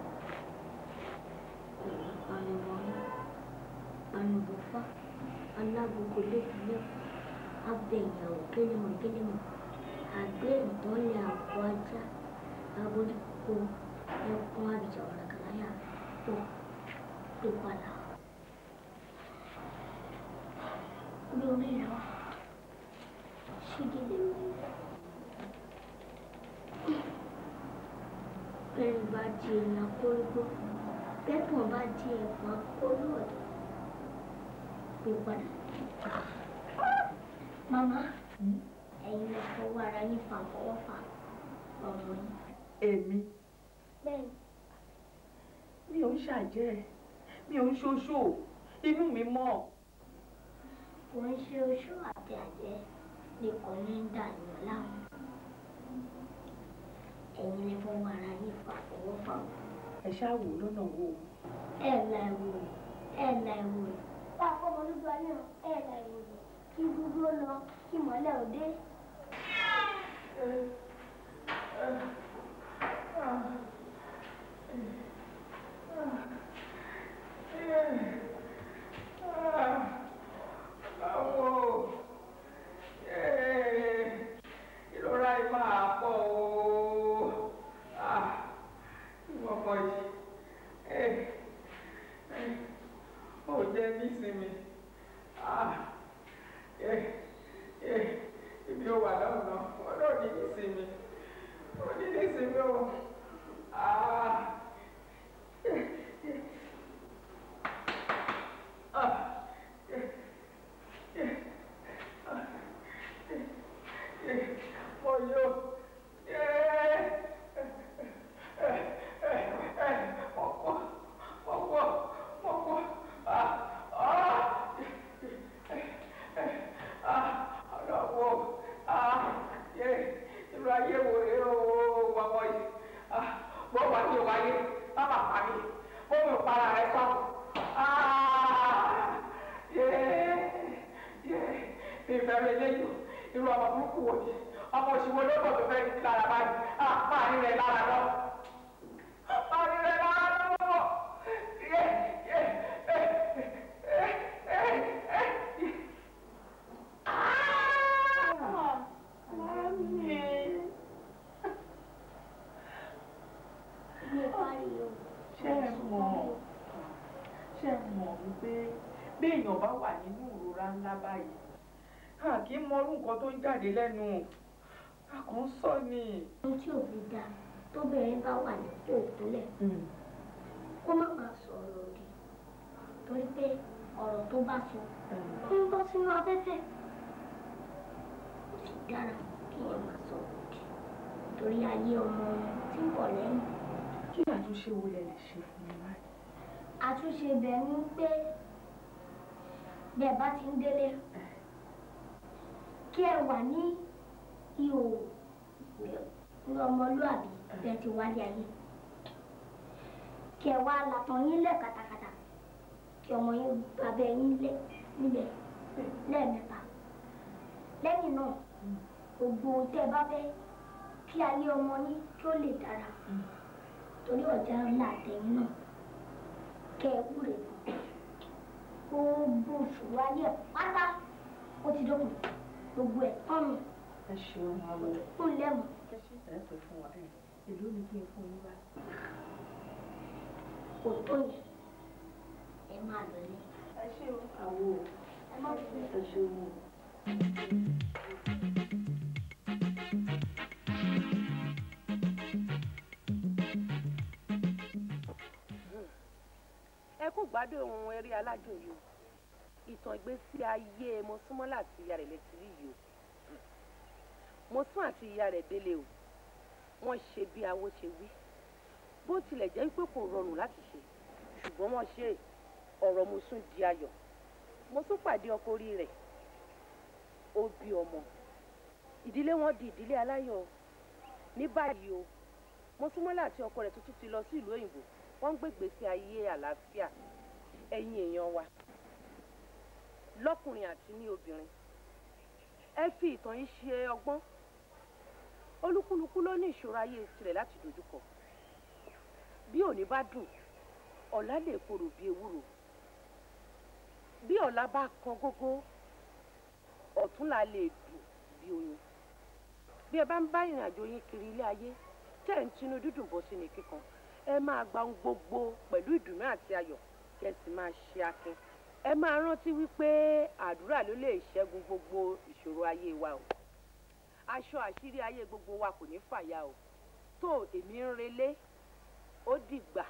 Pariwo Panubọ̀fá, alágogo lẹ́kùnlẹ́kùn, abẹ ìyàwó kélémọ̀kélémọ̀, àgbẹ̀ ìtọ́lẹ̀ àpò ajá, aboríko ẹkùn àbíjà ọ̀ràkàláyà pọ̀ pípadà. Gbé orí rẹ wá. Ṣígílẹ̀ mi. Bẹ́ẹ̀ni bá di èèyàn akórógbó, bẹ́ẹ̀kùn bá di ẹ̀fọn akóró ọ̀dọ̀. Pé padà. Màmá, ẹ̀yin lè fọwọ́ ara yín fa àfọwọ́fà ọmọ yín. Èmi? Bẹ́ẹ̀ni. Mi ò ń ṣàjẹ́, mi ò ń ṣoṣo, inú mi mọ́. Kò ń ṣe oṣó àti àjẹ́ ni kò ní ń dà yàn láàmú. Ẹ̀yin lè fọwọ́ ara yín fa àfọwọ́fà o. Ẹ ṣáà wò lọ́nà wo. Ẹ la ẹ̀wò rẹ̀, ẹ la ẹ̀wò rẹ̀. Wá fọmọ dúdú ayé hàn, ẹ la ẹ̀wò rẹ̀. Kí dúdú ó lọ, kí mọ́lẹ̀ ó dé. Báwo ìrora yìí máa pọ̀ o. Ìwọ ọmọ yìí, ó jẹ́ nísìnyí. Ibi ó wà lọ́nà, ó ní nísìnyí. Ó ní nísìnyí o. Mo yó. Irú ayé wo rèé o, ọmọ yìí? Bó wà ní òwáyé, má bà pa mí, bó mi ò para rẹ sọ. Mi fẹ́ rí eléyìí, irú ọmọ burúkú wo ni? Ọmọ òṣìwò ló bọ̀ tó fẹ́ ní lára báyìí. Máa rí rẹ̀ lára lọ. Máa rí rẹ̀ lára lọ. Mami. Ilé parí o. Ṣé ẹ mọ̀, ṣé ẹ mọ̀ wípé bí èèyàn bá wà nínú ìrora ńlá báyìí, a kì í mọrú nǹkan tó ń jáde lẹ́nu, a kàn ń sọ ni. Ohun tí ò fi dáa tóbìnrin bá wà nípò ìkúnlẹ̀, kó má máa sọ̀rọ̀ òdì torí pé ọ̀rọ̀ tó bá sọ ń bọ́ sínú afẹ́fẹ́. Ó sì dára kí èèyàn máa sọ̀rọ̀ òdì torí ayé ọmọ wọn tí ń bọ̀ lẹ́yìn. Kí àtúnṣe wo lẹ lè ṣe fún mi báyìí? Àtúnṣe ibẹ̀ ni pé bẹ́ẹ̀ bá ti ń délé, Kí ẹ wà ní ihò ọmọlúàbí bẹ́ẹ̀ ti wálé ayé. Kí ẹ wá latọ̀ yín lẹ̀ kàtàkàtà. Kí ọmọ yín abẹ́ yín lẹ̀ níbẹ̀ lẹ́ẹ̀mẹ́ta. Lẹ́yìn náà, gbogbo ohun tẹ́ ẹ bá fẹ́ kí ayé ọmọ yín kí ó lè dára. Torí ọ̀já ńlá àtẹ̀yìn náà kẹ́ ẹ wúre fún. Gbogbo ìṣòro ayé ẹ̀ pátá ó ti dókun. Gbogbo ẹ̀ tọ́nu. Ẹ ṣeun àwọ̀. Fún lẹ́mọ̀. Ẹ ṣe ẹ pè fún wa. Èló ni kí n fún yín báyìí? Kò tó yẹn. Ẹ máa lọ lé. Ẹ ṣeun àwọ̀. Ẹ má fi. Ẹ ṣeun o. Ẹ kú gbádùn ohun eré aládùn yìí o. Ìtàn ìgbésí ayé Mosúnmọ́lá àti ìyá rẹ̀ lẹ́tì rí yìí o. Mosún àti ìyá rẹ̀ délé o. Wọ́n ṣe bí awo ṣe wí. Bó tilẹ̀ jẹ́ pé kò rọrùn láti ṣe, ṣùgbọ́n wọ́n ṣe ọ̀rọ̀ Mosún di ayọ̀. Mosún pàdé ọkọ orí rẹ̀. Ó bí ọmọ. Ìdílé wọn di ìdílé aláyọ̀. Ní báyìí o, Mosúnmọ́lá àti ọkọ rẹ̀ tuntun ti lọ sí ìlú òyìnbó. Wọ́n ń gbégbé sí ayé àlàáfíà. Ẹ̀yin èèyàn wa, lọ́kùnrin àti ní obìnrin, ẹ fi ìtàn yìí ṣe ọgbọ́n. Olúkúlùkù ló ní ìṣòro ayé tirẹ̀ láti dojúkọ. Bí òní bá dùn, ọ̀la lè korò bí ewúro. Bí ọ̀la bá kan gógó, ọ̀túnla lè dùn bí oyin. Bí ẹ bá ń bá ìrìn àjò yín kiri ilé ayé, tẹ́ ẹ̀ ń tinú dídùn bọ́ sínú kíkan, ẹ máa gba ohun gbogbo pẹ̀lú ìdùnnú àti ayọ̀, kí ẹ sì máa ṣe akin. Ẹ máa rántí wípé àdúrà ló lè ṣẹ́gun gbogbo ìṣòro ayé wa o. Aṣọ àṣírí ayé gbogbo wa kò ní fàya o. Tó èmi ń relé, ó dìgbà.